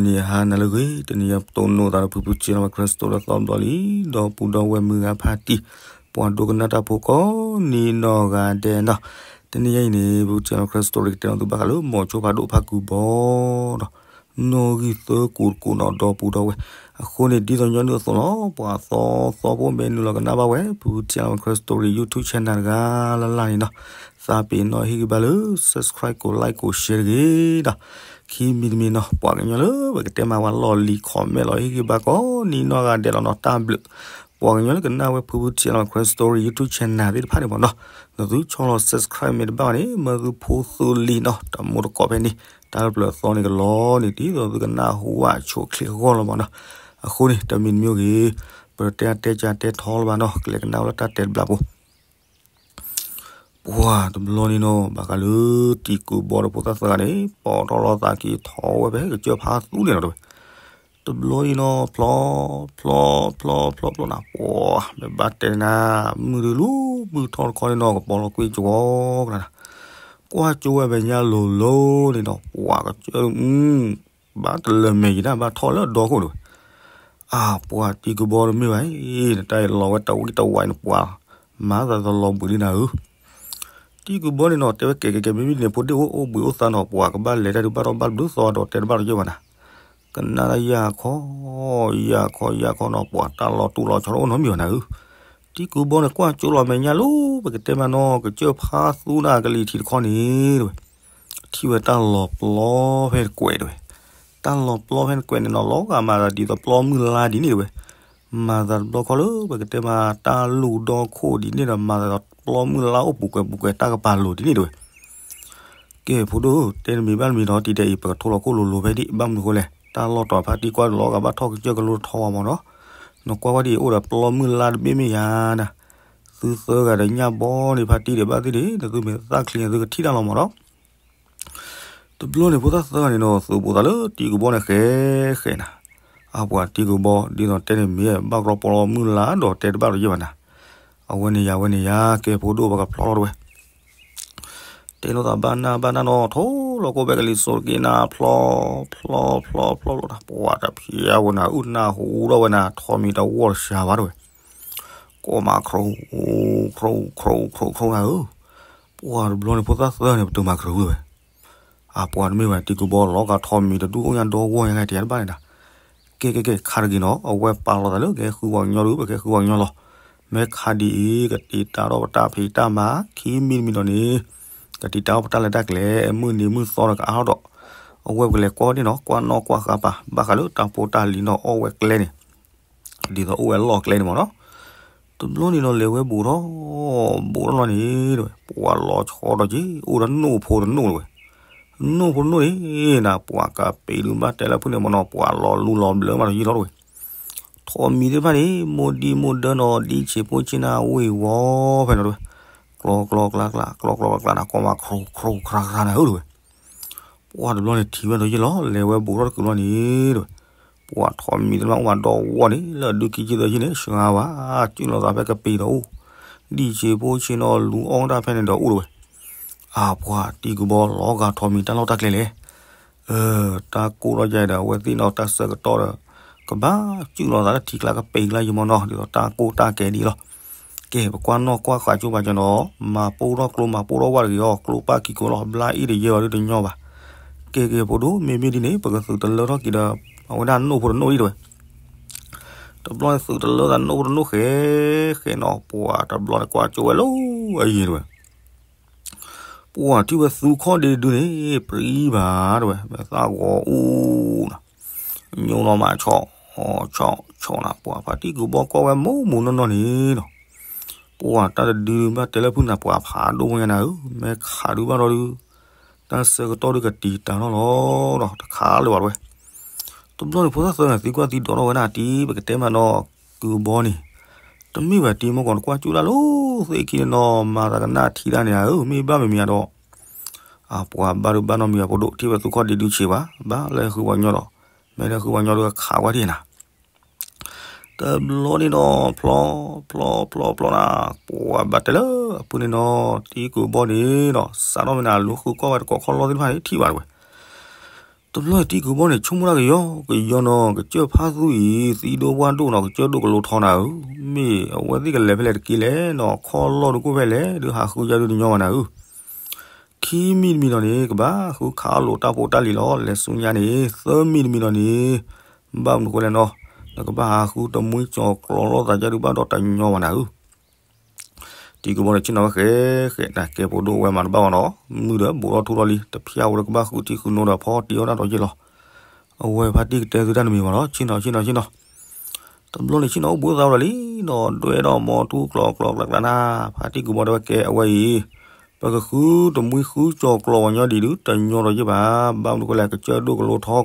န့ၣ်ဟါနၤလၢအဂ့ၤ, တနံၤအံၤပတိၢ်နီၣ်သးဒီးဖုဖု channel ခရံာ်စတိၣ် လၢသီဘျီလံ, ဒီပုၢ်ဒီဝဲၢ်မုၢ်ဂၤဖါတံၢ်, ပှၤဒိကနၣ်တၢ်ဖိကိးနံၤနီၢ်ဂၤဒဲးနီၤ. တနံၤအံၤန့ၣ် ဖုဖု channel ခရံာ်စတိၣ် ကတဲနီၣ်သုဘၣ်ဃးလၢ မိၤဆိဖးဒိၣ်ဖးကူၣ်ဘီဒီး နီၣ်ဂံၢ်သၢကိၢ်တကိၢ်နီၤ ဒီပုၢ်ဒီဝဲၢ်. အဃိန့ၣ် ဒ်သိးညီနုၢ်အသိးလီၤ, ပှၤသီသီဖိမ့ၢ်နုာ်လီၤကနၣ်ဘၣ်ဝဲ ဖုဖု channel ခရံာ်စတိၣ် YouTube channel တဂၤလၢ်လၢ်န့ၣ်နီၤ, သးပ့ၤနီၣ်ဟ့ၣ်ဂံၢ်ဘါလၢ subscribe ကိး like ကိး share တဂ့ၤဒီး ခံမံၤတမံၤနီၤ, ပှၤကညီလၢပကတဲမၤဝဲလီၢ်လံၤ comment လီၤဟ့ၣ်ဂံၢ်ဘါကိးနံၤနီၢ်ဂၤဒဲးလီၤနီၤ, တၢ်ဘျုး. ပှၤကညီလၢကနၣ်ဝဲဖုဖု channel ခရံာ်စတိၣ် YouTube channel သ့ၣ်တဖၣ်န့ၣ်မ့ၢ်နီၤ, နသုဆီၣ်လီၤ subscribe မ့ၢ်တဘၣ်ဘၣ်န့ၣ် မၢသုဖိသုလံၤနီၤ, တၢ်မူတကိးဖဲန့ၣ်, တၢ်လၢပျၢၤအသီန့ၣ်ကလီန့ၣ် ဒ်သိးသုကနၢ်ဟူဝဲဆိးချ့အဂီၢ်လီၤမ့ၢ်နီၤ. အဃိန့ၣ် တမံၤတမံၤဂ့ၤ, ပတတဲအတဲကၢတဲထီလၢၤဘၣ်နီၤ, ကလဲၤကနၣ်ဝဲလၢတၢ်တဲတဘျီပူၤ ပှၤတဘျီန့ၣ်နီၤ, ဘၣ်ဃးလၢတံၤကူးဘီဒီးဖိသၣ်သၢဂၤန့ၣ် ပိာ်ထီၣ်လီၤသးက့ၤထီၣ်ဝဲဖဲကစၢၢ်ဖးသူန့ၣ်လီၤတဲဝဲ. တဘျီအံၤနီၤ ဖျီ ဖျီ ဖျီ ဖျီ ဖျီနၤ, ပှၤ မ့ၢ်ဘၣ်တဲနၤ, မုၢ်ဒုလူၤ မုၢ်ထီၣ်တခီန့ၣ်နီၤ ကပီၤလီၤကွံာ်ကဝီၤကနၤ, ကွၢ်ကၠိဝဲဖဲညါလိၤလိၤန့ၣ်နီၤ, ပှၤကစၢၢ် ဘၣ်တလၢာ်မဲာ်ယံၤဒၣ် ဘၣ်ထီၣ်လၢအဒီခိၣ်တဲဝဲ. အါ ပှၤတံၤကူးဘီတမ့ၢ်ဘၣ်အံၤ, နတၢ်အံၤလီၤဝဲတဝံတဝါန့ၣ် ပှၤ မၤသးတလီၤဘှံးဒံးနၤဧၢ. တံၤကူးဘီန့ၣ်နီၤ တဲဝဲကဲကဲကဲ မ့မ့ၢ်ဒ်န့ၣ် ဖိဒ့ၣ်အိၣ်အိၣ်ဘှံးအိၣ်သါနီၤ, ပှၤကဘၣ်လဲၤတၢ်ဒုးဘၣ်ထီၣ်ဘၣ်ဘျုးသီဒီးတဲတဘၣ်တယဲၢ်ဘၣ်နၤ, ကနၣ်တၢ်ယၢ်ခီ ယၢ်ခီ ယၢ်ခီနီၤ, ပှၤတၢ်လီၤတူၢ်လီၤဆီတအိၣ်နီတမံၤဘၣ်နၤဧၢ. တံၤကူးဘီန့ၣ် ကွၢ်ကၠိလီၤမဲာ်ညါလိၤ ပကတဲမးနီၤ ကစၢၢ်ဖးသူန့ၣ်ကလံၤထံးတခီန့ၣ်တဲဝဲ ထံၣ်ဝဲတၢ်လီၤပျီဖဲနကွဲးတဲဝဲ. တၢ်လီၤပျီဖဲနကွဲးန့ၣ်နီၤ လီၤဂာ်မၤသးဒ်သိးပျီမုၢ်လါဒ်န့ၣ်တဲဝဲ. မၤသးတဘျီခီလၢပကတဲမးတၢ်လူၢ်ဒီခိၣ်ဒ်န့ၣ်ဒီး မၤသးဒီးပျီမုၢ်လါအိၣ်ပူၤကွဲးပူၤကွဲးတၢ်ကပၤလိၤဒ်န့ၣ်တဲဝဲ. ကဲဖိဒိၣ် တဲတမံၤဘၣ်တမံၤဒီး တံၤဒဲးအံၤ ပကထိလီၤခိၣ်လိၤလိၤဖဲဒံး ဘၣ်မနုၤဃိလဲၣ် တၢ်လီၢ်တီၤဖါတံၢ်ကွၢ်လီၤဂာ်ဘၣ်ထီၣ်ကစၢၢ်ကလိထီဝဲမ့ၢ်နီၤ. နကွၢ်ဝဲဒ်အံၤ အိၣ်ဒီးပျီမုၢ်လါတဘ့ၣ်မ့ၢ်ယၤနၤ. သုသၢဂၤဒီးညၣ်ဘီန့ၣ် ဖါတံၢ်ဒီးဘၣ်သ့ၣ်န့ၣ် နသုမ့ၢ်သၣ်ချံန့ၣ် သုကထံၣ်တၢ်လီၤမ့ၢ်နီၤ. တဘျီန့ၣ် ဖိသၣ်သၢဂၤန့ၣ်ဒီး သုးဘူးသးလၢတံၤကူးဘီန့ၣ်ဃဲဃဲနၤ. အပှၤတံၤကူးဘီ ဒ်သိးတဲန့ၣ်မ့ၢ် ဘၣ်ကြီပျီမုၢ်လါဒီးတဲတဘၣ်တယဲၢ်ဘၣ်နၤ. အဝဲန့ၣ်ယၤ အဝဲန့ၣ်ယၤ ကဲဖိဒိၣ် ပကဖျီလီၤတဲဝဲ. တဲလိာ်သးဘၣ်နၢ်ဘၣ်နၢ်နီၤ ထိၣ်လီၤကိၣ်ဖဲကလံၤစိးတက့ၢ်နၤ ဖျီ ဖျီ ဖျီ ဖျီ ဖျီနၤ ပှၤတဖျဲးဝဲနၤ အုၣ်နၢ်ဟူထီၣ်ဝဲနၤ ထိးမံၤတဝီတစှၤဘၣ်တဲဝဲ. ကိးမး ခရိ ခရိ ခရိ ခရိနၤဧၢ. ပှၤတဘျီန့ၣ် ဖိသၣ်သၢဂၤန့ၣ် ပတုာ်မၤကရၢဝဲ အပှၤတမ့ၢ်ဘၣ် တံၤကူးဘီလီၤဂာ်ထိးမံၤတဒူၣ်အိၣ်ညါဒီဝီညါ ကဲတဘၣ်န့ၣ်နၤ. ကဲ ကဲ ကဲ ခါတဂ့ၤနီၤ အဝဲပာ်လီၤသးလၢ ကဟဲဃုပှၤကညီဒီး ပကဟဲဃုပှၤကညီလီၤ. မ့ၢ်ခါဒ်အံၤ ကတံာ်တာ်ထီၣ်ပတၢ်ဖံးတၢ်မၤ ခံမံၤတမံၤဒီးန့ၣ် ကတံာ်တာ်ထီၣ်ပတၢ်လဲၤတၢ်ကျဲၤ မုၢ်နံၤမုၢ်သီဒီးကအါထီၣ်ဒီး အဝဲပကလဲၤကွၢ်န့ၣ်နီၤ ကွၢ်နီၣ်ကွၢ်ဃါပၤ ဘၣ်ဃးလၢတၢ်ဖိတၢ်လံၤနီၤ အီၣ်ဝဲကျဲန့ၣ် ဒ်သိးအိၣ်ဝဲလီၢ်ကျဲန့ၣ်မ့ၢ်နီၤ. တဘျီန့ၣ်ဒီး လဲၤဝဲဘူးထီၣ် ဘူးထီၣ်လီၤန့ၣ် ပှၤလီၤဆီဒီးက့ၤ အိၣ်ဒီးနိၣ်ဖိတနိၣ်တဲဝဲ. နိၣ်ဖိတနိၣ်န့ၣ်နၤ ပှၤကပ့ၤဒုးဘၣ်တဲလၢဖုၣ်န့ၣ်မ့ၢ်နီၤ ပှၤလီၤလူလီၤဘျၢမးဒီးယံာ်လီၤတဲဝဲ. ထိးမံၤသ့ၣ်တဖၣ်န့ၣ် မိၢ်ဒံမိၢ်ဒၢနီၤ ဒံဆံးဖိဆံးနၤ ဝ့ၢ်ဝီဖဲနီၤတဲဝဲ. ကျီကျီကျါကျါ ကျီကျီကျါကျါနၤ ကိးမး ခရိ ခရိ ခရါခရါနၤဧၢတဲဝဲ. ပှၤတဘျီန့ၣ်ထံၣ်ဝဲဒီးယံာ်လီၤ လဲၤဝဲဘူးထီၣ်တကုးလီၤန့ၣ်တဲဝဲ. ပှၤထိးမံၤသ့ၣ်တဖၣ်အိၣ်မးဒီဝီန့ၣ် လၢအဒုးကံကံသၢဆံန့ၣ် စှၤဝဲ စုၣ်လီၤသးဖဲကပ့ၤဒီးအိၣ် ဒံဆံးဖိဆံးနီၤ လူၤအီၣ်တၢ်ဖဲန့ၣ်ဒီးအိၣ်တဲဝဲ. အါပှၤတံၤကူၣ်ဘီလီၤဂာ်ထိးမံၤတၢ်လီၢ်တၢ်ကျဲလဲၣ်. တၢ်ကိၢ်ထီၣ်ယါဒီး အဝဲသ့ၣ်နီၤ တၢ်ဆၢကတီၢ်ဒီး ကဘၣ်စုၣ်လီၤသးလၢထံကျါကပ့ၤကျါယံၤမ့ၢ်နီၤ ဒ်သိးတၢ်ကိၢ်တၢ်ကဲဒ်အံၤလီၤ. ကဲ ပကွၢ်နီၣ်ကွၢ်ဃာ်ကၠိပာ်ကၠီနီၤ မၤပိၢ်ထီၣ်ကျိမၤပိၢ်ထီၣ်ဝၣ်တဂ့ၤအီၤ ကျိပၣ်ခံကိးလီၤ ဘျါအံၣ်တယဲၢ်အီၤဒုးတညီဘၣ်. ကဲကဲ ဖိဒိၣ် မ့မ့ၢ်ဒ်န့ၣ် ပကသုးတလၢထီၣ်က့ၤဒီး အဝဲဒၣ်နိၣ်ဖိတနိၣ်အံၤတဲဝဲ. တဘျီန့ၣ်သုးတလၢသးနိၣ်ဖိတနိၣ်ဃဲဃဲနီၤ ပှၤတဘျီန့ၣ်ကွၢ်ကၠိဝဲလၢအယံၤတဲဝဲ. ပှၤထံၣ်ဝဲသူခီၣ်ဒ့တဒုန့ၣ် ပြံဘၣ်တဲဝဲ မ့ၢ်သၣ်ဂီၤအူနီၤ ညိလီၤမးဆီၣ် ဆီၣ် ဆီၣ်နၤ ပှၤဖါတံၢ်ကူၣ်ဘီကွၢ်ဝဲမိၢ်မိၢ်နီၢ်နီၢ်န့ၣ်နီၤ ပှၤတၢ်တဒုဘၣ်တဲလၢဖုၣ်နၤ ပှၤဖးဒိၣ်ဖိညါနၤဧၢ မ့ၢ်ခးဒုးဘၣ်ထီၣ်ဒုး တၢ်ဆၢကတီၢ်ဒုးကတံာ်တာ်ထီၣ်လီၤဒီး တခးလၢၤဘၣ်တဲဝဲ. တဘျီန့ၣ်ဖိသၣ်သၢဂၤသံကွၢ်သံဒိးထီၣ်ဝဲဒၣ်တံၤ ပကတဲမးနီၤ ကူၣ်ဘီန့ၣ် တမ့ၢ်ဘၣ်တံၤမ့ၢ်ကီး နကွၢ်ကၠိဒၣ်လိၤသ့ၣ်ခံန့ၣ်နီၤ မၤသးကနၣ်ထံတၢ်န့ၣ်ဧၢ မ့ၢ်ဘၣ်မံၤမံၤဒီး အပှၤဘၣ်ဒုးဘၣ်နီတမံၤဘၣ် ဖိဒိၣ် ထံၣ်ဝဲသူခီၣ်ဒ့ဒုးဆံးဘၣ် ဘၣ်လဲၤဃုပှၤကညီဒီး မ့ၢ်လဲၤဃုပှၤကညီဒီးခးဝဲဒၣ်နၤ တဘျီန့ၣ်ဒီး ဖျီ ဖျီ ဖျီ ဖျီနၤ ပှၤဘၣ်တဲလၢအပုၢ်န့ၣ်နီၤ တံၤကူၣ်ဘီန့ၣ်ဒီး စးထီၣ်မ့ၢ်နၤ လူၤဃုကွၢ်ဝဲတကိးခီၣ်လီၢ်သ့ၣ်တဖၣ်န့ၣ် ထံၣ်ဘၣ်တဲဝဲ. တဘျီတံၢ်ကူးဘီန့ၣ် ဆိကမိၣ်တၢ်ကယီကယီနီၤ, ကစၢၢ်ဖါသူအံၤ သံဒိၣ်ပှၢ်ဒိၣ်နီၤ, ကစၢၢ်ဒိၣ်ကလိထီနၤဧၢ, မ့ၢ်အဝဲသ့ၣ်ကလဲၤဖဲလဲၣ်တက့ၢ်လဲၣ်နီၤ, ခီၣ်လီၢ်ဒုးကိၣ်ဖဲလဲၣ် ဒုးဟးဃုယါဒုးတညီဘၣ်နၤဧၢ. ခံမံၤတမံၤနီၤန့ၣ် ကဘၣ်ဃုခးအီၣ်လိာ်တၢ်ဖိတၢ်လံၤလီၤ. လဲၤဆူညါန့ၣ် သၢမံၤတမံၤနီၤန့ၣ် ဘၣ်မနုၤဃိလဲၣ်နီၤ, နကဘၣ်ဟးဃုတမှံကၠီၤကျီၤလိာ်သးယါဒုးဘၣ်ဒီးတညီဘၣ်နၤဧၢ. တံၢ်ကူးဘီန့ၣ် ဆ့ၣ်နီၤဝဲဃဲဃဲ နကဲဖိဒိၣ်ဝဲမၤတဘၣ်ဘၣ်နီၤ, မုၢ်ဒီးဘူးထီၣ်ထူထီၣ်လံ, တဖျၢ်ဝဲဒီးကဘၣ်ဃုထံဃုနိဒီးဖီတံၢ်အီၣ်တၢ်ဒီးယ့ၢ်လီၤ. အဝဲဖါတံၢ်ကတဲသုတၢ်တမံၤဘၣ်နီၤ, ဆ့ၣ်နီၤ ဆ့ၣ်နီၤ ဆ့ၣ်နီၤ. တဘျီန့ၣ် ဆ့ၣ်နီၤအိၣ်ဘှံးသးဒီးလံနီၤ, ဒွဲၣ်ဒီးမီၤထူကျီၤကျီၤကျးကျးနၤ, ဖါတံၢ်ကူးဘီတဲဝဲ ကဲအဝဲအံၤ ပကဃုတမှံဃုကၠီၤကျီၤပှၤညီဒံးဒုး တညီဒီးယ့ၢ်ဘၣ်, ဘၣ်မနုၤဃိလဲၣ် ကစၢၢ်ဒိၣ်ကလိထီ,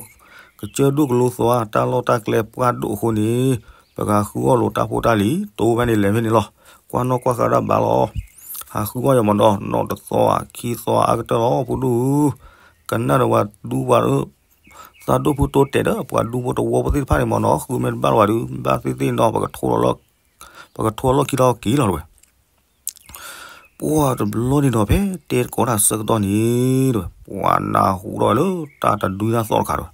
ကစၢၢ်ဒိၣ်ကလိသွါ တၢ်လီၢ်တၢ်ကျဲပှၢ်ဒိၣ်အဃိန့ၣ် ပကဟးဃုအီၣ်လိာ်တၢ်ဖိတၢ်လံၤ တိဖဲန့ၣ်လဲၤဖဲန့ၣ်လီၤ. ကွၢ်နီၣ်ကွၢ်ဃါတၢ်ဘါလီၤ. ဟးဃုအီၣ်ယၤမးဒီး နီၢ်တသီ ခံသီအါကတၢၢ်လီၤ ဖိဒိၣ်ဧၢ, ကနၣ်ဒီးပှၤဒူပှၤ သးဒိၣ်ဖုတိတဲာ်ဒီး ပှၤဒူဖိတဝီဖိသ့ၣ်တဖၣ်န့ၣ်မးနီၤ, ဃုမ့ၢ်တဘၣ်လီၤဘၣ်ဒုး ဘၣ်သ့ၣ်သ့ၣ်နီၤ ပကထိးလီၢ်ခံထီၣ်က့ၤလီၤတဝဲ. ပှၢ်တဘျီန့ၣ်ဒီး ဖဲတဲတကိးတၢ်ဆၢကတီၢ်န့ၣ်တဝဲ ပှၤနၢ်ဟူထီၣ်ဝဲလၢ တၢ်တဒုတၢ်သီၣ်တခါတဝဲ.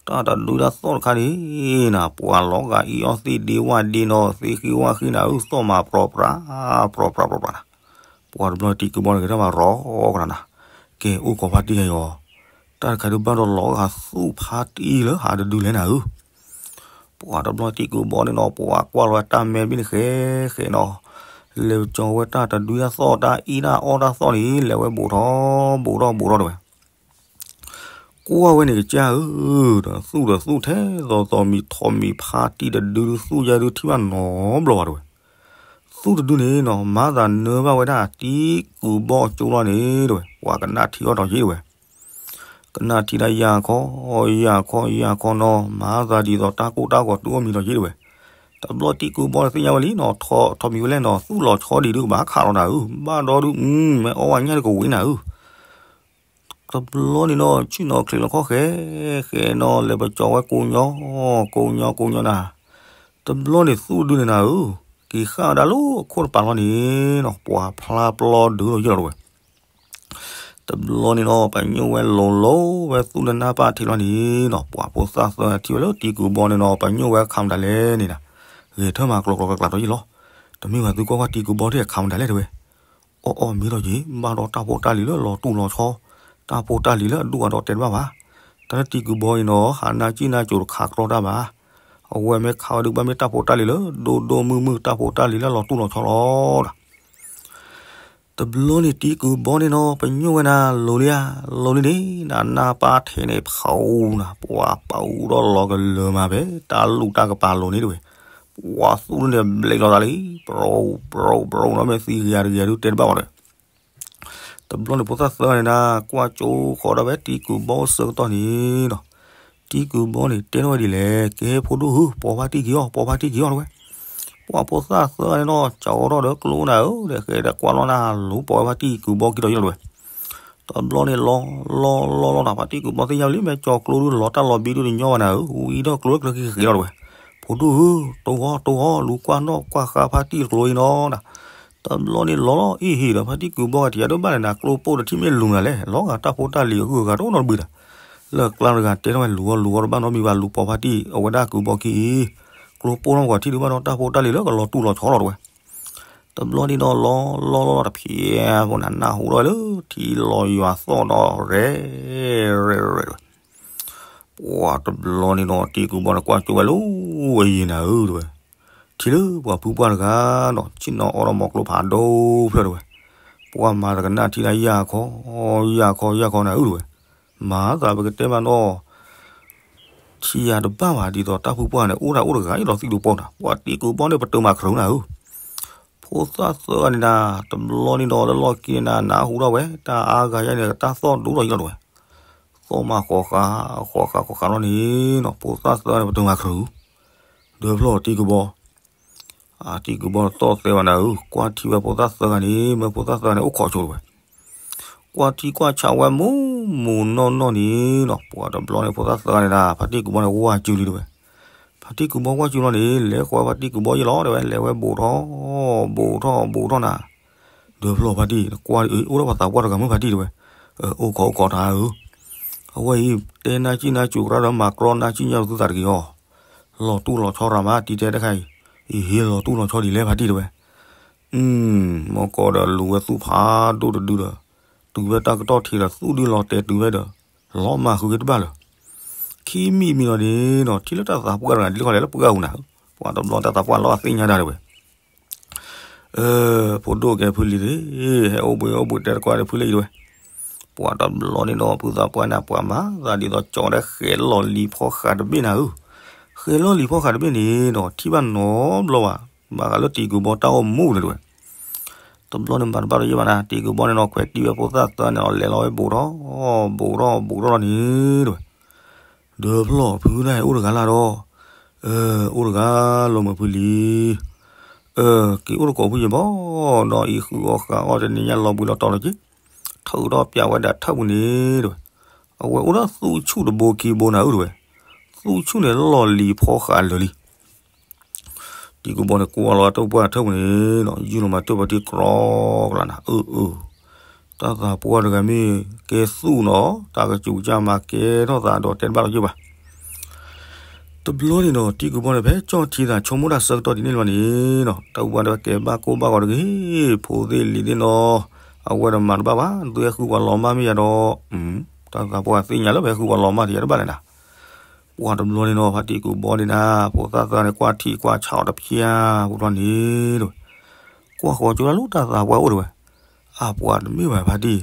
တၢ်တဒုတၢ်သီၣ်တခါန့ၣ်နၤ ပှၤလီၤဂာ်အံၤအီၣ်သ့ၣ်ဒ့ဝၣ်ဒ့နီၤ သ့ဃံဝၣ်ဃံနၤဧၢ, သီၣ်မးပြီပြး ပြီပြးပြီပြးနၤ. ပှၢ်တဘျီတံၢ်ကူးဘီန့ၣ် ကထၢၣ်မးရီကနၤနၤ, ကဲအိၣ်ခိးဖါတံၢ်ယၤအီၤ, တၢ်တခါဒုးဘၣ်ဒီးလီၤဂာ်သူၣ်ဖါတံၢ်လၢဟးတဒုလဲၣ်နၤဧၢ. ပှၢ်တဘျီတံၢ်ကူးဘီန့ၣ်နီၤ ပှၤကွၢ်လီၤဝဲတၢ်မဲာ်တဘ့ၣ်န့ၣ်ဃဲဃဲနီၤ, လဲၤကၠီၤဝဲတၢ်တဒုတၢ်သီၣ် တၢ်အံၣ်တၢ်အီၣ်တၢ်သီၣ်န့ၣ် လဲၤဝဲဘူးထီၣ်ဘူးထီၣ်ဘူးထီၣ်တဝဲ. ကွၢ်ဝဲန့ၣ်ကစၢ်ဧၢ, ဒီးသူၣ်ဒီးသူၣ်ထဲသိးသိးမံၤထီၣ်မံၤ ဖါတံၢ်တဒု သူၣ်ယါဒုးထံၣ်ဘၣ်နီတဘျီဘၣ်တဝဲ. သူၣ်တဒုန့ၣ်နီၤ မၤသးနၢဘၣ်ဝဲဒၣ်တံၢ်ကူးဘီကၠိလီၤန့ၣ်တဝဲ ပှၤကနၣ်ထံအီၣ်ထီၣ်က့တဝဲ. ကနၣ်ထံဒၣ်ယၢ်ခီ ယၢ်ခီ ယၢ်ခီနီၤ မၤသးဒ်သိးတၢ်ကိၢ်တၢ်ဂီၤတုၤအိၣ်မံၤထီၣ်က့တဝဲ. တဘျီတံၢ်ကူးဘီန့ၣ်သ့ၣ်ညါဝဲလံနီၤ ထီၣ်မံၤဝဲလဲၣ်နီၤ သူၣ်လီၤဆီဒံးဒုးကဘၣ်ခးလီၤနၤဧၢ, ဘၣ်ဒီဒုး မ့ၢ်အီၣ်ဝဲညၣ်ဒုးကဝံၤနၤဧၢ. တဘျီန့ၣ်နီၤ ဆ့ၣ်နီၤချံးလီၤခီၣ်ဃဲဃဲနီၤ လဲၤပကၠီၤဝဲကိးညီ ကိးညီကိးညီနၤ. တဘျီန့ၣ်သူၣ်တဒုန့ၣ်နၤဧၢ, က့ၤဃၣ်ဝဲဒၣ်လၢအခိၣ်တပၤလီၤန့ၣ်နီၤ ပှၤဖျါပျီဒုးလီၤယဲၢ်လီၤတဝဲ. တဘျီန့ၣ်နီၤ ပညိၣ်ဝဲလိၤလိၤဝဲသူၣ်နနၢ်ပၢ်ထံးလီၤန့ၣ်နီၤ ပှၤဖိသၣ်သၢထံၣ်ဝဲလၢတံၢ်ကူးဘီန့ၣ်နီၤ ပညိၣ်ဝဲခးမတၤလဲၣ်န့ၣ်နၤ, ဂဲၤထၢၣ်မၤကျိၤကျိၤကျးကျးထီၣ်ယဲၢ်လီၤ. တမ့ၢ်ဘၣ်သုကွၢ်ကွၢ်တံၢ်ကူးဘီထံၣ်ခးမတၤလဲၣ်တဝဲ. အီၣ်အီၣ်မ့ၢ်ထီၣ်က့ၤ ဘၣ်ဒီးတၢ်ဖိတၢ်လံၤလၢလီၤတူၢ်လီၤဆီ, တၢ်ဖိတၢ်လံၤလၢအဒူၣ်အဒီးတဲတဘၣ်ဘၣ်. တၢ်လၢတံၢ်ကူးဘီအံၤနီၤ ဟးနါကံၣ်နါကိၤတခးကြီတၢ်ဘၣ်. အဝဲမ့ၢ်ခးဝဲဒုးဘၣ်မ့ၢ်တၢ်ဖိတၢ်လံၤလၢဒိၣ်ဒိၣ်မုၢ်မုၢ် တၢ်ဖိတၢ်လံၤလၢလီၤတူၢ်လီၤဆီလီၤဒီး တဘျီန့ၣ်တံၢ်ကူးဘီန့ၣ်နီၤ ပညိၣ်ဝဲနၤလိၤလံဧါ, လိၤလံန့ၣ် နနၢ်ပၢ်ထဲန့ၣ်ဖးအူနၤ ပှၤပာ်အူဒီးလီၤကလၢၤမးဖဲ တၢ်လူၢ်တၢ်ကပၤလိၤန့ၣ်တဝဲ. ပှၤသူၣ်န့ၣ်ဘျဲးလီၤသးလံ ပြီ ပြီ ပြီနီၤ မ့ၢ်သံကယၤတကယၤဒုးတဲတဘၣ်ဘၣ်ဒီး တဘျီန့ၣ်ဖိသၣ်သၢဂၤန့ၣ်နၤ ကွၢ်ကၠိဃီၤဒၣ်ဝဲတံၢ်ကူးဘီအိၣ်ဆၢကတီၢ်န့ၣ်ဒီး တံၢ်ကူးဘီန့ၣ်တဲထီၣ်ဝဲဒ်လဲၣ် ကဲဖိဒိၣ်ဧၢ ပိာ်ဖါတံၢ်က့ၤအီၣ် ပိာ်ဖါတံၢ်က့ၤအီၣ်တဝဲ. ပှၤဖိသၣ်သၢဂၤန့ၣ်ဒီး ကၠီထီၣ်ဒီးကျိနၤဧၢ ဒီးဃဲဒီးကွၢ်လီၤနၤ လူၤပိာ်ဝဲဖါတံၢ်ကူးဘီက့ၤဒီးယဲၢ်လီၤတဝဲ. တဘျီန့ၣ်လီၤ လီၤ လီၤ လီၤနၤ ဖါတံၢ်ကူးဘီသ့ၣ်ညါဝဲလံ မ့ၢ်ကၠီၤကျိဒုးလီၤတၢ်လီၤဘံဒုးတညီဘၣ်နၤဧၢ ဝံၤဒီးကျိလၢကျၢၤခံဃ့လီၤတဝဲ. ဖိဒိၣ်ဧၢ တိၢ်အီၣ် တိၢ်အီၣ် လူၤကွၢ်နီၣ်ကွၢ်ဃါဖါတံၢ်ကျိအံၤနီၤနၤ. တဘျီန့ၣ်လီၤလီၤအံၤဟ့ၣ်ဒီး ဖါတံၢ်ကူးဘီဂၤတယၤဒိၣ်ဘၣ်န့ၣ်နၤ ကျိပိၢ်တထံၣ်မ့ၢ်လူၤနၤလဲၣ် လီၤဂာ်တၢ်ဖိတၢ်လံၤအဂုၤအဂၤတအိၣ်နီတဘုတၢ်. လၢကျါတဂၤတဲထီၣ်ဝဲလူၤအီၣ်လူၤအီၣ်တဘၣ်နီတမံၤဘၣ် လူၤပိာ်ဖါတံၢ်အဝဲဒၣ်ကူးဘီခံအံၤ ကျိပိၢ်နီၢ်ပှၤထံၣ်ဒုးဘၣ်ဒီးတၢ်ဖိတၢ်လံၤလၢကလီၤတူၢ်လီၤဆီလီၤတဝဲ. တဘျီန့ၣ်ဒီးလီၤ လီၤ လီၤ လီၤတဖျဲးဖိန့ၣ် နၢ်ဟူထီၣ်ဝဲလၢ ထံလီၤယွၤသီၣ်ဒီး ရဲ ရဲ ရဲ ရဲ တဝဲ. ပှၤတဘျီန့ၣ်ဒီး တံၢ်ကူးဘီန့ၣ်ကွၢ်ကၠိဝဲလၢ ဝဲယံၤနၤဧၢတဝဲ. ထံၣ်လၢပှၤဖုပှၢ်တဂၤဒီး ဆ့ၣ်နီၤအီၣ်ဒီးမီၤကျိဖးဒိၣ်ဖျၢၣ်တဝဲ. ပှၤမၤသကနၣ်ထံဒၣ်ယၢ်ခီ ယၢ်ခီ ယၢ်ခီနၤဧၢတဝဲ. မၤသးပကတဲမးနီၤ ထံယၤတဘၣ်ဘၣ် ဒ်သိးတၢ်ဖုပှၢ်န့ၣ် အိၣ်ဒၣ်အိၣ်တဂၤအံၤဒီးသံၣ်ဒူပီနၤ ပှၤတံၢ်ကူးဘီန့ၣ် ပတၢၤမၤခရူးနၤဧၢ. ဖိသၣ်သၢဂၤန့ၣ်နၤ တဘျီန့ၣ်ဒီးလၢလီၢ်ခံန့ၣ်နၤ နၢ်ဟူထီၣ်ဝဲ တၢ်အါဂၤယါန့ၣ် တၢ်သီၣ်ဒိၣ်ထီၣ်ယံၤလီၤတဝဲ. သီၣ်မးဃီၤဃာ် ဃီၤဃာ်ဃီၤဃာ်လီၤန့ၣ်နီၤ ဖိသၣ်သၢဂၤန့ၣ် ပတၢၤမၤခရူး ဒၢဖျီၣ်တံၢ်ကူးဘီ တံၢ်ကူးဘီသီၣ်သဲဘၣ်နၤဧၢ ကွၢ်ထံၣ်ဝဲဖိသၣ်သၢဂၤန့ၣ် မၢဖိသၣ်သၢဂၤန့ၣ် အိၣ်ခိးဆိတဝဲ. ကွၢ်ထံကွၢ်ဆးဝဲမူးမူးနီၢ်နီၢ်န့ၣ်နီၤ ပှၤတဘျီန့ၣ် ဖိသၣ်သၢဂၤန့ၣ်ဒၣ် ဖါတံၢ်ကူးဘီန့ၣ် ဝၢ်စုလံတဝဲ. ဖါတံၢ်ကူးဘီဝၢ်စုလီၤန့ၣ် လဲၤဃီၤဝဲဖါတံၢ်ကူးဘီယဲၢ်လီၤတဝဲ လဲၤဝဲဘူးထီၣ် ဘူးထီၣ် ဘူးထီၣ်နၤ. ဒၢဖျီၣ်ဖါတံၢ် နကွၢ်အိၣ်ဒီးပှၤသးပှၢ်တဂၤမုၢ်ဖါတံၢ်တဝဲ. အိၣ်ခိးအိၣ်ခိးတၢ်ဧၢ. အဝဲအံၤ တဲနါစံၣ်နါစူၤကြၢးဒီး မၤကြီနါစံၣ်ညါလီၤသုသးတဂ့ၤအီၤ, လီၤတူၢ်လီၤဆီရၤမး တံၤတဲတခါအံၤ, အံၤဟ့ၣ်လီၤတူၢ်လီၤဆီဒ်လဲၣ်ဖါတံၢ်တဲဝဲ, မ့ၢ်ကီးဒီးလူၤဝဲသူၣ်ဖးဒိၣ်တဒုဒီး, တုၤဝဲတၢ်ကတီၢ်ထံးဒီးသူၣ်ဒုလီၤတဲာ်တုၤဝဲဒီး, လီၤမၢ်ဃုာ်က့ၤတဘၣ်လၢၤ. ခံမံၤမံၤလီၤန့ၣ်နီၤ ထံၣ်လၢတၢ်သးပှၢ်တဂၤ ဒ်လဲၣ်ခီလဲၣ်လၢပှၢ်အူနၤ, ပှၤတဘျီတၢ်သးပှၢ်လီၤအသ့ၣ်ညါတၢ်တဲဝဲ ဖိဒိၣ်ကဲဖုလံၤသ့ၣ်, ဟဲအိၣ်ဘှံးအိၣ်ဘှံးတဲတကွၢ်ဒီးဖုလံၤအံၤတဲဝဲ, ပှၤတဘျီန့ၣ်ဒီး ဖုသးပှၢ်န့ၣ် ပှၤမၤသးဒ်သိးကၠီၤဒီးဃဲၤလီၢ်လံၤဖီဃးတဘ့ၣ်နၤဧၢ, ဃဲၤလီၢ်လံၤဖီဃးတဘ့ၣ်န့ၣ်ဒီး ထံၣ်ဘၣ်နီတဘျီဘၣ်, ဘၣ်ဃးလၢတံၤကူးဘီတၢ်အိၣ်မူန့ၣ်တဲဝဲ တဘျီန့ၣ်မၤတဘၣ်ဒီးယဲၢ်ဘၣ်နၤ တံၤကူးဘီန့ၣ်နီၤ ခွဲးတံၢ်ဝဲဖိသၣ်သၢန့ၣ်နီၤ လဲၤလီၤဝဲဘူးထီၣ်, ဘူးထီၣ်ဘူးထီၣ်လီၤန့ၣ်တဲဝဲ, ဒီးဖျီၣ်ဖုဒၣ်အိၣ်တဂၤလၢ်ဒီး, အိၣ်တဂၤလီၤမုာ်ဖုလံၤ, က့ၤအိၣ်တကိးဖုယဘီ, ဒီးအံၤဃုအီၣ်ဃုအီၣ်တနံၤညါလီၤဘှံးလီၤတီၤလီၤက့ၤ, ထုးထီၣ်ပျးဝဲဒၣ်ထၢၣ်ပူၤန့ၣ်တဲဝဲ, အဝဲအိၣ်ဒီးသူၣ်ဆူၣ်တဘိခံဘိနၤဧၢတဲဝဲ, သူၣ်ဆူၣ်န့ၣ်လီၢ်လံၤဖီဃးလၢာ်လံ တံၤကူးဘီန့ၣ်ကွၢ်လီၤတၢ်ပှၢ်ထၢၣ်ပူၤန့ၣ်နီၤ ယူၢ်လီၤမၤတၢၢ်ပတံၤကြီကလးနၤ အၢ အၢ တၢ်သးပှၢ်တဂၤမ့ၢ်ကဲသူၣ်နီၤ တၢ်ကစူးကစၢ်မၤကဲထီၣ်သးဒီးတဲတဘၣ်လီၤယဲၢ်ဘၣ်. တဘျီန့ၣ်ဒီး တံၤကူးဘီန့ၣ် ဖဲကၠီၣ်ထံသးဆိကမိၣ်တၢ်ဆၢကတီၢ်ဒ်န့ၣ်လီၤန့ၣ်နီၤ တၢ်ကူးဘီန့ၣ် ကဲဘၣ်ကိၢ်ဘၣ်ဂီၤတဂ့ၤ ဖိသ့ၣ်လံၤသ့ၣ်နီၤ အဝဲဒီးမၤတဘၣ်ဘၣ် သုဟဲဃုပှၤလီၤမၢ်မ့ၢ်ယၤဒီး တၢ်သးပှၢ်သ့ၣ်ညါလၢပဟဲဃုပှၤလီၤမၢ်တယၤတဘၣ်လဲၣ်နၤ ပှၤတဘျီန့ၣ်နီၤ ဖါတံၢ်ကူးဘီန့ၣ်နၤ ဖိသၣ်သၢန့ၣ် ကွၢ်ထံၣ်ကွၢ်ဆးအီၤတဖျၢၣ် ပူၤဘျီန့ၣ်တဲဝဲ ကွၢ်ဃီၤကၠိတၢ်လိၣ်တၢ်သးပှၢ်အိၣ်တဲဝဲ အပှၤတမ့ၢ်ဘၣ်ဖါတံၢ်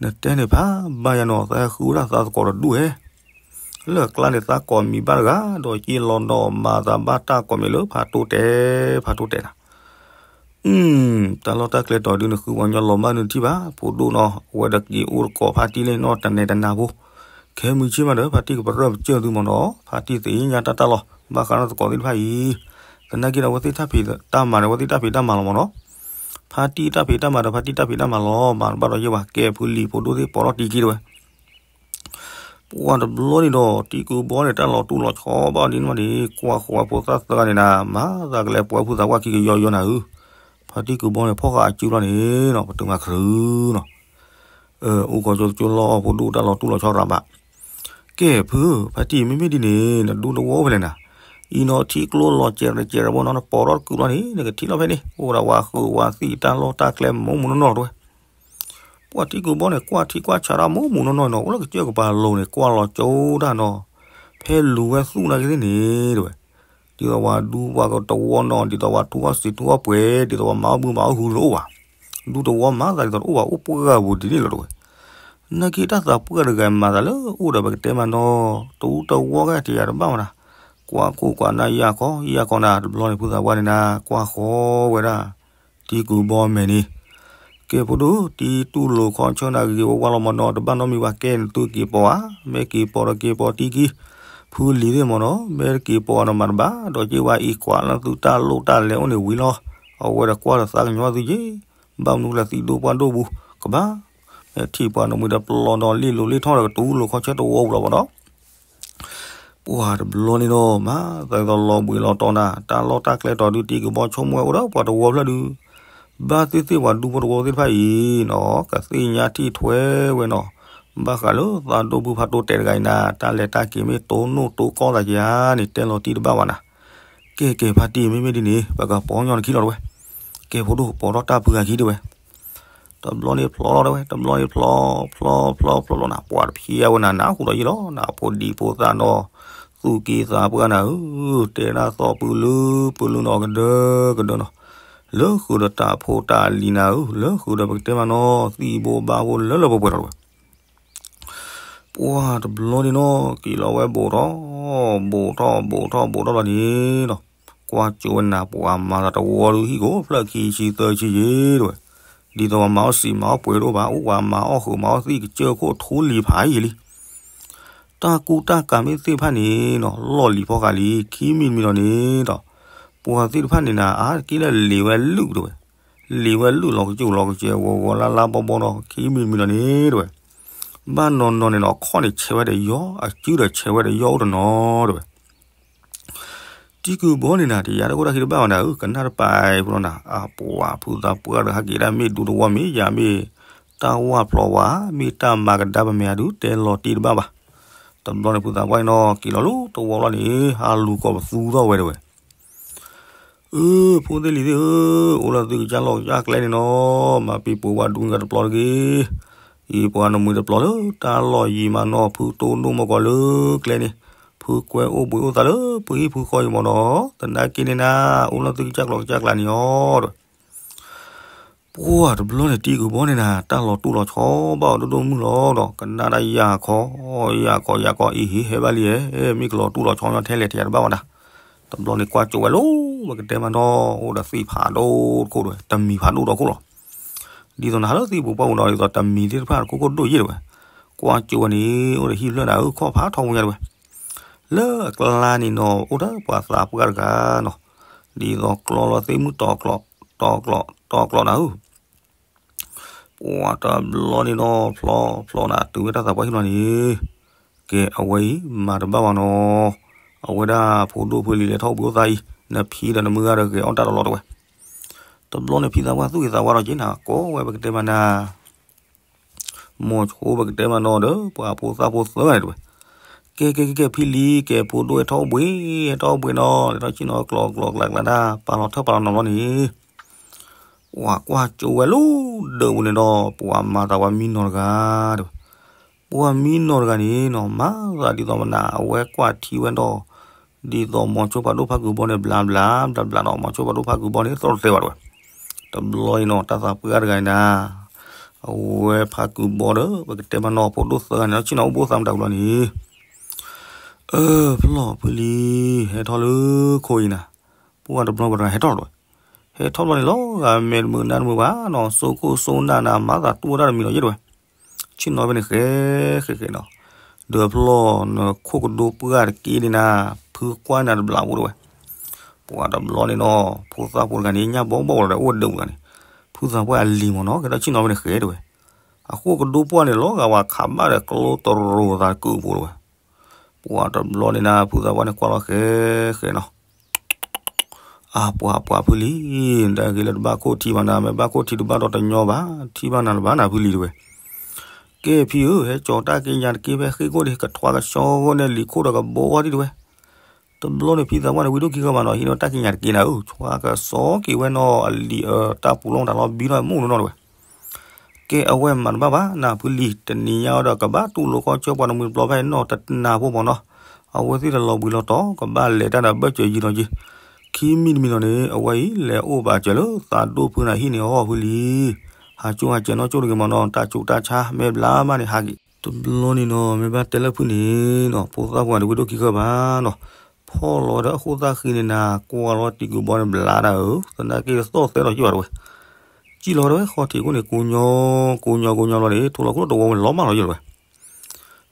နတဲန့ၣ်ဖးဘၣ်ယၤနီၤ သးဟဲဃုဝဲဒၣ်သးသကိးတဒူၣ်ဧဲ လၢကျါန့ၣ်သးကိးမံၤဘၣ်တဂၤ ဒီးက့ၤလီၤဒီးမၤသးဘၣ်တၢ်ကိးမံၤလၢဖးတိတဲာ် ဖးတိတဲာ်နၤ တၢ်လီၢ်တၢ်ကျဲတီၤဒုန့ၣ် ဃုပှၤကညီလီၤမၢ်နုၤတထံၣ်ဘၣ် ဖိဒိၣ်နီၤ အဝဲဒီးက့ၤအိၣ်တကိးဖါတံၢ်လၢနီၢ်တနဲၤတနၤဖိ ခဲမုၢ်ဆ့ၣ်မးဒီး ဖါတံၢ်ကပရၢၢ်ပကၢၢ်သုမ့ၢ်နီၤ ဖါတံၢ်သ့ၣ်ညါတၢ်တၢ်လီၢ် ဘၣ်ဃးနီၢ်သကိးသ့ၣ်တဖၣ်အံၤ သနာ်က့ဒီး အဝဲသ့ၣ်တၢ်ဖံးတၢ်မၤန့ၣ် အဝဲသ့ၣ်တၢ်ဖံးတၢ်မၤလီၤမ့ၢ်နီၤ ဖါတံၢ်တၢ်ဖံးတၢ်မၤဒီး ဖါတံၢ်တၢ်ဖံးတၢ်မၤလီၤ မၤတဘၣ်ဒီးယဲၢ်ဘၣ် ကဲဖုလံၤဖိဒိၣ်သ့ၣ်ပိာ်ထီၣ်တံၢ်က့ၤတဲဝဲ ပှၤတဘျီန့ၣ်ဒီး တံၤကူးဘီန့ၣ် တၢ်လီၤတူၢ်လီၤဆီဘၣ်ဒ်န့ၣ်မးန့ၣ် ကွၢ်ဃီၤဖိသၣ်သၢဂၤန့ၣ်နၤ မၤသးကလဲၤပှၤဖုသးပှၢ်ခံကယီယီနၤဧၢ ဖါတံၢ်ကူးဘီန့ၣ် ဖီၣ်ဃာ်အစုလီၤန့ၣ်နီၤ ပတုာ်မၤခရူနီၤ အိၣ်ကီၤကၠိကၠိလီၤအီၣ်ဖိဒိၣ်တၢ်လီၤတူၢ်လီၤဆီရၤဘၣ် ကဲဖု ဖါတံၢ်မ့မ့ၢ်ဒ်န့ၣ် နဒူသဝီအိၣ်ဖဲလဲၣ်နၤ အံၤနီၤထံကျိလီၤစဲးရးစဲးရးဘီနီၤ နပိာ်ထီၣ်တကုာ်လီၤန့ၣ် နကထံၣ်လီၤဖဲန့ၣ် အိၣ်ဒၣ်ဝဲဃုာ်ဝဲသံးတၢ်လီၢ်တၢ်ကျဲမူးမူးနီၢ်နီၢ်တဲဝဲ ပှၤတံၤကူးဘီန့ၣ် ကွၢ်ထံကွၢ်ဆးတၢ်မူးမူးနီၢ်နီၢ်နီၤ အိၣ်လၢကစၢၢ်ကပၤလိၤန့ၣ် ကွၢ်လီၤကၠိတၢ်နီၤ ဖဲလူၤဝဲသူၣ်နာ်က့သ့ၣ်န့ၣ်တဲဝဲ ဒ်သိးပှၤဒူပှၤကတဝီနီၤ ဒ်သိးပှၤထူအီၣ်စံးထူအီၣ်ပှဲၤ ဒ်သိးပှၤမၤအီၣ်ဘုမၤအီၣ်ဟုတအိၣ်ဘၣ် ဒူသဝီမၤသးဒ်သိးတအိၣ်ဘၣ် အိၣ်ပှၢ်ပူၤဒ်န့ၣ်လီၤတဲဝဲ နာ်က့တၢ်သးပှၢ်တဂၤမၤသးလၢအိၣ်ဒီးပကတဲမးနီၤ တဝူတဝီကဲတယၤတဘၣ်မးနၤ ကွၢ်ခိၣ်ကွၢ်နၢ်ယၢ်ခီ ယၢ်ခီနၤ တဘျီန့ၣ်ဖုသးပှၢ်န့ၣ်နၤ ကွၢ်ဃီၤဝဲဒၣ် တံၤကူးဘီမဲာ်န့ၣ် ကဲဖိဒိၣ် တံၤတူၢ်လိာ်ခီဆၢနၤဂ့ၤဝဲဝါလီၤမ့ၢ်နီၤ တဘၣ်နီတမံၤဘၣ် ကဲနသုက့ၤပိာ်ဧါ မ့ၢ်က့ၤပိာ်ဒီးက့ၤပိာ်တံၢ်ကံ ဖုလံၤသ့ၣ်မ့ၢ်နီၤ မ့ၢ်တက့ၤပိာ်နီၤမၤတဘၣ် ဒီးက့ၤဝဲအံၤကွၢ်လၢသုတၢ်လိၣ်တၢ်လဲၤအိၣ်န့ၣ်ဝံၤလီၤ အဝဲဒီးကွၢ်ဒီးသးကညီၤသုယ့ၢ် ဘၣ်မနုၤလဲၣ်သံးဒိၣ်ပှၢ်ဒိၣ်ပူၤ ကဘၣ် မ့ၢ်ထံၣ်ပှၤနီၢ်မံၤဒီးပလီၢ်ဒီးလ့ၣ်လိာ်လ့ၣ်ထီၣ်ဒီး ကတူၢ်လိာ်ခီဆၢတဝီပူၤလီၤမ့ၢ်နီၤ ပှၤတဘျီန့ၣ်ဒီး မၤသးဒ်သိးလီၤဘှံးလီၤတီၤနၤ တၢ်လီၢ်တၢ်ကျဲတီၤဒုး တံၤကူးဘီဆိကမိၣ်ဝဲအိၣ်ဒီးပှၤတဝီဖျၢၣ်ဒုး ဘၣ်သ့ၣ်သ့ၣ်ပှၤဒူဖိတဝီသ့ၣ်တဖၣ်အံၤနီၤ ကသ့ၣ်ညါထံၣ်ထွဲဝဲနီၤ ဘၣ်ဃးလၢသးဒိၣ်ဘုဖးဒိၣ်တဲာ်တဂၤအံၤနၤ တၢ်လဲၤတၢ်က့ၤမ့ၢ်တိၢ်နီၣ်တိၢ်ကီၢ်သးက့ၤဧါန့ၣ် တဲလီၤတံၢ်တဘၣ်ဘၣ်နၤ ကဲကဲဖါတံၢ်မ့မ့ၢ်ဒ်န့ၣ် ပကပိာ်ညီနခံလီၤတဲဝဲ ကဲဖိဒိၣ်ပိာ်ထီၣ်တၢ်ဖုဂၤခံတဲဝဲ တဘျီန့ၣ်ဖျီလီၤတဲဝဲ တဘျီန့ၣ်ဖျီ ဖျီ ဖျီ ဖျီလီၤနၤ ပှၤတဖျဲဝဲနၤ နၢ်ဟူဒီးယံၤလီၤ နဖိဒံဖိသၣ်နီၤ သူၣ်က့သးပှၢ်နၤဧၢ တဲဒၣ်သီၣ်ပူၤလၢပူၤလၢနီၤ ကဒၢကဒၢနီၤ လၢဃုာ်ဒီးတၢ်ဖိတၢ်လံၤနၤဧၢ လၢဃုာ်ဒီးပကတဲမးနီၤ သံၣ်ဘိဘၣ်ဘိလၢလၢပှဲၤပှဲၤလီၤတဲဝဲ ပှၤတဘျီန့ၣ်နီၤ က့ၤလီၤဝဲဘူးထီၣ် ဘူးထီၣ် ဘူးထီၣ် ဘူးထီၣ်လီၤန့ၣ်နီၤ ကွၢ်ကၠိဝဲနၤ ပှၤမၤသးတဝီဒုးဟံၣ်ကိးဖျၢၣ်ခံဆံသၢဆံယ့ၢ်တဲဝဲ ဒ်သိးပှၤမၤအီၣ်စံာ်မၤအီၣ်ပှဲၤတအိၣ်ဘၣ် အိၣ်ပှၤမၤအီၣ်ဃုာ်မၤအီၣ်သံၣ်ကစၢၢ်ခိၣ်ထူလံၤဖးယံာ်လံ တၢ်ကူတၢ်ကၤမ့ၢ်သ့ၣ်တဖၣ်န့ၣ်နီၤ လီၢ်လံၤဖီဃးလံ ခံမံၤတမံၤလီၤန့ၣ်ဒီး ပှၤသ့ၣ်တဖၣ်န့ၣ်နၤ အါတက့ၢ်လၢလံၤဝဲလုၢ်တဲဝဲ လံၤဝဲလုၢ်လီၤကစူၣ်လီၤကစဲးဂီၤဂီၤလါလါဘီဘီနီၤ ခံမံၤတမံၤလီၤန့ၣ်တဲဝဲ ဘၣ်နီၤနီၤန့ၣ်နီၤ ခီၣ်န့ၣ်ဆဲးဝဲဒီးယီၢ် အစုဒီးဆဲးဝဲဒီးယီၢ်အိၣ်တနီၤတဲဝဲ တံၤကူးဘီန့ၣ်နၤ တယၤတအိၣ်တၢ်ခံတဘၣ်ဘၣ်နၤဧၢ ကနၣ်တပာ်ဖိလီၤနၤ အပှၤဖုသးပှၢ်ဒီးဟဲက့ၤဒၣ်မ့ၢ်ဒူသဝီမ့ၢ်ယၤမ့ၢ် တၢ်ဝၢ်ဖျိဝဲ မ့ၢ်တၢ်မၤကဒါပမဲာ်အဒုး တဲလီၤတံၢ်တဘၣ်ဘၣ် တဘျီန့ၣ်ဖုသးပှၢ်န့ၣ်နီၤ က့ၤလီၤလၢတဝီလီၤန့ၣ် ဟးလူၤကိးပသူထီၣ်ဝဲတဲဝဲ, အၢ ဖိသ့ၣ်လံၤသ့ၣ်ဧၢ, အိၣ်လၢသုကစၢ်လီၢ်ကစၢ်ကျဲန့ၣ်နီၤ, မၤပ့ၤပိာ်ပှၤဒူၣ်န့ၣ်တပျီတဂ့ၤ, အံၤပှၤနမှံၤတပျီလၢတၢ်လီၢ်ယံၤမးနီၤ, ဖုတိၢ်ဒိၣ်မီၢ်ကီၤလၢကျဲန့ၣ်, ဖုကွဲအိၣ်ဘှံးအိၣ်သါလၢဖုဟံၣ်ဖုဃီအံၤမးနီၤ, သနာ်က့န့ၣ်နၤ အိၣ်လၢသုကစၢ်ကျီၢ်ကစၢ်ကျဲန့ၣ်အီၤ ပှၢ်တဘျီန့ၣ် တံၤကူၣ်ဘီန့ၣ်နၤ တၢ်လီၤတူၢ်လီၤဆီဘၣ်အီၤဒိၣ်ဒိၣ်မုၢ်လီၤဒီး ကနၣ်ဒၣ်ယၢ်ခီ, ယၢ်ခီ ယၢ်ခီ အံၤဟ့ၣ်ဟဲဘၣ်လံဧဲ, မ့ၢ်ကလီၤတူၢ်လီၤဆီညီထဲလဲၣ်ထဲယၤတဘၣ်ဝဲဒၣ်, တဘျီန့ၣ်ကွၢ်ကၠိဝဲလိၤ ပကတဲမးနီၤ အိၣ်ဒီးသံၣ်ဖးဒိၣ်တခိၣ်ဒီး တမံၤဖးဒိၣ်ဒီးခိၣ်လီၤ, ဒ်သိးနဟးလၢသံၣ်ပူၤပှၢ်ပူၤနီၤ ဒ်သိးတမံၤသ့ၣ်တဖၣ်တခိၣ်ခိၣ်ဒိၣ်ယဲၢ်တဲဝဲ, ကွၢ်ကၠိဝဲန့ၣ် အိၣ်ဒီးဟံၣ်ဖျၢၣ်နၤဧၢ ခီၣ်ဖးထီဘိညါတဲဝဲ လၢအကျါန့ၣ်နီၤ အိၣ်ဒီးပှၤသးပှၢ်တဂၤနီၤ, ဒ်သိးကျီလီၤသ့ၣ်မုၢ်တီၤကျီ, တီၤကျီ, တီၤကျီနၤဧၢ, ပှၢ်တဘျီန့ၣ်နီၤ ဖျီ, ဖျီနၤတုၤဝဲတၢ်သးပှၢ်ဟံၣ်လီၤန့ၣ်, ကဲအဝဲအံၤ မၤတဘၣ်ဘၣ်နီၤ, အဝဲဒၣ်ဖိဒိၣ်ဖုလံၤလဲၤထီၣ်အိၣ်ဘှံးအိၣ်သါအံၤ နဖံဒီးနမုၢ်ဂၤဒီးဂဲၤအီၣ်တၢ်တလီၤတဲဝဲ, တဘျီန့ၣ်ဖံသးပှၢ်သူၣ်ဂ့ၤသးဝါထီၣ်က့ၤနၤ ကိးဝဲပကတဲမးနၤ မိၤဆိပကတဲမးနီၤဒီး ပှၤဖိသၣ်ဖိသၢဂၤန့ၣ်တဲဝဲ, ကဲကဲကဲကဲ ဖံလံၤ ကဲဖိဒိၣ်ဟဲထီၣ်အိၣ်ဘှံး, ဟဲထီၣ်အိၣ်ဘှံးနီၤ လဲၤထီၣ်ဆ့ၣ်နီၤကျိးကျိးကျါကျါဒၣ် ပာ်လီၤထၢၣ်ပာ်လီၤနီၤလီၤန့ၣ်, ပှၤကွၢ်ကၠိဝဲလၢဒၢးပူၤန့ၣ်ဒီး ပှၤမၤသးပှၤမံနီၤတဂၤတဲဝဲ, ပှၤမံနီၤတဂၤန့ၣ်နီၤ မၤသးဒ်သိးမနုၤ အဝဲကွၢ်ထံဝဲဒီး ဒ်သိးမိၤဆိဖးဒိၣ်ဖးကုၢ်ဘီန့ၣ် ဘျးဘျး ဘျးဘျးဒီး မိၤဆိဖးဒိၣ်ဖးကုၢ်ဘီန့ၣ် သီၣ်တတဲဘၣ်တဲဝဲ, တဘျီအံၤနီၤ တၢ်သးပှၢ်တဂၤအံၤနၤ အဝဲဖးကုၢ်ဘီဒီး ပကတဲမးနီၤ ဖိဒိၣ်သၢဂၤန့ၣ် ဆ့ၣ်နီၤအိၣ်ဘှံးအိၣ်သါမတၤဝံၤလီၤန့ၣ်, အၢ ဖျီၣ်ဖုလံၤ ဟဲထီၣ်လၢခိအံၤနၤ, ပှၢ်တဘျီပှၤတဂၤဟဲထီၣ်လီၤတဲဝဲ, ဟဲထီၣ်ဘျီန့ၣ်လီၤဂာ်မဲာ်တမုာ်နါတမုာ်ဘၣ်နီၤ စိခိၣ်စိနၢ်နၤ မၤသးတူၢ်ဝဲဒၣ်တမံၤလီၤယဲၢ်တဲဝဲ ဆ့ၣ်နီၤဖဲန့ၣ်ဃဲဃဲဃဲနီၤ, ဒီးဖျီၣ်နခိၣ်ကဒိပှၢ်တက့ၢ်န့ၣ်နၤ, ဖုကွၢ်နၤတဘျီဖိတဲဝဲ, ပှၤတဘျီန့ၣ်နီၤ ဖိသၣ်ဖိတဂၤန့ၣ် ညၣ်ဘီဘီလီၤဒီး အိၣ်ဒၢးပူၤတဂၤန့ၣ်, ဖုသးပှၢ်အလံၤမ့ၢ်နီၤ ကဲထီၣ်ဆ့ၣ်နီၤဖဲန့ၣ်ဃဲတဲဝဲ, အခိၣ်ကဒိပှၢ်န့ၣ်လီၤဂာ်ဝဲခးဘၣ်ဒီးကျိတရိၤသးကုၢ်ဖိတဲဝဲ, ပှၤတဘျီန့ၣ်နၤ ဖုသးပှၢ်န့ၣ်ကွၢ်လီၤဃဲဃဲနီၤ အပှၤပှၤဖုလံၤ, နတဂ့ၤလၢတဘၣ်ခိၣ်ထံဘၣ်နၤ မ့ၢ်ဘၣ်ခိၣ်ထံတဘၣ်ဒီးတညီဘၣ် ထံၣ်ဘၣ်နၤလၢၤဘၣ်နၤဖုလံၤတဲဝဲ, ကဲဖံဧၢ ဟဲကၠီၤတၢ်က့ညါတက့ၢ်ဖဲဃ့ၢ်ခိၣ်န့ၣ် ကထွါကစီဂီၢ်န့ၢ်လံာ်ခိၣ်ဒီးကဘီဝါဒံးတဲဝဲ, တဘျီန့ၣ်ဖံသးပှၢ်န့ၣ် ဝံဒိၣ်ခံဂၤဘၣ်နီၤ ဟံးန့ၢ်တၢ်က့ညါတက့ၢ်နၤဧၢ ထွါကစီက့ၤဝဲနီၤ အလံာ်အတၢ်ပူၤလီၢ်မတၤလီၤဘံထီၣ်မိၢ်နီၢ်နီၢ်တဲဝဲ ကဲအဝဲမၤတဘၣ်ဘၣ် နၢ်ဖုလံၤ တနံၤညါအံၤဒီး ကဘၣ်တူၢ်လိာ်ခီဆၢပှၤနမှံၤတပျီဖဲအံၤနီၢ်တနၤဖိမ့ၢ်နီၤ, အဝဲသ့ၣ်တလီၤဘှံးလီၤတီၤ ကဘၣ်လဲၤတၢ်ဒီးဘၢၣ်စၢၤယံၤနီၤက့ၤ, ခံမံၤတမံၤနီၤန့ၣ် အဝဲအံၤလဲၤအိၣ်ဘၣ်စၢၤလၢသးဒိၣ်ဖုနၤဟံၣ်န့ၣ်အီၤဖုလံၤ, ဟးကၠိဟးစဲၤနီၢ်ကၠိတဂ့ၤမ့ၢ်နီၤ တၢ်ဆူးတၢ်ဆါမ့ၢ်ဘျါမးန့ၣ်ဟးက့ၤ, တဘျီန့ၣ်နီၤ မ့ၢ်ဘၣ်တဲလၢဖုန့ၣ်နီၤ ဖိသၣ်ဖိန့ၣ် ဝံဒိၣ်ခံဂၤဘၣ်နီၤ, ဖီၣ်လီၤဝဲဒီးအခိၣ်သၣ်ဃံန့ၣ်နၤ ကွၢ်လီၤတံၤကူၣ်ဘီန့ၣ်ဘျါဒၣ်ဧၢ, သနာ်က့သီၣ်သဲလီၤယံာ်ဘၣ်တဲဝဲ စံၣ်လီၤဝဲဒီးဝဲဃီထံးခိၣ်န့ၣ် ကိညီ, ကိညီကိညီလီၤန့ၣ် ထိလီၤခိၣ်တဝီဝဲလီၤမၢ်လီၤယံာ်လီၤဝဲ,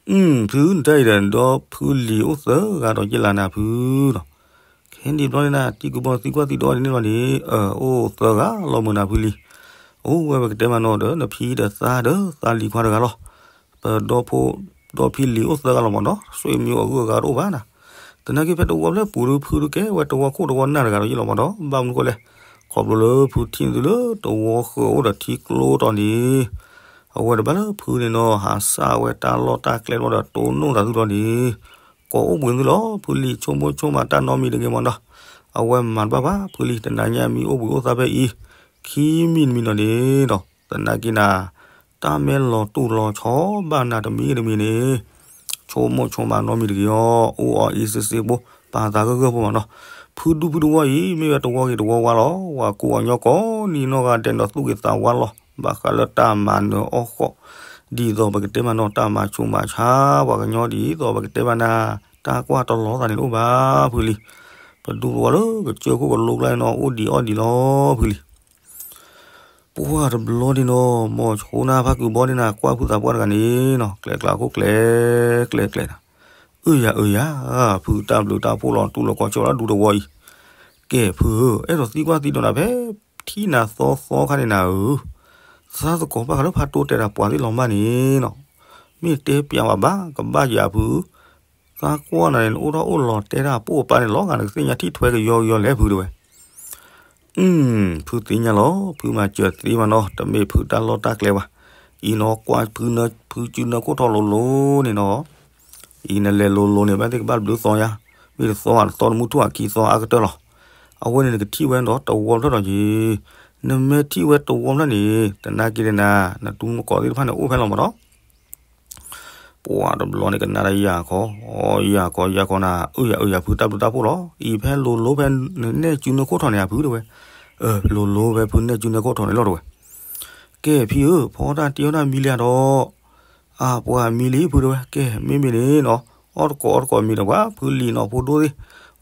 အု ဖုနတၢ်အံၤဒီး ဒီဖုလံၤအိၣ်သၢဂၤဒီးယ့ၢ်လၢ်နၤဖုလီၤ, ခဲန့ၣ်ဘျီန့ၣ်နၤ တံၤကူၣ်ဘီသံကွၢ်သံဒိးန့ၣ်လီၤန့ၣ် အၢ အိၣ်သၢဂၤလီၤမုၢ်နၤဖုလံၤ, အိၣ်ဝဲပကတဲမးနီၤဒီး နဖံဒီးသၢဒီးသးလံၤခွါတဂၤလီၤ, ပဒီဖိ ဒီဖံလံၤအိၣ်သၢဂၤလီၤမးနီၤ ဆွေမျိုးအဂုၤအဂၤတအိၣ်ဘၣ်နၤ, သနာ်က့ဖဲတဝီဖျၢၣ်ပူၤဒီးဖုဒုးကဲဝဲတဝီခိၣ်တဝီနၢ်တဂၤဒီးယ့ၢ်လီၤမးဒီး ဘၣ်မနုၤဃိလဲၣ်, ခီဖျိလၢဖုထံၣ်သုလၢတဝီဃၢၤအိၣ်ဒီးထံကျိတီၤန့ၣ်, အဝဲတဘၣ်လၢဖုန့ၣ်နီၤ ဟးစၢ်ဝဲတၢ်လီၢ်တၢ်ကျဲတဘျီဒီးတိၢ်နီၣ်သးသုလီၤန့ၣ်, ကိးအိၣ်ဘှံးသုလီၤ ဖုလံၤဆိကမိၣ်ဆိကမးတၢ်နီတမံၤတဂ့ၤမးနီၤ, အဝဲမၤတဘၣ်ဘၣ် ဖုလံၤ တနၤညါမ့ၢ်အိၣ်ဘှံးအိၣ်သါဖဲအံၤ, ခံမံၤတမံၤနီၤန့ၣ်ဒီး သနာ်က့နၤ တၢ်မ့ၢ်လီၤတူၢ်လီၤဆီဘၣ်နၤတမံၤဂ့ၤတမံၤန့ၣ်, ဆိကမိၣ်ဆိကမးနီတမံၤတဂ့ၤအီၤ, အိၣ်အီၤအံၤစ့စ့ဖိ, ပာ်သးဂၢၢ်ဂၢၢ်ဖိမးနီၤ, ဖုဒူဖုတဝီအံၤ မ့ၢ်ဝဲတဝီဂ့ၤတဝီဝါလီၤ, ပှၤကူအီၤညီကိးနံၤနီၢ်ဂၤဒဲးဒီးသူၣ်ဂ့ၤသးဝါလီၤ, ဘၣ်ဃးလၢတၢ်မၤနၢၤအီၣ်ဃီၣ်, ဒ်သိးပကတဲမးနီၤ တၢ်မၤဆူးမၤဆါပှၤကညီဒ်သိးပကတဲမးနၤ, တၢ်ကွၢ်တလီၤသးန့ၣ်တအိၣ်ဘၣ်ဖုလံၤ, ပဒူပဝီလၢကစၢၢ်ခိၣ်ကလိကျါန့ၣ်နီၤ အိၣ်ဒံးအီၣ်ဒံးလီၤဖုလံၤ ပှၢ်တဘျီန့ၣ်နီၤ မိၤဆိနၢ်ဖးကုၢ်ဘီန့ၣ်နၤ ကွၢ်ဖုသးပှၢ်တဂၤန့ၣ်နီၤ ကျဲကျါခိၣ်ကျဲ ကျဲကျဲနၤ, အၢယၤအၢယၤ, ဖုတၢ်ဘျုးတၢ်ဖှိၣ်လီၤတူၢ်လီၤကီၢ်ဆၢလီၤဒူတဝီအံၤ, ကဲဖုဧၢ, အဲၣ်ဒိးသံကွၢ်သံဒိးနၤဖဲထံၣ်နၤသီသီခါန့ၣ်နၤဧၢ, သးသကိးဘၣ်ဃးလၢဖးတိတဲတၢ်ပှၤသ့ၣ်လီၤမၢ်န့ၣ်နီၤ, မ့ၢ်တဲပျးဘၣ်ဘၣ် ကဘၣ်ယၤဖု သးကွၢ်နၤန့ၣ် နအိၣ်ထီၣ်အိၣ်လီၤတဲတၢ်ပိၢ်အပၢ်န့ၣ် လီၤဂာ်နကသ့ၣ်ညါ ထံၣ်ထွဲကယီကယီလဲၣ်ဖုတဲဝဲ. အု ဖုသ့ၣ်ညါလီၤ, ဖုမၤစၢၤသ့မးနီၤ, တမ့ၢ်ဖုတၢ်လီၢ်တၢ်ကျဲဘၣ်. အံၤနီၤ ကွၢ်ဖုနၢ ဖုစုနၢခိၣ်ထီၣ်လိၤလိၤန့ၣ်နီၤ, အံၤနလဲၤလိၤလိၤန့ၣ် ဘၣ်သ့ၣ်ကဘၣ်တဘျုးသီယါ, မ့ၢ်တသီဧါ တသီတမုၢ်ထူၣ်ဧါ ခံသီအါကတၢၢ်လီၤ. အဝဲန့ၣ်နကထံၣ်ဝဲဒီးတဝီဖျၢၣ်ဒီးယ့ၤ, နမ့ၢ်ထံၣ်ဝဲတဝီဖျၢၣ်န့ၣ် တနာ်က့ၤဒၣ်နၤ နတူၢ်နကိးသ့ၣ်တဖၣ်န့ၣ် အိၣ်ဖဲလီၤမးဒီး ပှၤတဘျီန့ၣ်ကနၣ်တၢ်ယၤခီ, ယၤခီယၤခီနၤ အၢယၤအၢယၤဖုတၢ်ဘျုးတၢ်ဖှိၣ်လီၤ. အံၤဖဲလိၤလိၤဖဲနနဲၣ်စုနဲၣ်ခိၣ်ထီၣ်န့ၣ် အဖုတဲဝဲ, အၢ လိၤလိၤဖဲဖုနဲၣ်စုနဲၣ်ခိၣ်ထီၣ်န့ၣ်လီၤတဲဝဲ. ကဲဖံဧၢ ဖီတၢ်တ့အီၣ်တၢ်မံလံဧါဒီး, အပှၤမံလံဖုတဲဝဲ. ကဲ မ့မ့ၢ်န့ၣ်နီၤ, အီၣ်တကိးအီၣ်တကိးမံဒီးပှၤ ဖုလံၤနီၤ ဖိဒိၣ်သ့ၣ်,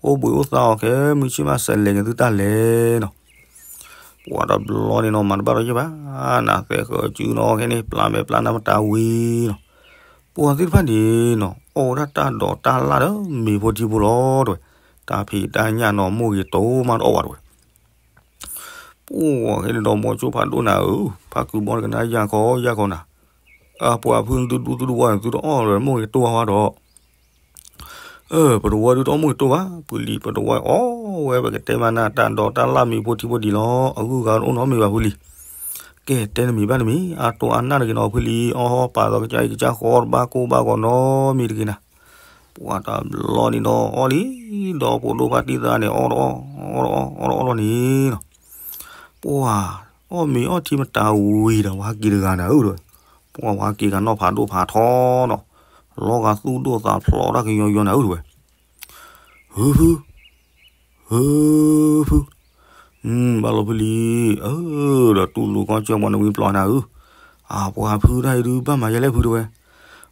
အိၣ်ဘှံးအိၣ်သါအီၤခဲ မုၢ်ဆ့ၣ်မးစဲးလဲၤက့ၤသုတၢ်လဲၤနီၤ ပှၤတဘျီန့ၣ်နီၤ မၤတဘၣ်ဒီးယဲၢ်ဘၣ်, နသဲဃၢၤစုနီၤ ခဲန့ၣ် ပျၢ်မဲာ်ပျၢ်နါမတၤဝံၤနီၤ, ပှၤသ့ၣ်တဖၣ်န့ၣ်နီၤ အီၣ်ဝဲဒၣ်တၢ်ဒိးတၢ်လၣ်ဒီးမ့ၤဖိထံဖိလီၤတဲဝဲ, တၢ်ဖံးတၢ်ညၣ်နီၤ မိၢ်ဂ့ၤတိၢ်မးတအီၣ်ဘၣ်တဲဝဲ. ပှၤခဲန့ၣ်ဒီးမိၤဆိဖးဒိၣ်နၤဧၢ, ဖးကုၢ်ဘီန့ၣ်ကနၣ်ယၤခီယၤခီနၤ, အပှၤဖုသုဒူသုတဝီန့ၣ် သုတအီၣ်လၢမိၢ်ဂ့ၤတိၢ်ဝဲဒီး အၢ ပတဝီဒုတအီၣ်မိၢ်ဂ့ၤတိၢ်ဘၣ်, ဖုလံၤ ပတဝီအီၣ်ဝဲ ပကတဲမးနၤ တၢ်ဒိးတၢ်လၣ်မ့ၤဖိထံဖိဒံးလီၤ, အဂုၤအဂၤအိၣ်နီတမံၤဘၣ်ဖုလံၤ. ကဲ တဲနမံၤဘၣ်နမံၤ အတိၢ်အနၢ်တဂ့ၤနီၤ ဖုလံၤ အီၣ်ပာ်သီကစၢ်အံၤကစၢ်ဃီတဘၣ်ကိၢ်ဘၣ်ဂီၤနီတမံၤတဂ့ၤနၤ. ပှၤတဘျီန့ၣ်ဒီးအီၣ်လံ, ဒီးဖိဒိၣ်ဖါတံၢ်သၢဂၤန့ၣ် အီၣ်တအီၣ် အီၣ်တအီၣ် အီၣ်တအီၣ်လီၤန့ၣ်နီၤ ပှၤအီၣ်မ့ၤအီၣ်ထံမတၤဝံၤဒီး ဝၤက့ၤတဂၤနၤဧၢဒီး, ပှၤဝၤက့ၤဂၤနီၢ်ဖးဒိၣ်ဖးထီနီၤ, လီၤဂာ်သူၣ်ဒိၣ်သးဖျိးတၢ်ကယီယီနၤဧၢတဲဝဲ. ဟုဖု, ဟုဖု, ဘၣ်လီၤဖုလံၤ, အၢ ဒီးတူၢ်လိာ်ကီၢ်ကၢပှၤနဝံပျီနၤဧၢ, အပှၤဖုတၢ်အံၤဒုးဘၣ်မၤယဲလဲၣ်ဖုတဲဝဲ.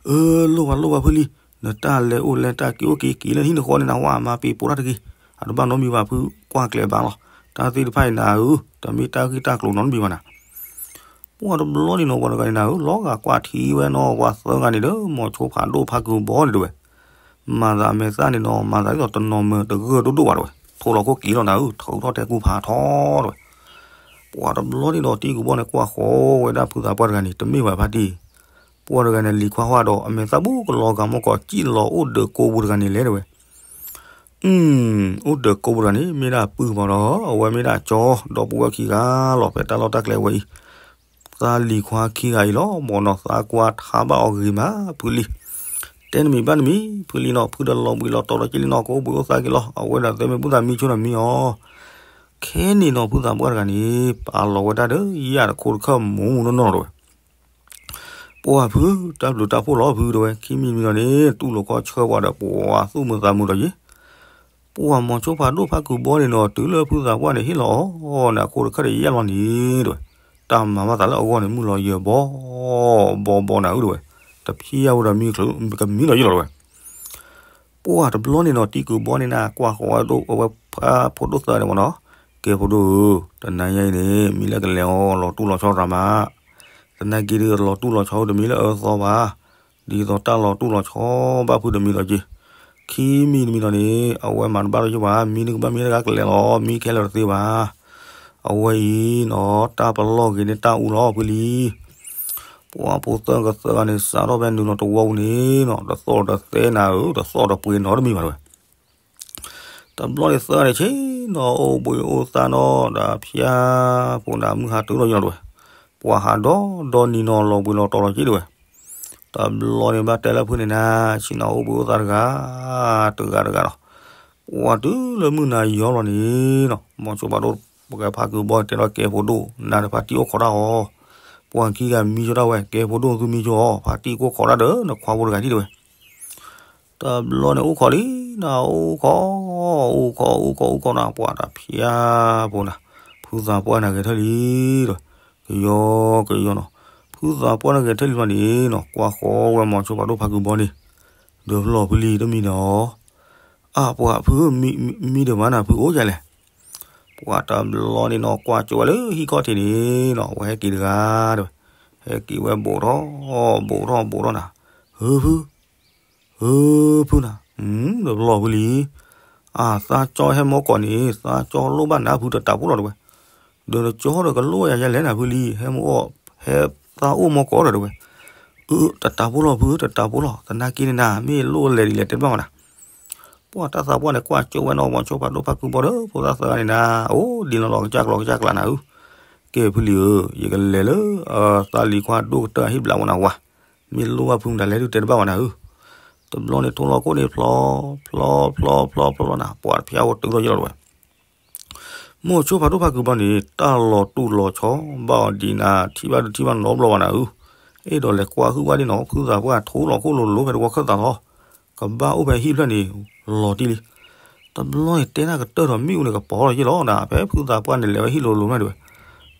အၢ လိၣ်ဘၣ်လိၣ်ဘၣ်ဖုလံၤ, နတၢ်လဲၤအိၣ်လဲၤတၢ်က့ၤအိၣ်က့ၤက့ၤလၢနဟံၣ်နဃီန့ၣ် နဝၤမၤပ့ၤပိာ်တၢ်တဂ့ၤ, အတဘၣ်နီတမံၤဘၣ်ဖု, ကွၢ်ကျဲၤဘၣ်လီၤ, တၢ်သ့ၣ်တဖၣ်အံၤနၤဧၢ, တမ့ၢ်တၢ်ဂ့ၢ်တၢ်ကျိၤနီတမံၤဘၣ်နၤ. ပှၤတဘျီန့ၣ်နီၤ ပှၤတဂၤန့ၣ်နၤဧၢ, လီၤဂာ်ကွၢ်ထံဝဲနီၤ ပှၤသၢဂၤန့ၣ်ဒီး မိၤဆိဖးဒိၣ်ဖါကုၢ်ဘီန့ၣ်တဲဝဲ, မၤသးအမဲာ်သၣ်န့ၣ်နီၤ မၤသးဒ်သိးတနီၤမၢတဂၢၢ်ဒိၣ်ဒိၣ်ဘၣ်တဲဝဲ, ထိးလီၤခိၣ်က့ၤလီၤနၤဧၢ, ထုးထီၣ်တဲကူဖးထီတဲဝဲ. ပှၤတဘျီန့ၣ်ဒီး တံၤကူၣ်ဘီန့ၣ်ကွၢ်ဃီဝဲဒၣ်ဖုသးပှၢ်တဂၤန့ၣ် တမ့ၢ်ဘၣ်ဖါတံၢ်, ပှၤတဂၤန့ၣ်လံၤခွါဟီၣ်ဒီး အမဲာ်သၣ်ဘူးကလီၤဂာ်မီၢ်ကီး စံၣ်လီၤအိၣ်ဒၢးကိးပူၤတဂၤန့ၣ်လဲၣ်တဲဝဲ. အိၣ်ဒၢးကိးပူၤတဂၤန့ၣ် မ့ၢ်ဒၣ်ပုၢ်မးဒီး အဝဲမ့ၢ်ဒၣ်ကၠီ ဒီပုၢ်ဝဲၢ်ခံဂၤလီၤ ဖဲတၢ်လီၢ်တၢ်ကျဲဝဲအံၤ, သးလံၤခွါခံဂၤအံၤလီၤ မ့ၢ်နီၤ သးကွၢ်ထါဘၣ်အီၤဂ့ၤမး ဖုလံၤ, တဲနမံၤဘၣ်နမံၤ ဖုလံၤနီၤ ဖုဒီးလီၤဘှံးလီၤတီၤဒီးက့လံနီၤ ကအိၣ်ဘှံးအိၣ်သါက့ၤလီၤ အဝဲဒၣ်သၢမ့ၢ်ဘူၣ်သးမံဆိနီၤမံအီၤ, ခဲန့ၣ်နီၤ ဖုသးပှၢ်တဂၤန့ၣ် ပာ်လီၤဝဲဒၣ်ဒီး ယၣ်တခိၣ်တခၢၣ်မူးမူးနီၢ်နီၢ်တဲဝဲ. ပှၤဖု တၢ်ဘျုးတၢ်ဖှိၣ်လီၤဖုတဲဝဲ ခံမံၤတမံၤဒီးန့ၣ် တူၢ်လိာ်ခီဆၢပှၤဒီး ပှၤသူၣ်မုာ်သးမုာ်ဒီးယ့ၣ်, ပှၤမိၤဆိဖးဒိၣ်ဖါကုၢ်ဘီန့ၣ်နီၤ တုၤလၢဖုသးပှၢ်န့ၣ် ဟ့ၣ်လီၤအီၤန့ၣ် အခိၣ်တခၢၣ်ဒီးယဲၢ်လီၤန့ၣ်တဲဝဲ, တၢ်မၤဘၣ်သးလၢအဂီၢ်န့ၣ် မုၢ်လီၤယၢၤဘီ ဘီဘီနၤဧၢတဲဝဲ, တဖျံယၢ်ဝဲဒီးမံ ကမံဒီးယဲၢ်လီၤတဲဝဲ. ပှၤတဘျီန့ၣ်နီၤ တံၤကုၢ်ဘီန့ၣ်နၤ ကွၢ်ဃီၤဝဲဒၣ်အဝဲ ဖိဒိၣ်သၢဂၤန့ၣ်မ့ၢ်နီၤ, ကဲဖိဒိၣ်ဧၢ, တနၤညါအံၤန့ၣ် မ့ၢ်လၢကလဲၤအီၤလီၤတူၢ်လီၤဆီရၤမး, သနာ်က့ဒီးလီၤတူၢ်လီၤဆီတမံၤလၢအအၢသီဘၣ်, ဒ်သိးတၢ်လီၤတူၢ်လီၤဆီဘၣ်ဖုတမံၤဒီးက့ၤ, ခံမံၤတမံၤဒီးန့ၣ် အဝဲမၤတဘၣ်လၢၤဘၣ်, မံန့ၣ်ကဘၣ်မံတဂၤကလဲၤလီၤ မံခဲလၢာ်တသ့ဘၣ်. အဝဲအံၤနီၤ တၢ်ပလီၢ်ဂ့ၤန့ၣ်တၢ်အူလီၤဖုလံၤ ပှၤဖိသၣ်ကသၢဂၤန့ၣ် စးထီၣ်ဖဲနုာ်လီၤတဝီပူၤန့ၣ်နီၤ တသီၣ်တသဲနၤဧၢ တသီၣ်တပှ့ၤနီတမံၤဘၣ်တဲဝဲ. တဘျီန့ၣ်သၢဂၤန့ၣ်ဆ့ၣ်နီၤ အိၣ်ဘှံးအိၣ်သါနီၤ ဒီးဖျါဖိနၤ မုၢ်ဟါတုၤလီၤယလီၤတဲဝဲ. ပှၤဟးဒီဒီနံၤနီၤ လီၤဘှံးလီၤတီၤလီၤက့ၤတဲဝဲ. တဘျီန့ၣ်ဘၣ်တဲလၢဖုန့ၣ်နၤ ဆ့ၣ်နီၤအိၣ်ဘှံးအိၣ်သါတဂၤ တဂၤတဂၤနီၤ ပှၤတုၤလၢမုၢ်နၤယီၤလီၤန့ၣ်နီၤ မိၤဆိဖးဒိၣ် ပကဲဖါကုၢ်ဘီတဲလီၤကဲဖိဒိၣ် နၤဒီးဖါတံၢ်အိၣ်ခိးတၢ်အီၤ, ပှၤခံဂၤမံဆိတၢ်ဝဲ ကဲဖိဒိၣ်သုမံဆိအီၤ ဖါတံၢ်ကိၢ်ခိးတၢ်ဒီးနခွါဖိတဂၤဒံးတဲဝဲ. တဘျီန့ၣ်အိၣ်ခိးလံနၤ အိၣ်ခိး အိၣ်ခိး အိၣ်ခိး အိၣ်ခိးနၤ ပှၤတဖျါဖိနၤ ဖုသးပှၢ်န့ၣ်ဂဲၤထၢၣ်လံဒီး ကယီကယီနီၤ ဖုသးပှၢ်န့ၣ်ဂဲၤထၢၣ်လံလီၤန့ၣ်နီၤ ကွၢ်ဃီဝဲမိၤဆိဖးဒိၣ်ဖါကုၢ်ဘီန့ၣ် ဒီးဖျီၣ်ဖုလံၤတမံၤဒီး အါ ပှၤဖု မံတမၤနၤဖုအိၣ်ယလဲၣ်. ပှၤတဘျီန့ၣ်နီၤ ကွၢ်ကၠိဝဲလၢဟံၣ်ခီၣ်ထံးန့ၣ်နီၤ အဝဲဟဲက့ၤတဂၤတဲဝဲ, ဟဲက့ၤဝဲဘူးထီၣ် ဘူးထီၣ် ဘူးထီၣ်နၤ, ဟုဖု ဟုဖုနၤ, ဒီးဖျီၣ်ဖုလံၤ, အါ သးကၠီဟဲမီၢ်ကီးန့ၣ် သးကၠီလိၣ်ဘၣ်နၤဖုတတးဖိလီၤတဲဝဲ, ဒီးနကၠီဒီးကလိၣ်ယၤယလဲၣ်နၤဖုလံၤ ဟဲမီၢ်အီၣ် ဟဲသးအိၣ်မီၢ်ကီးဒီးတဲဝဲ, အၢ တတးဖိလီၤဖု တတးဖိလီၤ သနာ်က့န့ၣ်နၤ မ့ၢ်လိၣ်လဲၣ်ဒ်လဲၣ်တဲဘၣ်ဝဲနၤ ပှၤတၢ်သးပှၢ်န့ၣ် ကွၢ်ကၠိဝဲနီၤ မိၤဆိဖးဒိၣ်ဖါကုၢ်ဘီဒီး ဖိသၣ်သၢဂၤန့ၣ်နၤ အိၣ်ဒံးလီၤလီၤ ကစၢ်ကျီကစၢ်ကျးနၤဧၢ, ကဲဖုလံၤဧၢ ယကလဲၤလၢ သးလံၤခွါဒိၣ်ကတၢၢ်ဟံၣ်ဘျးဝဲနၤဝါ, မ့ၢ်လိၣ်ဘၣ်ဖုမတၤလဲၣ်ဒုးတဲတဘၣ်ဝဲနၤဧၢ, တဘျီန့ၣ် ထိၣ်လီၤခိၣ်န့ၣ် ဖျီ ဖျီ ဖျီ ဖျီ ဖျီ ဖျီနၤ ပှၤတဖျါအိၣ်တုၤထီၣ်ယလီၤတဝဲ. မိၤဆိဖးဒိၣ်ဖးကုာ်ဘီန့ၣ် တၢ်လီၤတူၢ်လီၤဆီ ဘၣ်အီၤဒံးနၤ ထံၣ်ဘၣ်တထံၣ်ဘၣ်နီတဘျီဘၣ်နၤဧၢ, အဲၣ်ဒိးလဲၤကွၢ်ဟုၣ်ဘၣ်ဒံးနီၤ ဖုသးပှၢ်ထိၣ်လီၤခိၣ်လိၤလိၤဖဲတဝီခၢၣ်သးလီၤ, ကဘၣ်အိၣ်ဖဲဟံၣ်ဖျၢၣ်န့ၣ် လီၤတံၢ်လံ. တဘျီန့ၣ်တဲနၢ်ကတၢၢ်ဒီး မ့ၣ်အူန့ၣ်ကပီၤထီၣ်ယ့ၢ်လီၤနၤ ဖဲဖုသးပှၢ်န့ၣ်လဲၤဝဲဟံၣ်လိၤလိၤမးတဝဲ.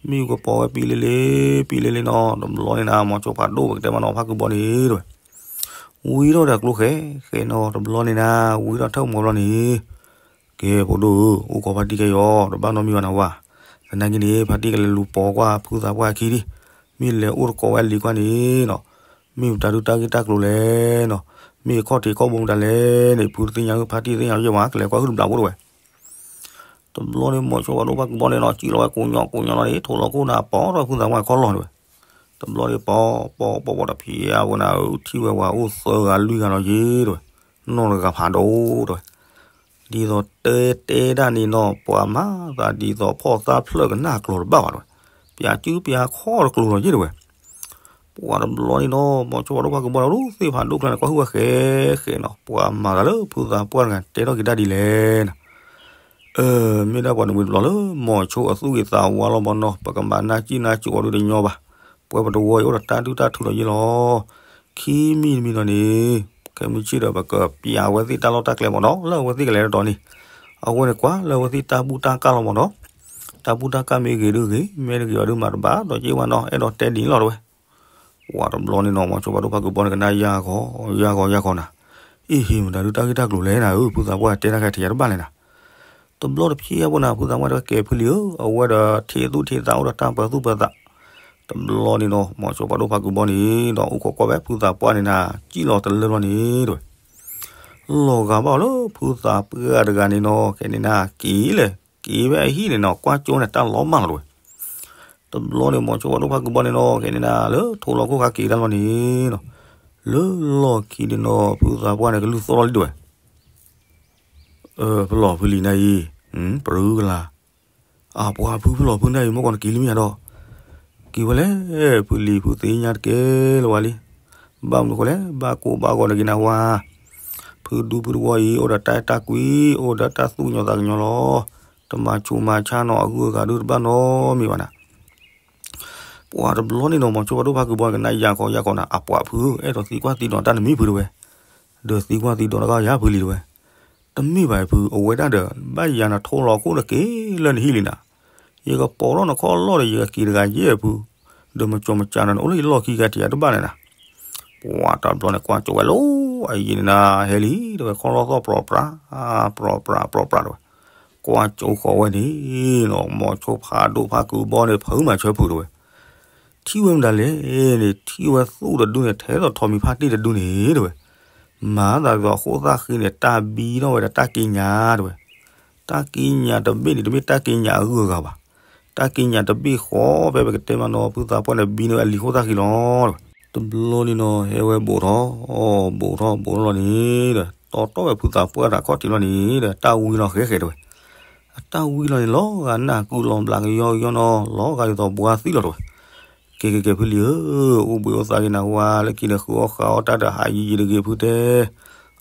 မ့ၣ်အူကပီၤဝဲပံလ့လ့ ပံလ့လ့နီၤ တဘျီန့ၣ်နၤ မိၤဆိဖးဒိၣ်ပကတဲမးနီၤ ဖးကုာ်ဘီန့ၣ်တဝဲ ဝံထီၣ်ဒီးကျိဃဲဃဲနီၤ တဘျီန့ၣ်နၤ ဝံထီၣ်ထၢၣ်မီၤဘျီန့ၣ်, ကဲဖိဒိၣ်ဧၢ အိၣ်ခိးဖါတံၢ်ခဲအံၤအီၤ တဘၣ်နီတမံၤဘၣ်နၤဝဲ, သနာ်က့န့ၣ် ဖါတံၢ်ကလဲၤလူၤပိာ်ကွၢ်ဖုသးပှၢ်အခံဒံး, မ့ၢ်လဲၤအိၣ်တကိးဝဲအလံၤကွၢ်န့ၣ်နီၤ, မ့ၢ်မတၤဒုးတၢ်ဂ့ၢ်တၢ်ကျိၤလဲၣ်နီၤ, မ့ၢ်အခီၣ်ထံးခီၣ်ဘိမတၤလဲၣ်န့ၣ် ဖုတသ့ၣ်ညါဧၢ ဖါတံၢ်တသ့ၣ်ညါဧိၤယဲၢ်ဝဲ ကလဲၤကွၢ်ဟုၣ်တဘျီဖိတဝဲ တဘျီန့ၣ် မိၤဆိဖးဒိၣ်ဖးကုာ်ဘီန့ၣ်နီၤ စံၣ်လီၤဝဲကိးညီကိးညီလီၤန့ၣ် ထိၣ်လီၤခိၣ်နၤ ပိာ်ထီၣ်ဖုသးပှၢ်ခီၣ်လီၢ်တဝဲ. တဘျီန့ၣ် ပိာ်ပိာ်ပိာ်ပိာ်တဖံးအဝဲနၤဧၢ ထံၣ်ဝဲပှၤအိၣ်သၢဂၤလွံၢ်ဂၤလီၤယ့ၢ်တဝဲ. နီၢ်တဂၤဖးဒိၣ်တဝဲ. ဒ်သိးတဲတဲဒၣ်န့ၣ်နီၤ ပှၤမၤသးဒ်သိးဖီၣ်သၣ်ဖျၢၣ်ကနၣ်ကျိၤတဘၣ်ဘၣ်တဝဲ. ပၠးကုပၠးခီၣ်တကျိၤလီၤယ့ၢ်တဝဲ. ပှၤတဘျီန့ၣ်နီၤ မိၤဆိဖးဒိၣ်ဖးကုာ်ဘီန့ၣ် ဒူသ့ၣ်ဖးဒိၣ်ကျါန့ၣ် ကွၢ်ဟုၣ်ဝဲဃဲဃဲနီၤ ပှၤမၤသးလၢဖုသးပှၢ်တဂၤတဲထီၣ်က့ၤတၢ်ဒ်လဲၣ်နီၤ. အၢ မ့ၢ်ဒၣ်ပှၤတမှံၤတဘျီလၢ မိၤဆိအသူၣ်ဂ့ၤသးဝါလီၤဘီနီၤ ပကမၤနၢ်စံၣ်နၢ်စိၤအီၤဒုးတညီဘၣ်. ပဝဲပတဝီအံၤအိၣ်ဒီးတၢ်ဒုၣ်တၢ်ထုးလီၤယ့ၢ်လီၤ. ခံမံၤတမံၤဒီးန့ၣ် ခဲမုၢ်ဆ့ၣ်ဒီး ပကပျးဝဲသ့ၣ်တၢ်လီၢ်တၢ်ကျဲမ့ၢ်နီၤ လၢအဝဲသ့ၣ်ကလဲၤတတီၤန့ၣ် အဝဲန့ၣ်ကွၢ်လၢအဝဲသ့ၣ်တၢ်ဘူၣ်တၢ်ကၢ်လီၤမ့ၢ်နီၤ. တၢ်ဘူၣ်တၢ်ကၢ်မ့ၢ်ဂ့ၤဒုးဂ့ၤ မ့ၢ်တဂ့ၤအီၤဒုးမၤတဘၣ်ဒီးက့ၢ်ဝဲနီၤ အဲၣ်ဒိးတဲဒ်န့ၣ်လီၤတဝဲ. ပှၤတဘျီန့ၣ်နီၤ မိၤဆိဖးဒိၣ်ဖးကုာ်ဘီန့ၣ် ကနၣ်ယၢ်ဂီၤယၢ်ဂီၤယၢ်ဂီၤနၤ. အ့ၣ်ဟ့ၣ် မတၤဒုးတၢ်ဂ့ၢ်တၢ်ကျိၤလဲၣ်နၤဧၢ ဖုသးပှၢ်တဲတၢ်ခဲထံးယၤတဘၣ်လဲၣ်နၤ. တဘျီတဖံးအပူၤနၤ ဖုသးပှၢ်တဲဝဲကဲဖုလံၤဧၢ အဝဲဒီးထံၣ်သူၣ်ထံၣ်သးအိၣ်ဒီးတၢ်ပၢၤသူၣ်ပၢၤသး. တဘျီန့ၣ်နီၤ မိၤဆိဖးဒိၣ်ဖးကုာ်ဘီန့ၣ်ဒီး အိၣ်ခိးကွၢ်ဖဲဖုသးပှၢ်န့ၣ်နၤ စံၣ်လီၤတလၢလီၤန့ၣ်တဝဲ. လီၤဂာ်ဘၣ်အီၤလၢဖုသးပှၢ်တဂၤန့ၣ်နီၤ ခဲန့ၣ်နၤ က့ၤလဲၣ် က့ၤဖဲအဟံၣ်န့ၣ်နီၤ ကွၢ်ကၠိန့ၣ် တၢ်လီၤမၢ်လီၤတဝဲ. တဘျီန့ၣ် မိၤဆိဖးဒိၣ်ဖးကုာ်ဘီန့ၣ်နီၤ ခဲန့ၣ်နၤ လၢထိၣ်လီၤခိၣ်ခါက့ၤတၢ်လီၤန့ၣ်နီၤ လၢလီၢ်ခံန့ၣ်နီၤ ဖုသးပှၢ်န့ၣ် ကလုၢ်သီၣ်လီၤလံတဝဲ. ဖုလီၤဖုလံၤနၤအံၤ ပရူကလာ် အပှၤဖုဖုလီၤဖုနၤအံၤ မ့ၢ်ကီးနက့ၤလံမ့ၢ်ဧါဒီး က့ၤဝဲလဲၣ် ဖုလံၤဖုသ့ၣ်ညါတကဲလၢၤဝဲလံ. ဘၣ်မနုၤဃိလဲၣ် ဘၣ်ကိၢ်ဘၣ်ဂီၤနက့ၤနၤဝါ ဖုဒူဖုတဝီအံၤ အိၣ်ဒီးတၢ်အဲၣ်တၢ်ကွံ အိၣ်ဒီးတၢ်သူၣ်ကညီၤသးကညီၤလီၤ. တမၤဆူးမၤဆါနီၤ အဂုၤအဂၤဒုးတဘၣ်နီတမံၤဘၣ်နၤ. ပှၤတဘျီန့ၣ်နီၤ မိၤဆိဖးဒိၣ်ဖးကုာ်ဘီန့ၣ် ကနၣ်ယၤခီယၤခီနၤ အပှၤဖု အဲၣ်ဒိးသံကွၢ်သံဒိးတၢ်နမံၤဖုတဝဲ ဒီးသံကွၢ်သံဒိးတၢ်ကီယၤဖုလံၤတဝဲ. တမ့ၢ်ဘၣ်ဖု အဝဲဒၣ်ဒီး ဘၣ်ယၤနထိၣ်လီၤခိၣ်နက့ၤလၢနဟံၣ်လံနၤ. ယကပိာ်ထီၣ်နခီၣ်လီၢ်ဒီး ယကက့ၤတဂၤယဲၢ်ဖု, ဒီးမၤကၠီမၤကၠးနၤန့ၣ် အိၣ်လၢယလီၢ်ခံကဲထံးယၤတဘၣ်လဲၣ်နၤ. ပှၤတဘျီန့ၣ် ကွၢ်ကၠိဝဲလီၤ အယံၤန့ၣ်နၤ ဟဲလံ တဝဲ ခီၣ်လီၢ်သီၣ်ပြီပြး ပြီပြး ပြီပြးတဝဲ. ကွၢ်ကၠိဃီၤဝဲန့ၣ်နီၤ မိၤဆိဖးဒိၣ်ဖးကုာ်ဘီန့ၣ် ဖုမၤဆၢဖုတဝဲ ထံၣ်ဝဲမတၤလဲၣ်န့ၣ် ထံၣ်ဝဲသူၣ်တဒုန့ၣ် ထဲသိးထိးမံၤဖါတံၢ်တဒုန့ၣ်တဝဲ. မၤသးဒ်သိးအဃိသၣ်ဃံန့ၣ် တၢ်ဘံထီၣ်ဝဲဒီးတၢ်ကံးညာ်တဝဲ. တၢ်ကံးညာ်တဘ့ၣ်န့ၣ် တမ့ၢ်တၢ်ကံးညာ်အဂုၤအဂၤဘၣ်. တၢ်ကံးညာ်တဘ့ၣ်ဃီဖဲပကတဲမးနီၤ ဖုသးပှၢ်န့ၣ် ဘံန့ၢ်ဝဲအလံၤဃိသၣ်ဃံလီၤတဝဲ. တဘျီန့ၣ်နီၤ ဟဲဝဲဘိးထီၣ် ဘိးထီၣ်ဘိးထီၣ်လီၤန့ၣ်ဒီး တီတီဝဲဖုသးပှၢ်တၢ်ခီၣ်ထံးလီၤန့ၣ်ဒီး တၢ်ဝံလီၤဃဲဃဲတဝဲ. အတၢ်ဝံလီၤန့ၣ် လီၤဂာ်နၢ်ကုလီၤဘျးကယီကယီနီၤ လီၤဂာ်ဒ်သိးဘှါသံလီၤတဝဲ. ကဲကဲကဲဖုလံၤဧၢ, အိၣ်ဘှံးအိၣ်သါက့ၤနၤဝါ လၢခံန့ၣ်ဃုအီၣ်ဃုအီတၢ်ဒီးဟးယံာ်ယံာ်တဂ့ၤဖုတဲ.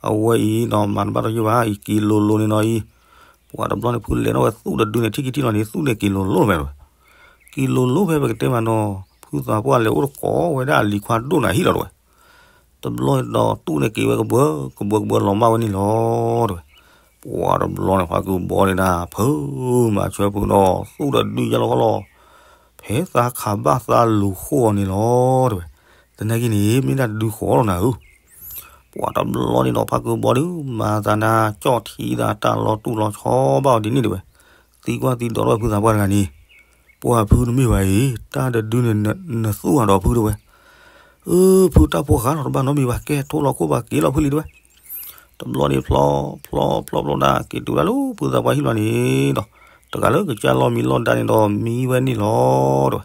အဝဲအံၤနီၤ မၤတဘၣ်တယိၣ်ဘၣ် အံၤက့ၤလိၤလိၤန့ၣ်နီၤအံၤ. ပှၤတဘျီန့ၣ် ဖုလဲၤထီၣ်ဝဲသူၣ်တဒုန့ၣ် ထံၣ်ကံထံၣ်လီၤန့ၣ် သူၣ်န့ၣ်က့ၤလိၤလိၤဝဲတဝဲ. က့ၤလိၤလိၤဖဲပကတဲမးနီၤ ဖုသးပှၢ်လဲၤအိၣ်တကိးဝဲဒၣ်အလံၤခွါဒိၣ်နၤဟံၣ်လီၤတဝဲ. တဘျီန့ၣ်ဒီးသူၣ်န့ၣ်က့ၤဝဲကဘှၢကဘှၢကဘှၢလီၤမၢ်ဝဲန့ၣ်လီၤတဝဲ. ပှၤတဘျီန့ၣ် ဖးကုာ်ဘီန့ၣ်နၤ ဖုမၤဆၢဖုနီၤ သူၣ်တဒုယါလီၤဃီလီၤ. ဖဲသးခးဘၣ်သးလူၤဃိန့ၣ်လီၤတဝဲ. သနာ်က့န့ၣ် မ့ၢ်ဒၣ်တဒုဃီလီၤနၤဧၢ. ပှၤတဘျီန့ၣ်နီၤ ဖးကုာ်ဘီဒုး မၤသးနၤ ကၠီၣ်ထံသးတၢ်လီၤတူၢ်လီၤဆီ ဘၣ်အီၤဒ်န့ၣ်တဝဲ. သံကွၢ်သံဒိးထီၣ်ဝဲဖုသးပှၢ်တဂၤန့ၣ် ပှၤဖုတမ့ၢ်ဘၣ်အံၤ တၢ်တဒုန့ၣ် နသူၣ်အါဒီးဖုတဝဲ. အၢ ဖုတၢ်ဖိဃါလီၤ တဘၣ်နီတမံၤဘၣ် ကဲထိၣ်လီၤခိၣ်ဘၣ် က့ၤလီၤဖုလံၤတဝဲ. တဘျီန့ၣ်ဖျီ ဖျီ ဖျီ ဖျီဒၣ် က့ၤတုၤဒၣ်လၢဖုသးပှၢ်ဟံၣ်လီၤန့ၣ်ဒီး တဂၤလၢကစၢ်လီၢ်မံလီၢ်ဒါန့ၣ်ဒီး မံဝဲန့ၣ်လီၤတဝဲ.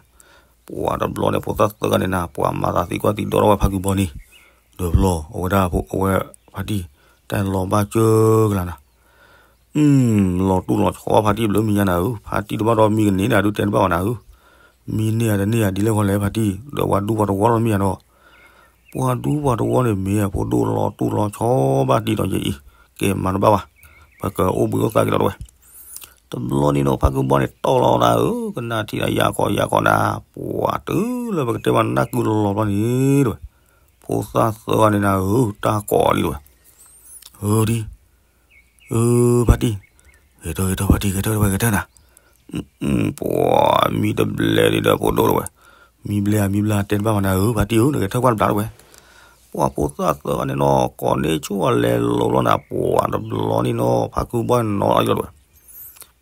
ပှၤတဘျီန့ၣ် ဖိသၣ်သၢဂၤန့ၣ်နၤ ပှၤမၤသးသံကွၢ်သံဒိးထီၣ်ဝဲဖးကုာ်ဘီန့ၣ် ဒီးဖျီ အဝဲဒၣ်အဝဲဖါတံၢ် တၢ်လီၤဘၣ်စၢကလါနၤ လီၤတူၢ်လီၤဆီဖါတံၢ်ဘျုးမံၤညါနၤဧၢ, ဖါတံၢ်တဘၣ်ဒီးမံကန့ၢ်နၤဒုးတဲတဘၣ်ဘၣ်နၤဧၢ, မံန့ၢ်ဧါတန့ၢ်ဧါဒ်လဲၣ်ဃီလဲၣ်ဖါတံၢ်, ဒီးပှၤဒူပှၤတဝီလီၤမံၤညါဒီး, ပှၤဒူပှၤတဝီန့ၣ်မ့ၢ်အဖိဒိၣ်လီၤတူၢ်လီၤဆီဘၣ်တံၢ်ဒီးယအံၤ, ကဲမၤတဘၣ်ဘၣ်, ပကအီၣ်ဘှံးအိၣ်သါက့ၤလီၤတဝဲ. တဘျီန့ၣ်နီၤ ဖါကုဘီန့ၣ်တီၢ်လီၤနၤဧၢ, ကနၣ်ထံၣ်နၤယၤခီယၤခီနၤ, ပှၤတုၤလၢပကတဲဘၣ်နၢ်ကုလီၤဘျီန့ၣ်တဝဲ, ဖိသၣ်သၢဂၤန့ၣ်နၤဧၢ တၢ်ကိးလံတဝဲ. အၢဒ် အၢ ဖါတံၢ်, ဂဲၤထၢၣ်ဂဲၤထၢၣ်ဖါတံၢ် ဂဲၤထၢၣ်တဝဲ ဂဲၤထၢၣ်နၤ. ပှၤမံတဘျဲးဒံးဒီးဖိဒိၣ်တဝဲ, မံဘျဲးဧါမံဘျါတဲတဘၣ်မနၤဧၢ ဖါတံၢ်ဧၢ နဂဲၤထၢၣ်ကွၢ်တဘျါတဝဲ. ပှၤဖိသၣ်သၢဂၤန့ၣ်နီၤ ကိးန့ၢ်ဆူၣ်အလဲၤလိၤလီၤနၤ ပှၤတဘျီန့ၣ်နီၤ ဖါကုဘီနီၣ်အီၤလီၤတဝဲ.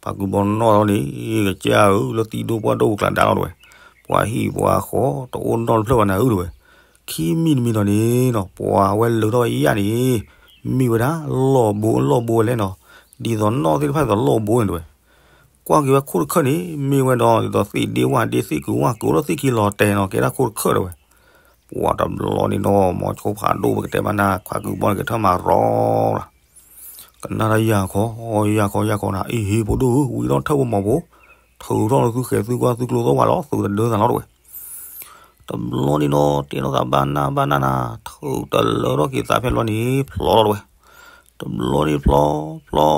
ဖါကုဘီနီၣ်လီၤန့ၣ် ကစၢ်ဧၢ လၢသံဒိၣ်ပှၢ်ဒိၣ်ပူၤကျါဒါလီၤတဝဲ, ပှၤဟံၣ်ပှၤဃီတအိၣ်နီတဖျၢၣ်ဘၣ်နၤဧၢတဝဲ. ခံမံၤတမံၤဒီးန့ၣ်နီၤ ပှၤဝဲလၢထီၣ်ယၣ်န့ၣ် မ့ၢ်ဝဲဒၣ် လီၢ်ဘိလီၢ်ဘိဝဲလဲၣ်နီၤ, ဒ်သိးနီၣ်သ့ၣ်တဖၣ်ဒ်သိးလီၢ်ဘိန့ၣ်တဝဲ. ကွၢ်က့ၤဝဲခိၣ်တခၢၣ်န့ၣ် မ့ၢ်ဝဲဒီးဒ်သိးသ့ၣ်ဒ့ဝၣ်ဒ့သ့ၣ်ကုၤဝၣ်ကုၤအိၣ်လၢသ့ၣ်ခံလီၤတဲာ်နီၤ ကဲဒၣ်ခိၣ်တခၢၣ်တဝဲ. ပှၤတဘျီန့ၣ်နီၤ မိၤဆိဖးဒိၣ်ပကတဲမးနၤ ဖါကုဘီန့ၣ်ကထၢၣ်မၤရီလီၤ ကနၣ်တၢ်ယၤခီ ယၤခီယၤခီနၤ အံၤဟ့ၣ်ဖိဒိၣ်ဧၢ ဝံထီၣ်ထၢၣ်ဖိမီၤဖိ, ထုးထီၣ်လၢသုဃဲၤသုကွၢ်သုကျိသီၣ်ဝါလီၤ သုတဒၢသးလီၤတဝဲ. တဘျီန့ၣ်နီၤ တဲထီၣ်သးဘၣ်နၢ်ဘၣ်နၢ်နၤ ထုးတလၢထီၣ်က့ၤသးဖဲဘျီန့ၣ် ဖျီလီၤတဝဲ. တဘျီန့ၣ်ဖျီ ဖျီ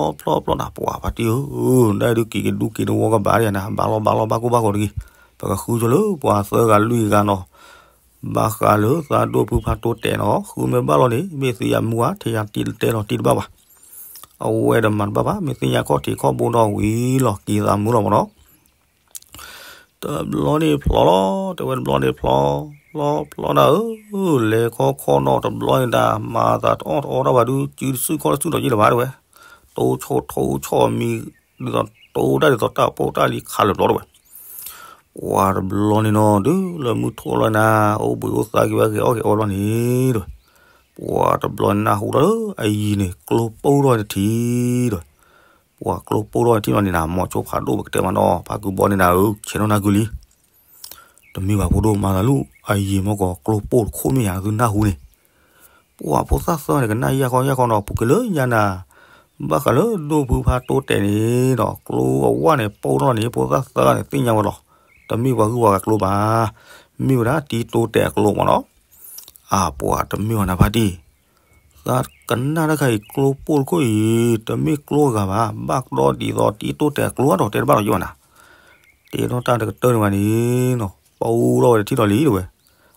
ဖျီ ဖျီနၤ ပှၤဖါတံၢ်ဧၢ, ဒ်ဒုးက့ၤကဒူက့ၤတဝီကဘၣ်ဒံးနၤ ဘၣ်လီၤဘၣ်လီၤဘၣ်ကိၢ်ဘၣ်ဂီၤတဂ့ၤ, ပကဃုဆိလၢပှၤသၢဂၤလွံၢ်ဂၤနီၤ ဘၣ်ဃးလၢသးဒိၣ်ဖုဖါတိတဲာ်နီၤ ဃုမ့ၢ်ဘၣ်လီၤန့ၣ် မ့ၢ်သ့ၣ်ညါမူဧါ ထဲယၤတံၢ်တဲလီၤတံၢ်တဘၣ်ဘၣ်. အဝဲတမၤတဘၣ်ဘၣ် မ့ၢ်သ့ၣ်ညါခီၣ်ထံးခီၣ်ဘိဒီးဝံၤလီၤ က့ၤသးမုာ်လီၤမးနီၤ. တဘျီန့ၣ်ဖျီလီၤ တဲဝဲတဘျီန့ၣ်ဖျီ ဖျီ ဖျီနၤဧၢ, လဲၤခီခီနီၤ တဘျီန့ၣ်ဒၣ် မၤသးတအီၣ်တအီတၢ်ဘၣ်ဒုး စုတစုခီၣ်တစုဒီးယံၤလၢၤဘၣ်တဲဝဲ, တိၢ်ဆိၣ်ထိၣ်ဆိၣ်မံၤ ဒ်သိးတိၢ်တၢ်ဒ်သိးတၢ်ပိၢ်တၢ်လံၤခးလၢာ်ဘျီတဲဝဲ. ပှၤတဘျီန့ၣ်နီၤ တုၤလၢမုၢ်ထီၣ်လီၤနၤ အိၣ်ဘှံးအိၣ်သါက့ၤဝဲဂ့ၤအီၣ်ဂ့ၤအီလီၤန့ၣ်တဲဝဲ, ပှၤတဘျီန့ၣ်နၢ်ဟူထီၣ်လၢအယံၤန့ၣ် ကျိပိၢ်ထီၣ်တထံၣ်တဲဝဲ. ပှၤကျိပိၢ်ထီၣ်တထံၣ်လီၤန့ၣ်နၤ မိၤဆိဖးဒိၣ်ပကတဲမးနီၤ ဖါကုဘီန့ၣ်နၤဧၢ ဆဲးနီၣ်နၢ်ကုလံ တမ့ၢ်ဘၣ်ဖိဒိၣ်မၤသးလၢ အယံၤမ့ၢ်ကီးကျိပိၢ်တခိၣ်မ့ၢ်ယၤသုနၢ်ဟူန့ၣ်, ပှၤဖိသၣ်သၢန့ၣ် ကနၣ်ယၢ်ခီယၢ်ခီနီၤ ပူၤက့ၤလၢညါနၤ, ဘၣ်ဃးလၢဒိၣ်ဖုဖါတိတဲာ်န့ၣ်ဒီး ကျိအဝၣ်န့ၣ် ပိၢ်ထီၣ်န့ၣ် ဖိသၣ်သၢန့ၣ် သ့ၣ်ညါဝဲလီၤ, တမ့ၢ်ပှၤဂုၤပှၤဂၤကျိဘၣ်, မ့ၢ်ဝဲဒၣ်တံတိတဲာ်အကျိမ့ၢ်နီၤ. အါ ပှၤတမ့ၢ်ဘၣ်နၤဖါတံၢ် သးကနၣ်တၢ်ခါအံၤ ကျိပိၢ်တခိၣ်အံၤ တမ့ၢ်ကျိအဂၤဘၣ်, ဘၣ်ကဒီဒ်သိးတံတိတဲာ်အကျိဒီး တဲတဘၣ်လီၤယံၤဘၣ်နၤ, တဲထီၣ်တၢ်တကတၢၢ်န့ၣ်ဘၣ်န့ၣ်နီၤ ပိၢ်ထီၣ်ဝဲတထံၣ်ဒီးလံတဲဝဲ.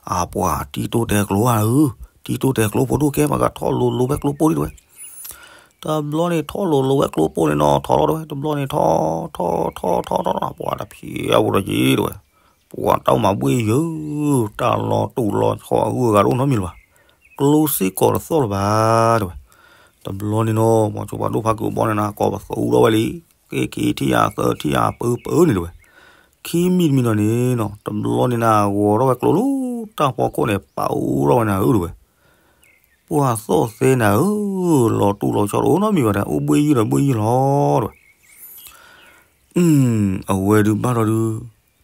အါ ပှၤတံတိတဲာ်အကျိဧၢ, တံတိတဲာ်အကျိဖိဒိၣ်ကဲ ပကထီၣ်လိၤလိၤဖဲကျိပိၢ်ဒံးတဲဝဲ. တဘျီန့ၣ်ထီၣ်လိၤလိၤဝဲကျိပိၢ်န့ၣ်နီၤ ထီၣ်လီၤတဲဝဲ, တဘျီန့ၣ်ထီၣ် ထီၣ် ထီၣ် ထီၣ် ထီၣ် ပှၤတဖျဲးအဝဲဒီးယံၤတဲဝဲ. ပှၤတၢ်အိၣ်မၤဘှ့ၣ်ယုၤ, တၢ်လီၤတူာ်လီၤဆီ အဂုၤအဂၤတအိၣ်နီတမံၤလၢၤဘၣ်, ကျိစ့ၢ်ကီးတသီၣ်လၢၤဘၣ်တဲဝဲ. တဘျီန့ၣ်နီၤ မိၤဆိဖးဒိၣ်ဖါကုဘီန့ၣ်နၤ ကိးပသူထီၣ်ဝဲလံ, က့ၤက့ၤထံၣ်ယၤသၢထံၣ်ယၤပၢပၢန့ၣ်တဲဝဲ. ခံမံၤတမံၤဒီးန့ၣ်နီၤ တဘျီန့ၣ်နၤ ဂီၤထီၣ်ဝဲကျိလၢတၢ်ဖီခိၣ်န့ၣ် ပာ်အိၣ်ထီၣ်ဝဲနၤဧၢတဲဝဲ. ပှၤသီၣ်သဲနၤဧၢ, လီၤတူာ်လီၤဆီတအိၣ်နီတမံၤဘၣ်ဒီး အိၣ်ဘှ့ၣ်ယုၢ်ဒီးဘှ့ၣ်ယုၢ်လီၤတဲဝဲ. အဝဲဒုးဘၣ်ဒီးဒုး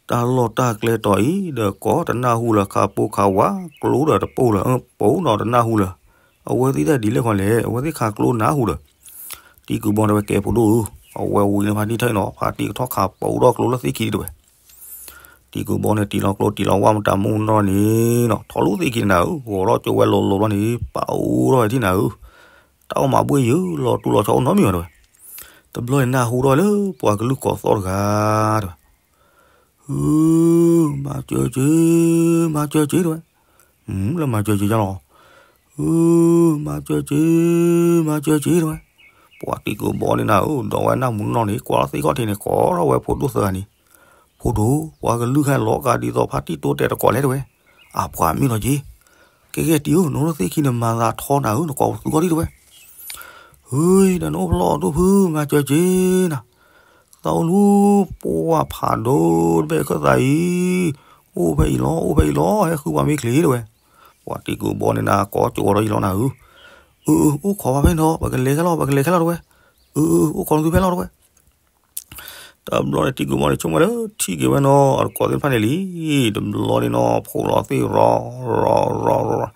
တၢ်လီၢ်တၢ်ကျဲတီၤအံၤဒီး ကိးတနၢ်ဟူလၢၤ ခးပိခးဝါ ကျိဒီးတပိၢ်လၢၤ ပိၢ်ဒီးတနၢ်ဟူလၢၤ, အဝဲသ့ၣ်တၢ်ဒ်လဲၣ်ခီလဲၣ် အဝဲသ့ၣ်ခးကျိနၢ်ဟူဒီး, တံၤကုၢ်ဘီတဲဝဲ ကဲဖိဒိၣ်ဧၢ, အဝဲဝံၤန့ၣ်ဖါတံၢ်ထၢၣ်အံၤနီၤ ဖါတံၢ်ကထီၣ်ခးပိၢ်ဒီးကျိလၢသ့ၣ်ခံဒံးတဲဝဲ. တံၤကုၢ်ဘီန့ၣ် တံၢ်လီၤကျိတံၢ်လီၤဝါမတၤမူနီၢ်န့ၣ်နီၤ ထီၣ်လၢသ့ၣ်ခံန့ၣ်နၤဧၢ, ဂီၤထီၣ်ကၠိဝဲလိၤလိၤဘျီန့ၣ် ပာ်အိၣ်ထီၣ်ဝဲထံၣ်နၤဧၢ, တၢ်အိၣ်မၤဘှ့ၣ်ယုၤ လီၤတူာ်လီၤဆီအိၣ်နီတမံၤဘၣ်တဲဝဲ. တဘျီန့ၣ်နၢ်ဟူထီၣ်ဝဲလၢပှၤကလုၢ်ကိးသီၣ်တဂၤတဲဝဲ ဧၢ, မၤစၢၤက့ၤ, မၤစၢၤက့ၤတဲဝဲ. လၢမၤစၢၤက့ၤယါလီၤ. ဧၢ, မၤစၢၤက့ၤ, မၤစၢၤက့ၤတဲဝဲ. ပှၤတံၤကုၢ်ဘီန့ၣ်နၤဧၢ, ဒီးဝဲနၢ်မူနီၢ်န့ၣ် ကွၢ်လီၤသ့ၣ်ခီၣ်ထံးန့ၣ် ကိးထီၣ်ဝဲဖိဒိၣ်သၢဂၤန့ၣ်, ဖိဒိၣ်, ပှၤကလုၢ်ဟဲလီၤကါဒ်သိးဖါတံၢ်တိတဲာ်တကိးလဲၣ်တဲဝဲ. အပှၤမ့ၢ်လီၤက့ၤ, ကဲကဲတံၤဧၢ, နအိၣ်လၢသ့ၣ်ခံန့ၣ် မၤသးထီနၤဧၢ, နကိးပသူခီၣ်ထံးတဲဝဲ. ဧၢ, ဒီးနအိၣ်ဖျီၣ်ဒိၣ်ဖု မၤစၢၤက့ၤနၤ သးအိၣ်လူၤ ပှၤဖးဒိၣ်တဘ့ၣ်ခၢၣ်သးအံၤ, အိၣ်ဖဲအံၤလီၤ, အိၣ်ဖဲအံၤလီၤ, ဟဲဃုပှၤမ့ၢ်ချ့တဲဝဲ. ပှၤတံၤကုၢ်ဘီန့ၣ်နၤ ကိးကၠိဒီးယံၤလီၤနၤဧၢ. အၢ အၢ အိၣ်ခိးဘၣ်ဖဲနီၤ, ပကလဲၤခဲလီၤ, ပကလဲၤခဲလီၤတဲဝဲ. အၢ အၢ အိၣ်ခိးနသုဖဲလီၤတဲဝဲ. တဘျီန့ၣ်တံၤကုၢ်ဘီန့ၣ် ဆိကမိၣ်လၢထံၣ်က့ၤဝဲနီၤ အတကိးသ့ၣ်တဖၣ်န့ၣ်လံ. တဘျီန့ၣ်နီၤ ဖိးလီၤသ့ၣ်ရီၤ ရီၤ ရီၤ ရီၤ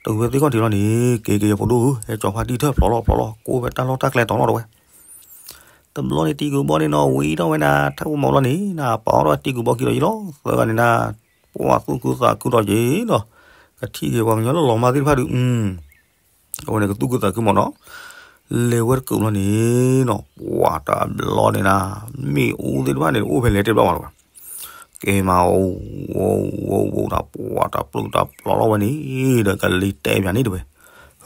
တဝဲသ့ၣ်ခီၣ်ထံးလီၤန့ၣ် က့ၤက့ၤဖိဒိၣ်ဧၢ, ဟဲကၠီၤဖါတံၢ်ထၢၣ်ဖျိးလီၤဖျိးလီၤ ကိးဖဲတၢ်လီၢ်တၢ်ကျဲတီၤနီၤတဲဝဲ. တဘျီန့ၣ်တံၤကုၢ်ဘီန့ၣ်နီၤ ဝံထီၣ်ဝဲဒၣ် ထၢၣ်ဖိမီၤလီၤန့ၣ် နပာ်အီၤဒီးတံၤကုၢ်ဘီခံဒီးယံၤလီၤ သၢဂၤန့ၣ်နၤ ပှၤသူၣ်ခုသးခုဒီးက့ၤဒီး ကထံၣ်က့ၤပှၤကညီလၢလီၤမၢ်သ့ၣ်တဖၣ်ဒီး အဝဲန့ၣ်ကသူၣ်ခုသးခုမးနီၤ, လဲၤဝဲတကူာ်လီၤန့ၣ်နီၤ, ပှၤတဘျီန့ၣ်နၤ, မ့ၣ်အူသ့ၣ်တဖၣ်န့ၣ် အိၣ်ဖဲလဲၤတဘျီမးတဝဲ, ကဲမး အိၣ် အိၣ် အိၣ် အိၣ်ဒီး ပှၤတပျုာ်တပျီၤလီၤဝဲန့ၣ်ဒီး ကလံၤတဲပၠးန့ၣ်တဝဲ,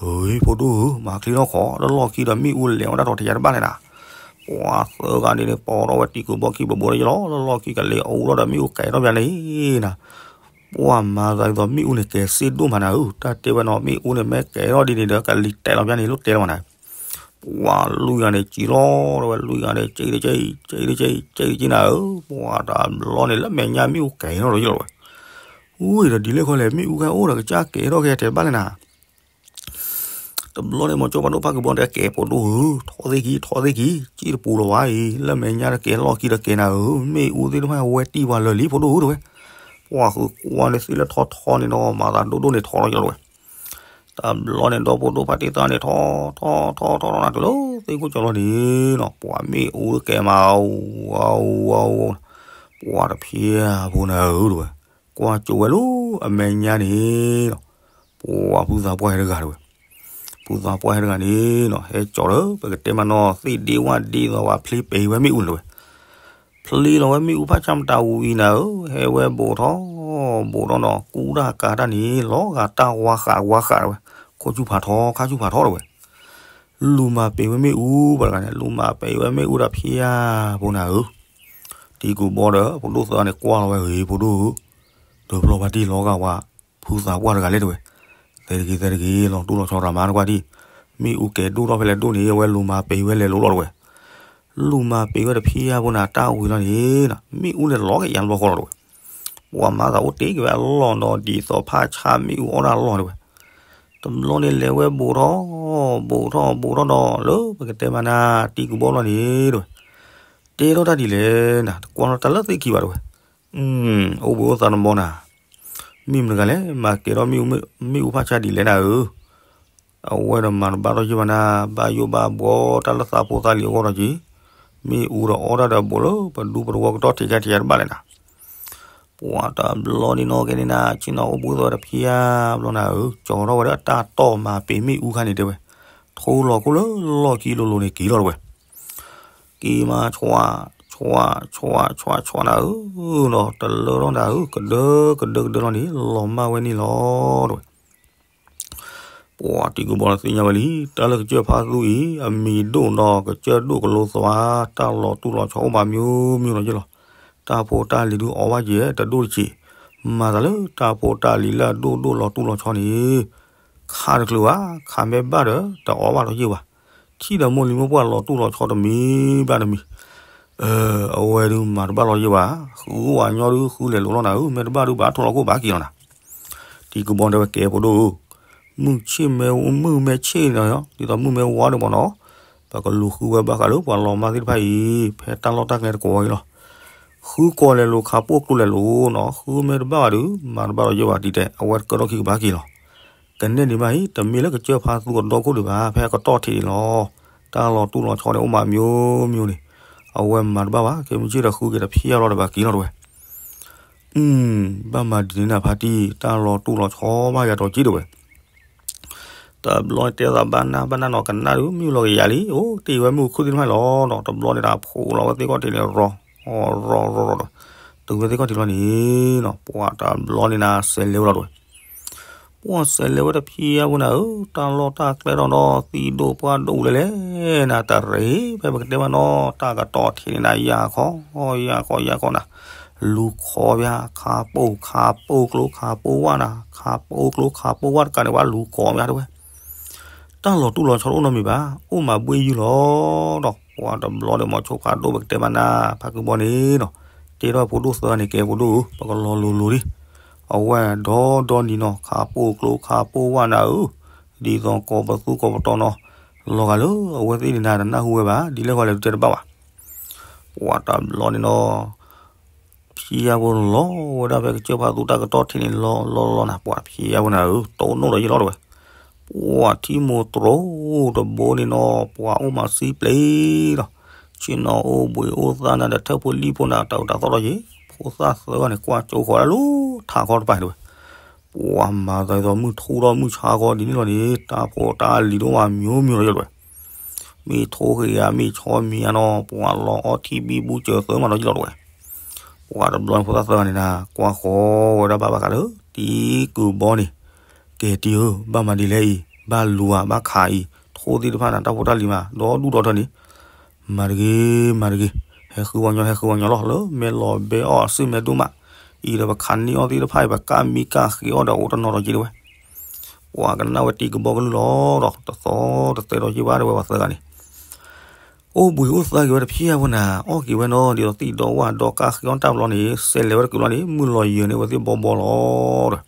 ဧၢ ဖိဒိၣ်ဧၢ မၤချ့ထီၣ်ခီ လၢလီၢ်ခံဒီးမ့ၣ်အူလဲၤဝဲဒၣ်ထီၣ်တယၤတဘၣ်လဲၣ်နၤ, ပှၤသၢဂၤန့ၣ်န့ၣ် ပိာ်ထီၣ်ဝဲတံၤကူၣ်ဘီခံဘိဘိလၢယလီၤ လၢလီၢ်ခံကလဲၤအူထီၣ်ဒီးမ့ၣ်အူကဲထီၣ်ပၠးန့ၣ်နၤ ပှၤမၤသးဒ်သိးမ့ၣ်အူန့ၣ်ကဲစ့ဒိၣ်မးနၤဧၢ, တၢ်တဲဝဲနီၤ မ့ၣ်အူန့ၣ်မ့ၢ်ကဲထီၣ်ဒ်န့ၣ်ဒီး ကလံၤတဲလီၤပၠးန့ၣ် လိၣ်တဲလီၤမးနၤ, ပှၤလွံၢ်ဂၤန့ၣ်ကံလီၤဝဲ လွံၢ်ဂၤန့ၣ် ကံတကံ ကံတကံ ကံတကံနၤဧၢ, ပှၤတဘျီန့ၣ် လၢမဲာ်ညါမ့ၣ်အူကဲထီၣ်လီၤယလီၤဝဲ, ဝံၤဒီးဒ်လဲၣ်ခီလဲၣ် မ့ၣ်အူခါအိၣ်ဒီးကစၢ်ကဲထီၣ်ကဲထဲဘၣ်လဲၣ်နၤ တဘျီန့ၣ် မ့ၢ်ကၠီပှၤဒိၣ်ဖးကဘီတဲကဲ ဖိဒိၣ်ဧၢ, ထီၣ်သ့ၣ်ခံ ထီၣ်သ့ၣ်ခံ, ကံတပူၤလီၤဝဲအံၤ လၢမဲာ်ညါတကဲလီၢ်ခံတကဲနၤဧၢ, မ့ၣ်အူသ့ၣ်တဖၣ်ဝဲတံၢ်ပှၤလၢာ်လံ ဖိဒိၣ်ဧၢတဝဲ, ပှၤဃုကွၢ်န့ၣ်သ့ၣ်လၢထီထီန့ၣ်နီၤ မၤသးဒိၣ်ဒိၣ်န့ၣ်ထီလီၤယလီၤဝဲ, တဘျီန့ၣ် ဒီဖိဒိၣ်ဖးတံၢ်သးန့ၣ် ထီ ထီ ထီ ထီ ထီနၤတုၤလၢသ့ၣ်ခိၣ်ကၠီလီၤန့ၣ်နီၤ ပှၤမ့ၣ်အူကဲမး ဝါဝါဝါ, ပှၤတဖျါဖိနၤဧၢတဝဲ, ကွၢ်ကၠိဝဲလၢအမဲာ်ညါန့ၣ်နီၤ, ပှၤဖုသးပှၢ်ဟဲတဂၤတဝဲ, ဖုသးပှၢ်ဟဲတဂၤန့ၣ်နီၤ ဟဲကၠီလၢပကတဲမးနီၤ သ့ၣ်ဒ့ဝၣ်ဒ့သိးဝဲ ဖျ့ပဲာ်ဝဲမ့ၣ်အူန့ၣ်တဝဲ, ဖျ့လီၤဝဲမ့ၣ်အူဖးဆါမတၤဝံၤနၤဧၢ, ဟဲဝဲဘိးထီၣ် ဘိးထီၣ်နီၤ ကူတၢ်ကၤတၢ်န့ၣ် လီၤဂာ်တၢ်ဝါဃးဝါဃးတဝဲ, ခိၣ်ဆူၣ်ဖးထီ ခါဆူၣ်ဖးထီတဝဲ, လူၤမၤပဲာ်ဝဲမ့ၣ်အူ ပှၤတဂၤန့ၣ် လူၤမၤပဲာ်ဝဲမ့ၣ်အူဒီးဖျါဖိနၤဧၢ, တံၤကူၣ်ဘီဒီး ဖိဒိၣ်သၢန့ၣ် ကွၢ်လီၤဝဲဂ့ၤ ဖိဒိၣ်ဧၢ, တဘျီဘၣ်တံၢ်လီၤဂာ်ဝဲ ဖုသးပှၢ်တဂၤလဲၣ်တဝဲ, သဲတဂ့ၤ သဲတဂ့ၤ လီၤတူၢ်လီၤဆီတဂၤမးနကွၢ်တံၢ်, မ့ၣ်အူကဲဒိၣ်ထီၣ်ဖဲလဲၣ်ဒိၣ်န့ၣ် အဝဲလူၤမၤပဲာ်ဝဲလဲၤလိၤလီၤတဝဲ, လူၤမၤပဲာ်ဝဲတဖျါဖိနၤ တၢ်ဝံၤလီၤန့ၣ်နီၤ မ့ၣ်အူန့ၣ်လီၤကယၤတဘျီဃီလီၤတဝဲ, ပှၤမၤသးအိၣ်တ့ၢ်က့ၤဝဲအလီၢ်နီၤ ဒ်သိးဖးဆါမ့ၣ်အူအီၣ်တၢ်အလီၢ်တဝဲ, တဘျီန့ၣ်လဲၤဝဲဘိးထီၣ် ဘိးထီၣ် ဘိးထီၣ်ဒီး လၢပကတဲမးနၤ တံၤကူၣ်ဘီလီၤန့ၣ်တဝဲ, တဲထီၣ်တၢ်ဒ်လဲၣ်နၤ တကွၢ်လီၤတၢ်လၢသ့ၣ်ခံဘၣ်တဝဲ, အိၣ်ဘှံးအိၣ်သါတဘီနၤ, မ့ၢ်မတၤတဂၤလဲၣ် မၤကဲထီၣ်မ့ၣ်အူဖးဆါဒ်လဲၣ်နၤဧၢ, အဝဲဒီးမၤတဘၣ်ထီၣ်ယ့ၢ်ဘၣ်နၤ, ဘၣ်ယိၣ်ဘၣ်ဘှီတၢ်လၢသးဖိသးလံၤအဂီၢ်ဒီးက့ၤ, မ့ၣ်အူဒီးအီၣ်တၢ်ဒီးဘိးလၢပဒူပတဝီကတီၢ်ထံးခဲထံးတဘၣ်လဲၣ်နၤ, ပှၤတဘျီန့ၣ်နီၤကဲန့ၣ်နၤ ဆ့ၣ်နီၤအိၣ်ဘှံးအိၣ်သါတဖျါဘျီနၤဧၢ, ကၠီထီၣ်ဝဲဒၣ်တၢ်တီၢ်မၤပ့ၤမ့ၣ်အူခါန့ၣ်တဲဝဲ, ထိလီၤခိၣ်လၢလီၢ်ခံလိၤလိၤန့ၣ်က့ၤလီၤတဝဲ က့ၤမး ဆွး ဆွး ဆွး ဆွး ဆွးနၤဧၢ, ဒီးတလၢထီၣ်နၤဧၢ, ကဒၢ ကဒၢ ကဒၢလီၤန့ၣ် လီၤမၢ်ဝဲန့ၣ်လီၤ တဝဲ. ပှၤတံၤကူၣ်ဘီဒီးသ့ၣ်ညါဝဲလံ, တၢ်လၢကစၢၢ်ဖါသူအံၤ အမံၤဒိၣ်ဒီးကစၢၢ်ဒိၣ်ကလိသး, တၢ်လီၤတူၢ်လီၤဆီအိၣ်ဘၣ်မံၤမံၤလီၤယ့ၢ်လီၤ. တၢ်ဖိတၢ်လံၤဒုးအီၣ်ဘၣ်က့ၤတဒိၣ်တဆံး, မၤသးလၢတၢ်ဖိတၢ်လံၤလၢအဒိၣ်ဒိၣ်လီၤတူၢ်လီၤဆီန့ၣ် ခါတချုးဘၣ်, ခါမ့ၢ်ဘၣ်ဒီး တအီၣ်ဘၣ်လီၤယ့ၢ်ဘၣ်. ထံၣ်ဒီးမိၢ်လံၤမိၢ်ပှၢ်လီၤတူၢ်လီၤဆီတမံၤဘၣ်တမံၤ, အဝဲဒုးမၤတဘၣ်လီၤယ့ၢ်ဘၣ်. ဃုဝဲညီဒုးဃုလဲၤလိၤလီၤနၤဧၢ, မ့ၢ်တဘၣ်ဒုးဘၣ်ထိၣ်လီၤခိၣ်ဘၣ်က့ၤလီၤနၤ. တံၤကူၣ်ဘီတဲဝဲကဲဖိဒိၣ်ဧၢ, မုၢ်ဆ့ၣ်မ့ၢ် မုၢ်မ့ၢ်ဆ့ၣ်န့ၣ်, ဒ်သိးမုၢ်မ့ၢ်ဝါဒံးမ့ၢ်နီၤ, ပကလူၤဃုဝဲဘၣ်ဃးလၢပှၤလီၤမၢ်သ့ၣ်တဖၣ်အံၤ ဖဲတၢ်လီၢ်တၢ်ကျဲတကိးဝဲအံၤလီၤ. ဃုကိးလဲၤလိၤ ခးပိၢ်ကျိၤလဲၤလိၤနီၤ, ဃုမ့ၢ်တဘၣ်ဘၣ်ဒုး မၤတဘၣ်လီၤယ့ၢ်ဘၣ်ဒ်တဲ, အဝဲတကဲထီၣ်ခံကဘၣ်က့ၤလီၤ. ကနဲၣ်ဒံးဘၣ်အံၤ တမ့ၢ်လၢကစၢၢ်ဖါသူအဒီခိၣ်ဒံးဘၣ်, ဖဲအကတီၢ်ထံးန့ၣ်လီၤ. တၢ်လီၤတူၢ်လီၤဆီန့ၣ် အိၣ်မးမံၤမံၤန့ၣ်, အဝဲမၤတဘၣ်ဘၣ်, ခဲမုၢ်ဆ့ၣ်ဒီးဃုက့ၤတဖျါလီၤတဘၣ်က့ၤလီၤတဝဲ. အု ဘၣ်မၤဒ်န့ၣ်နၤဖါတံၢ်, တၢ်လီၤတူၢ်လီၤဆီဘၣ်ယၤတီၤက့တဝဲ. တဘျီတဲသးဘၣ်နၢ်ဘၣ်နၢ်နီၤ, ကနၣ်ဒုးမ့ၣ်အူလီၤကယၤလံ, အိၣ်တ့ၢ်ဝဲမ့ၣ်အူခုၣ်သ့ၣ်တဖၣ်လီၤနီၤ. တဘျီန့ၣ်ဒီး ဖိးလီၤဝဲသ့ၣ်ခီၣ်ထံးန့ၣ် ရီၤ ရီၤရီၤရီၤဒီး, တုၤဝဲသ့ၣ်ခီၣ်ထံးလီၤန့ၣ်နီၤ, ပှၤတဘျီန့ၣ်နၤ စဲးလဲၤဝဲလီၤတဝဲ. ပှၤစဲးလဲၤဝဲတဖျါဖိနၤဧၢ, တၢ်လီၢ်တၢ်ကျဲထီၣ်ဒီး သံၣ်ဒိၣ်ပှၢ်ဒိၣ်လဲၣ်လဲၣ်နၤ, တရံးဖဲပကတဲမးနီၤ, တၢ်ကတီၢ်ထံးန့ၣ်နၤ ယၤခီ ယၤခီယၤခီနၤ, လူၤခိးပၠး ခးပိၢ် ခးပိၢ်ကျိ ခးပိၢ်ဝၣ်နၤ, ခးပိၢ်ကျိ ခးပိၢ်ဝၣ်တကးန့ၣ် ပှၤလူၤခိးပၠးတဝဲ. တၢ်လီၤတူၢ်လီၤဆီတအိၣ်နီတမံၤဘၣ်, အိၣ်မးဘှ့ၣ်ယုၢ်လီၤဒီး ပှၤတဘျီဒီး မီၤဆိဖးဒိၣ် ပကတဲမးနၤ ဖးကုဘီန့ၣ်နီၤ, တဲထီၣ်ဖိဒိၣ်သၢန့ၣ် ကဲဖိဒိၣ်ဧၢ, ပကလီၤလိၤလိၤလံ. အဝဲဒီဒီနံၤနီၤ ခးပိၢ်ကျိ ခးပိၢ်ဝၣ်နၤဧၢ, ဒ်သိးကိးပသူကိးပတီၤနီၤ, လီၤဂာ်လၢအဝဲသ့ၣ်န့ၣ်နၤ တနၢ်ဟူဝဲဘၣ်, ဒ်လဲၣ်ဃီလဲၣ်ဒုးတဲတဘၣ်ဘၣ်. ပှၤတဘျီန့ၣ်နီၤ ဖျါဖိလီၤဝဲဒၣ်ဖဲကစၢၢ်ဖါသူတၢ်ကတီၢ်ထံးန့ၣ် လီၤလီၤလီၤနၤ, ပှၤဖျါဖိနၤဧၢ, တိၢ်နီၣ်ဒီးယ့ၢ်လီၤတဝဲ. ပှၤထံမိၢ်တြိတဘိန့ၣ်နီၤ, ပှၤအိၣ်မးစံပျ့ၤဒီး, ဆ့ၣ်နီၤအိၣ်ဘှံးအိၣ်သါနၤဒီး ထၢၣ်ဖိလံၣ်ဖိနၤ တၢ်အိၣ်တၢ်သီၣ်ဒီးယ့ၢ်, ဖိသၣ်သၢဂၤန့ၣ် ကွၢ်ကၠိဃီၤဒၣ်လၢထးခီတပၤတဝဲ. ပှၤမၤသးဒ်သိးမုၢ်ထူၣ်ထီၣ်မုၢ်ဆါခီဒ်န့ၣ်လီၤန့ၣ် တၢ်ဖိတၢ်လံၤဒိၣ်မး မျိုးမျိုး လီၤ ယလီၤဝဲ. မ့ၢ်ထိၣ်ဃံယၤ မ့ၢ်ဆီမံၤယၤနီၤ ပှၤလီၤအီထံဘံဘူစၢၤသၢမးဒီးယလီၤဝဲ. ပှၤတဘျီန့ၣ်ဖိသၣ်သၢဂၤန့ၣ်နၤ ကွၢ်ဃီၤဝဲဒၣ်ဘၣ်ဘၣ်ဃးဒီး တံၤကုၢ်ဘီန့ၣ်, ကဲတံၤဧၢ, ဘၣ်မၤဒ်လဲၣ်အံၤ, ဘၣ်လူၤဧါ ဘၣ်ခးအံၤ, ထိၣ်သ့ၣ်တဖၣ်န့ၣ် တၢ်ဖိတၢ်လံၤမး ဒီဒူၣ်ဒီထၢန့ၣ် မၤတဂ့ၤ မၤတဂ့ၤ, ဟဲဃုဝဲညီ ဟဲဃုဝဲညီလီၤ လၢမဲာ်လီၤဘဲအီၣ် စုမဲာ်ဒိၣ်မး, အံၤဒီးပခးန့ၢ်အီၣ်သ့ၣ်တဖၣ်အံၤ ပကးမံကးဃ့အီၣ်ဒီးအိၣ်တနီၤဒီးက့ၤတဝဲ. ပှၤကနၣ်ဝဲတံၤကုၢ်ဘီကလုၢ်လီၤဒီး တသီတသဲဒီးက့ၤဘၣ်တဝဲ ပှၤသၢဂၤန့ၣ် အိၣ်ဘှံးအိၣ်သါက့ၤဝဲတဖျၢၣ်အဃိနၤ အီၣ်က့ၤဝဲနီၤ ဒ်သိးသံၣ်ဒီဝၣ်ဒီကါဃ့အီၣ်တၢ်ဘျီန့ၣ် စဲးလဲၤဝဲတကုာ်လီၤန့ၣ် မုၢ်လီၤယၢၤန့ၢ်ဝဲသ့ၣ်ဘီဘီလီၤဒီး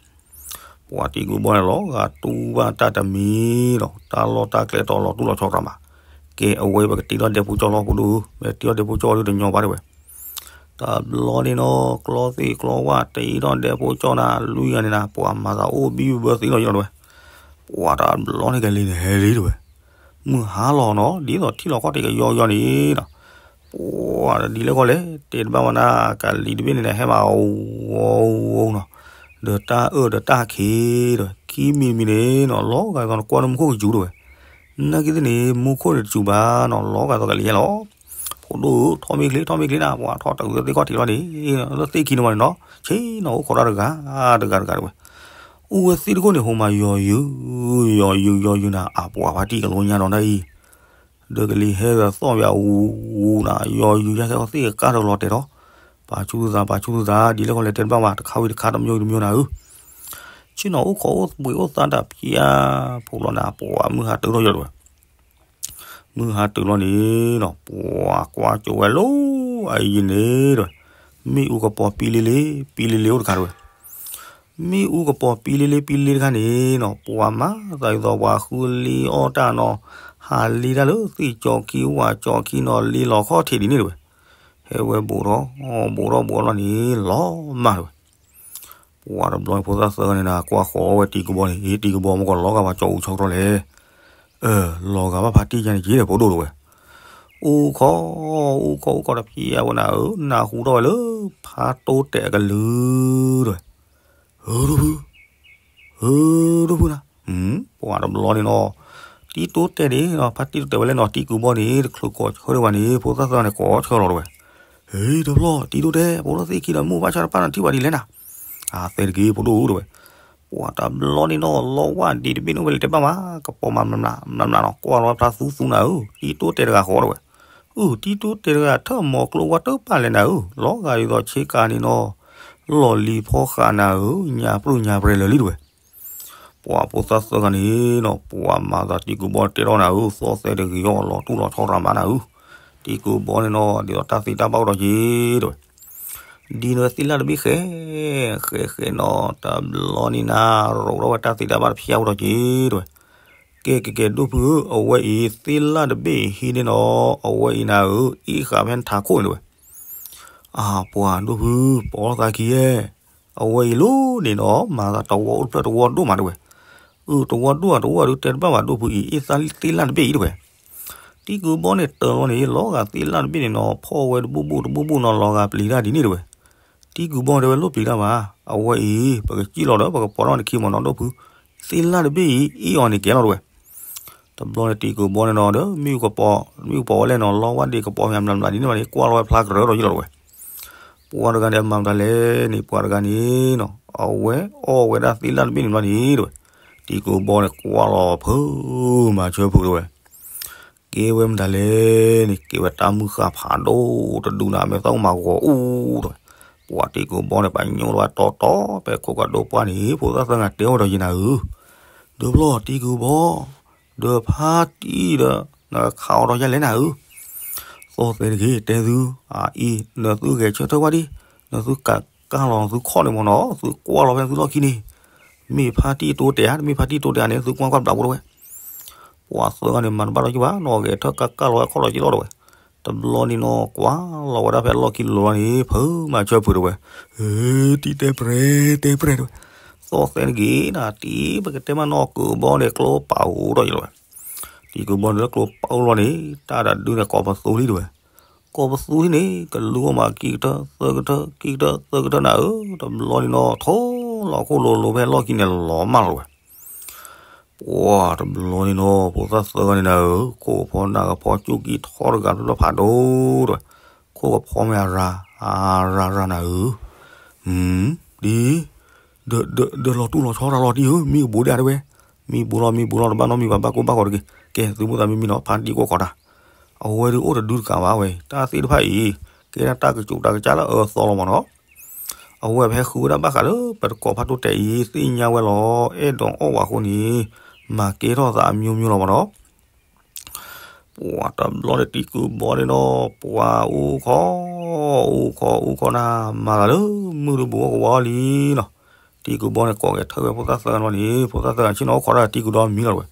ပှၤတံၤကုၢ်ဘီန့ၣ်လီၤ ဂၤတူၢ်ဘၣ်တၢ်တမံၤဒီး တၢ်လီၢ်တၢ်ကျဲတီလီၤတူၢ်လီၤဆီတြၢ်မး, ကဲအဝဲပကတ့ထီၣ်ဒဲဖိကၠီလီၤ ဖိဒိၣ်ဧၢ, မ့ၢ်တ့ထီၣ်ဒဲဖိကၠီဒုးတညီဘၣ်တဝဲ. တဘျီန့ၣ်နီၤ ကျီသ့ၣ်ကျီဝၣ်တ့ထီၣ်ဒဲဖိကၠီနၤ လွံၢ်ဂၤန့ၣ်နၤ ပှၤမၤသးအိၣ်ဘံၣ်ဘၢသ့လီၤယလီၤတဝဲ. ပှၤတဘျီန့ၣ်ကလံၤန့ၣ်ဟဲလံတဝဲ, မုၢ်ဟါလီၤနီၤ ဒ်သိးထံၣ်လီၤခီၣ်ထံးကယီယီန့ၣ်နီၤ ပှၤဒ်လဲၣ်ဃီလဲၣ် တဲတဘၣ်မးနၤ ကလံၤတဘ့ၣ်န့ၣ် ဟဲမးဝီဝီနီၤ, ဒီးတၢ်အၢၣ်ဒီးတၢ်ခံးဒီး ခံမံၤမံၤန့ၣ်နီၤ လီၤဂာ်ဒ်သိးနကွၢ်နမူခိၣ်ကယူၤတဝဲ, နာ်က့သ့ၣ်န့ၣ် မူခိၣ်န့ၣ်တစူၤဘၣ်နီၤ လီၤဂာ်ဒ်သိးကလံၤဟဲလီၤ. ဖိဒိၣ်ဧၢ ထီၣ်မ့ၢ်ချ့ ထီၣ်မ့ၢ်ချ့နၤ ပှၤထီၣ်တဂုာ်သ့ၣ်ခီၣ်ထံးလီၤန့ၣ် လၢသ့ၣ်ခံန့ၣ်မးန့ၣ်နီၤ ဆ့ၣ်နီၤအိၣ်ခိးတၢ်တဂၤ တဂၤတဂၤတဝဲ, အိၣ်ဝဲသ့ၣ်တခိၣ်န့ၣ် ဟိမၤယီၤယုာ် ယီၤယုာ်ယီၤယုာ်နၤ အပှၤဖါတံၢ်ကလိညါဒီးနၤအံၤ ဒီးကလံၤဟဲဒီးသီၣ်ဘၣ်အူအူနၤ ယီၤယုာ်ယါခဲအီၤသ့ၣ်ကကၢ်တလီၤတဲာ်ဒီး ပာ်ဆူၣ်သူသး ပာ်ဆူၣ်သူသး ဒ်လဲၣ်ဃီလဲၣ်တဲတဘၣ်မး တခါဝံၤတခါတမံၤတမံၤနၤဧၢ, ဆ့ၣ်နီၤအိၣ်ခိးအိၣ်ဘှံးအိၣ်သါတၢ်ဖျါ ဖိလီၤနၤ ပှၤမုၢ်ဟါတုၤထီၣ်ယီၤတဝဲ, မုၢ်ဟါတုၤလီၤန့ၣ်နီၤ ပှၤကွၢ်ကၠိဝဲလၢအယံၤန့ၣ်တဝဲ, မ့ၣ်အူကပီၤပံလ့လ့ ပံလ့လ့အိၣ်တခါတဝဲ မ့ၣ်အူကပီၤပံလ့လ့ပံလ့လ့တခါန့ၣ်နီၤ ပှၤမၤသးဒ်သိးပှၤဃုလံအီၣ်တၢ်နီၤ, ဟးလံတၢ်လၢသ့ၣ်ကၠီခံဝၣ်ကၠီခံနီၤ လံလီၤခီၣ်ထံးဒ်န့ၣ်တဝဲ, ဟဲဝဲဘူးထီၣ် ဘူးထီၣ်ဘူးထီၣ်လီၤန့ၣ် လီၤမၢ်တဝဲ. ပှၤတဘျီဖိသၣ်သၢဂၤန့ၣ်နၤ ကွၢ်ဃီၤဝဲတံၤကုၢ်ဘီန့ၣ် အ့ တံၤကုၢ်ဘီ မ့ၢ်ကီးလီၤဂာ်ဘၣ်ကၠီအူဆီတြီလဲၣ်, အၢ လီၤဂာ်ဘၣ်ဖါတံၢ်ယါန့ၣ်က့ၤဒီး ဖိဒိၣ်တဝဲ, အိၣ်ခိး အိၣ်ခိးအိၣ်ခိးတဖျါဝဲနၤဧၢ နၢ်ဟူထီၣ်ဝဲလၢ ဖါတိတဲာ်အကလုၢ်တဝဲ ဧၢ ဒိၣ်ဖု, ဧၢ ဒိၣ်ဖုနၤ, ပှၤတဘျီန့ၣ်နီၤ, တံၤတိတဲာ်န့ၣ်နီၤ ဖါတံၢ်တိတဲာ်ဝဲလဲၣ်နီၤ တံၤကုၢ်ဘီန့ၣ် တချုးကိးဆၢဒံးဘၣ်န့ၣ် ဖိသၣ်သၢဂၤန့ၣ် ကိးဆၢလီၤတဝဲ, ဟ့ၣ် တဘျီ တံၤတိတဲာ် ပအိၣ်လၢသ့ၣ်ခံဒီး မုၢ်ဘၣ်ဆၣ်တဖၣ်နထံၣ်ဝဲဒ်လဲၣ်နၤ, အသဲတက့ၢ် ဖိဒိၣ်တဝဲ, ပှၤတဘျီန့ၣ်နီၤ လီဝၣ်ဒံးတဘ့ၣ်န့ၣ်ဝဲလဲၣ်တဲဘၣ်မး ကပီၤမၤမျးမျးနီၤ ကွၢ်လီၤဝဲဖျါသူသူနၤဧၢ တံၤတိတဲာ်တဂၤဃီတဝဲ အု တံၤတိတဲာ်တဂၤ ထၢၣ်မီၤကျိဝါတပၢ်လဲၣ်နၤဧၢ, လီၤဂာ်ဒ်သိးဆ့ကၤန့ၣ်နီၤ, လီၢ်လံၤဖီဃာ်နၤဧၢ, ညါပြူၢ်ညါပြဲၤလၢာ်လံတဝဲ, ပှၤဖိသၣ်သၢဂၤန့ၣ်နီၤ ပှၤမၤသးတံၤကုၢ်ဘီတဲထီၣ်နၤဧၢ, သီၣ်သဲတဂ့ၤအီၤ လီၤတူၢ်လီၤဆီတြၢ်မးနၤဧၢ, တံၤကုၢ်ဘီန့ၣ်နီၤ ဒ်သိးတၢ်သ့တၢ်ဘၣ်အိၣ်ဒီးက့ၤတဝဲ ဒ်န့ၣ်ဝဲသ့ၣ်လၣ်တဘ့ၣ်ဃဲ, ဃဲဃဲနီၤ တဘျီန့ၣ်နၤ ရိးထီၣ်ဝဲတၢ်သ့တၢ်ဘၣ်တဖျါအိၣ်ဒီးက့ၤတဝဲ, ကဲကဲကဲ ဒိၣ်ဖုဧၢ, အဝဲအံၤသ့ၣ်လၣ်တဘ့ၣ်အံၤဟံးန့ၢ်နီၤ အဝဲအံၤနၤဧၢ, အ့ၣ်ဃာ်ဖဲနထးခိၣ်န့ၣ်တဝဲ, အပှၤဒိၣ်ဖု, ပိာ်လိာ်သးခံယဲၢ်, အဝဲအံၤလီၤန့ၣ်နီၤ မၤသးတဝီအိၣ်တဖျၢၣ်တဝီဒိၣ်မးတဝဲ, အု တဝီဒိၣ်ဧါ တဝီဒုးတဲတဘၣ်ဘၣ်ဒိၣ်ဖုအံၤ အ့ၣ်သ့ၣ်လၣ်တဘ့ၣ်အံၤတဝဲ တံၤကုၢ်ဘီန့ၣ်တၢၤလီၤန့ၣ် လီၤဂာ်သ့ၣ်လၣ်တဘ့ၣ်န့ၣ်နီၤ ဖီၣ်ဝဲတဘူၣ်ဘူၣ်တဘူၣ်ဘူၣ်နီၤ လီၤဂာ်ပျံၤတၢ်ဒ်န့ၣ်တဝဲ, တံၤကုၢ်ဘီတဲဝဲလိၣ်ပျံၤတၢ်ဘၣ်, အဝဲအံၤ ပကစံၣ်လီၤဒီး ပကပိာ်ထီၣ်နခံမီၤနီၤဒိၣ်ဖု, သ့ၣ်လၣ်တဘ့ၣ်အံၤ အ့ၣ်အီၤန့ၣ်ကဲလီၤတဝဲ, တဘျီန့ၣ်တံၤကုၢ်ဘီန့ၣ်နီၤဒီး မ့ၣ်အူကပီၤ မ့ၣ်အူကပီၤဝဲလဲၣ်နီၤ လီဝၣ်ဒံးကပီၤဖဲမျးမျးဒ်န့ၣ်ဘၣ်န့ၣ် ကွၢ်လီၤဝဲဖျါကရၢဒီးယလီၤတဝဲ ပှၤတဂၤန့ၣ် အမၤမတၤလဲၣ်န့ၣ် ပှၤတဂၤန့ၣ်နီၤ အဝဲအီၣ်ဝဲဒၣ်သ့ၣ်လၣ်တဘ့ၣ်န့ၣ်ဘျီန့ၣ်တဝဲ, တံၤကုၢ်ဘီန့ၣ်ကွၢ်လီၤဖုမၤဆၢဖုတဝဲ, ကဲဝဲမတၤလဲၣ်န့ၣ် ကဲဝဲတၢ်မုၢ်ဃၢ်ဖးဒိၣ်တဒုနၤ မ့ၢ်သၣ်မၤဂီၤအူတဝဲ, ပှၤတံၤကုၢ်ဘီန့ၣ် ပှၤညိလီၤဝဲတီတီ ဖဲခိၣ်ကဒီးပှၢ်န့ၣ် ဖိသၣ်သၢဂၤတဲအီၤဒီးယနၤဧၢ, ဒီးဘျီတံၤကုၢ်ဘီ ဒီးဖါတံၢ်ဒီး နခးအီၤဒီးယလဲၣ်နၤဧၢ, သီၣ်သဲတဂ့ၤ တဲသု, အအံၤ နသုဂဲၤဆၢထၢၣ်ဝဲဒံး, နသုကးကၢ်လီၤသုခီၣ်န့ၣ်မ့ၢ်နီၤ သုကွၢ်လီၤဖဲသုလီၢ်ခံန့ၣ်, မ့ၢ်ဖါတံၢ်တိတဲာ်ဧါ တမ့ၢ်ဖါတံၢ်တိတဲာ်ဧါန့ၣ် သုကွၢ်ကွၢ်ဘျးဖိတဝဲ, ပှၤသၢဂၤန့ၣ် မၤတဘၣ်ဒီးက့ၤဘၣ်နီၤ ဂဲၤထၢၣ်ကးကၢ်လီၤဝဲခီၣ်လီၤက့ၤလီၤတဝဲ, တဘျီန့ၣ်နီၤ ကွၢ်လီၤဝဲဒၣ်ဖဲလီၢ်ခံလီၤန့ၣ် ဖုမၤဆၢဖုတဝဲ, တံၤတဲပြဲတဲပြဲတဝဲ, သီၣ်သဲတဂ့ၤနၤ တံၤပကတဲမးနီၤ ကုၢ်ဘီန့ၣ် ကျိပာ်ဧိၤဒီးယလီၤဝဲ တံၤကုၢ်ဘီန့ၣ်လၢကျိပာ်အိၣ်လီၤန့ၣ် တၢ်တဒုန့ၣ် ကိးပသူလံတဝဲ, ကိးပသူလံန့ၣ် ကလူၤအီၤမး ခံကထၢၣ် သၢကထၢၣ် ခံကထၢၣ် သၢကထၢၣ်နၤဧၢ, တဘျီန့ၣ်နီၤ ထိၣ် လီၤခိၣ်လိၤလိၤဖဲလီၢ်ခံန့ၣ်လီၤမၢ်လီၤဝဲ. ပှၤတဘျီန့ၣ်နီၤ ဖိသၣ်သၢဂၤန့ၣ်နၤဧၢ, ခိၣ်ကဖီနၢ်ကဖီ ကၠူၣ်ကံၢ်ထီၣ်တဂၤဖျၢၣ်ဖျၢၣ်ဖးဒိၣ်တဝဲ, ခိၣ်ကဖီမ့ၢ်အရၤ အရၤရၤနၤဧၢ, ဒ် ဒီးလီၤတူၢ်လီၤဆီတၢ်လီၤတံၢ်ဧၢ, မံကဘူးဒၣ်တဝဲ, မံဘူးလီၤ မံဘူးလီၤ တဘၣ်နီတမံၤဘၣ် ဘၣ်ကိၢ်ဘၣ်ဂီၤတဂ့ၤ, ကဲသုမိၢ်သးမံမံနီၤ ဖါတံၢ်ကိးခီတၢ်, အဝဲဒုးအိၣ်တဒုတကးဘၣ်ဝဲ, တၢ်သ့ၣ်တဖၣ်အံၤ ကဲဒၣ်တၢ်ကစူးတၢ်ကစၢ်လၢအအၢအသီလီၤမးနီၤ. အဝဲဖဲဃုဝဲဒၣ်ဘၣ်ဃးလၢပတကိးဖးဒိၣ်တဲာ်အံၤ သ့ၣ်ညါဝဲလီၤ အဲၣ်ဒိးအီၣ်ဝဲအဃိန့ၣ် မၤကဲထီၣ်သးအမျိုးမျိုးလီၤမးနီၤ. ပှၤတဘျီန့ၣ်တံၤကုာ်ဘီန့ၣ်နီၤ ပှၤအူခီ အူခီ အူခီနၤ မၤသးလၢမုၢ်တဘူၣ်အီၣ်ကဝါအီၣ်လံနီၤ. တံၤကုာ်ဘီန့ၣ်ကိးဂဲၤထၢၣ်ဝဲဖိသၣ်သၢဂၤန့ၣ် ဖိသၣ်သၢဂၤဆ့ၣ်နီၤအိၣ်ခိးတၢ် တံၤကုာ်ဒီးမံလီၤတဝဲ.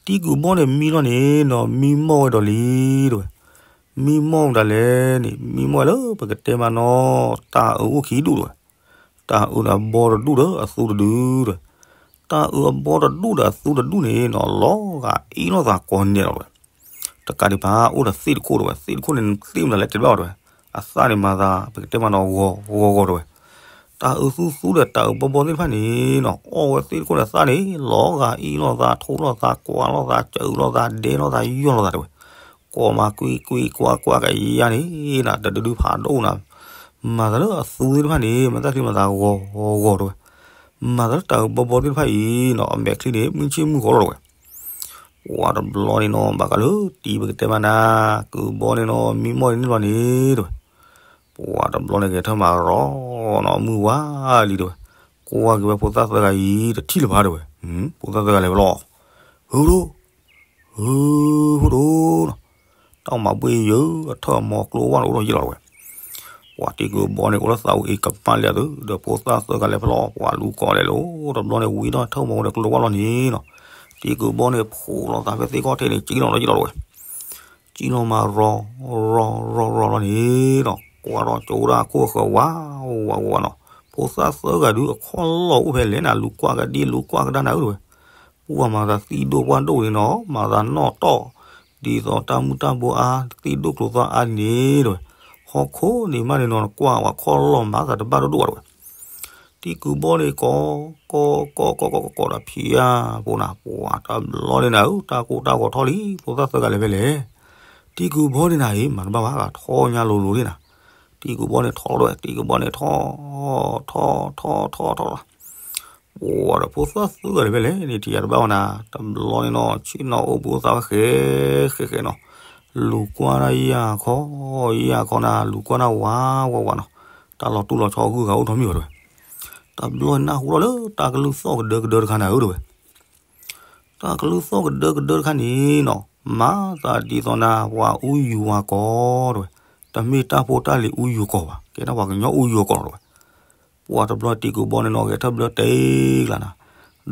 တံၤကုာ်ဘီန့ၣ်မံလီၤန့ၣ်နီၤ မံမီၢ်ဝဲဒီးလံတဝဲ. မံမီၢ်ဝဲဒၣ်လဲၣ်န့ၣ် မံမီၢ်ဝဲလၢပကတဲမးနီၤ တၢ်အၢအိၣ်ခံဒူၣ်တဝဲ. တၢ်အၢန့ၣ်အဘီတဒူၣ်ဒီးအသူတဒုတဝဲ. တၢ်အၢအဘီတဒူၣ်ဒီးအသူတဒူၣ်န့ၣ်နီၤ လီၤဂာ်အ့ၣ်လိာ်သးကိးနဲၣ်လီၤတဝဲ. တကးဒံးဘၣ် အိၣ်ဒီးသ့ၣ်တခိၣ်တဝဲ, သ့ၣ်တခိၣ်န့ၣ်သ့ၣ်မတၤလဲၣ်တဲတဘၣ်အီၤတဝဲ. အသၣ်န့ၣ်မၤသး ပကတဲမးနီၤ ဂီၤဂီၤဂီၤတဝဲ. တၢ်အၢသူသူဒီးတၢ်အၢဘီဘီသ့ၣ်တဖၣ်န့ၣ်နီၤ အီၣ်ဝဲသ့ၣ်တခိၣ်န့ၣ်အသၣ်န့ၣ် လီၤဂာ်အ့ၣ်လိာ်သး ထိလိာ်သး ကွၢ်လိာ်သး စၢၤလိာ်သး ဒဲလိာ်သး ယီၢ်လိာ်သးတဝဲ. ကိးမးကွံကွံကွၢ်ကွၢ်ကယါန့ၣ်နၤ တဒုဒုဖးဒိၣ်နၤ. မၤသးလၢအသူသ့ၣ်တဖၣ်န့ၣ် မၤသးချံမၤသးဂီၤဂီၤတဝဲ. မၤသးလၢတၢ်အၢဘီဘီသ့ၣ်တဖၣ်အံၤနီၤ အမဲာ်ချံန့ၣ် မုၢ်ဆ့ၣ်မုၢ်ဂီၤလီၤတဝဲ. ပှၤတဘျီန့ၣ်နီၤ ဘၣ်ဃးလၢတံၤပကတဲမးနၤ ကုာ်ဘီန့ၣ်နီၤ မံမီၢ်န့ၣ်လီၤန့ၣ်တဝဲ. ပှၤတဘျီန့ၣ်ဂဲၤထၢၣ်မးရီနီၤ မုၢ်ဝါလံတဝဲ. ကွၢ်က့ၤဝဲဖိသၣ်သၢဂၤအံၤ တထံၣ်လၢၤဘၣ်တဝဲ. ဖိသၣ်သၢဂၤလဲၤဝဲလီၤ. ဟုၣ်ဒိၣ် ဟုၣ် ဟုၣ်ဒိၣ်နီၤ. တၢ်မၤဘှ့ၣ်ယၢၤ အထၢၣ်အမီၤကျိဝါန့ၣ်အိၣ်ထီၣ်ယ့ၢ်လီၤတဝဲ. ပှၤတံၤကုာ်ဘီန့ၣ် အိၣ်လၢသးအူအံၤကမၣ်လၢအသုး ဒီးဖိသၣ်သၢဂၤလဲၤဖဲလီၤ ပှၤလူၤကိးလဲၤလီၤ တဘျီန့ၣ် ဝံထီၣ်ထၢၣ်မီၤဝဲဒီးကျိဝါလီၤန့ၣ်နီၤ. တံၤကုာ်ဘီန့ၣ် ဖိးလိာ်သးဖဲသ့ၣ်ခီၣ်ထံးန့ၣ် ကံလီၤဒီးယ့ၢ်လီၤတဝဲ. ကံလီၤမးရီ ရီ ရီ ရီ ရီလီၤန့ၣ်နီၤ. ကွၢ်ဒီးကၠိဒၣ်ခိၣ်အဃၢၤဝါ ဝါ ဝါနီၤ. ဖိသၣ်သၢဂၤဒုးအခီၣ်လီၢ်အိၣ်ဖဲလဲၣ်နၤ လူၤကွၢ်ကဒံလူၤကွၢ်ကဒါနၤဧၢတဝဲ. ပှၤမၤသးသံဒိၣ်ပှၢ်ဒိၣ်န့ၣ်နီၤ မၤသးနီၣ်တီၢ် ဒ်သိးတၢ်မုၢ်တၢ်ဘိအါ သံဒိၣ်ကျိၤသီအါန့ၣ်တဝဲ. ဟီၣ်ခိၣ်န့ၣ်မးန့ၣ်နီၤ နကွၢ်ဝဲခီၣ်လီၢ်မၤသးတဘၣ်ဒိၣ်ဒိၣ်ဘၣ်တဝဲ. တံၤကုာ်ဘီန့ၣ်ကိး ကိး ကိး ကိး ကိး ကိးဒီးဖံးဧါ ပှၤနၤ ပှၤတဘျီန့ၣ်နၤဧၢ တၢ်ကိၢ်တၢ်ဂီၤထီၣ်လံ ဖိသၣ်သၢဂၤလဲၤဖဲလဲၣ်. တံၤကုာ်ဘီန့ၣ်နၤအံၤ မၤတဘၣ်ဘၣ် ထီၣ်ညါလိၤလိၤဒၣ်နၤ. တံၤကုာ်ဘီန့ၣ်ထီၣ်တဝဲ တံၤကုာ်ဘီန့ၣ်ထီၣ် ထီၣ် ထီၣ် ထီၣ် ထီၣ် ထီၣ် ပှၤဒီးဖိသၣ်သၢဂၤလဲၤဖဲလဲၣ်န့ၣ် ထံၣ်ယၤတဘၣ်ဝဲနၤ တဘျီန့ၣ်နီၤ ဆ့ၣ်နီၤအိၣ်ဘှံးအိၣ်သါဝဲဃဲ ဃဲ ဃဲနီၤ. လူၤကွၢ်ဒၣ်ယၤခီ ယၤခီနၤ လူၤကွၢ်ဒၣ်ဝး ဝး ဝးနီၤ. တၢ်လီၤတူၢ်လီၤဆီအဂုၤအဂၤအိၣ်ထီၣ်မ့ၢ်ဘၣ်တဝဲ. တဘျီနၢ်ဟူထီၣ်လၢတၢ်ကလုၢ်သီၣ်ကဒၢကဒၢတခါနၤဧၢတဝဲ. တၢ်ကလုၢ်သီၣ်ကဒၢကဒၢတခါန့ၣ်နီၤ မၤသးဒ်သိးနၤ ပှၤအူယူၤဝၤကီၢ်တဝဲ. တမ့ၢ်တၢ်ဖိတၢ်လံၤအူယူၤကီၢ်ဘၣ် ကဲဒၣ်ပှၤကညီအူယူၤကီၢ်လီၤတဝဲ. ပှၤတဘျီတံၤကုာ်ဘီန့ၣ်နီၤ ဂဲၤထၢၣ်ဘျၢတဲကျါနၤ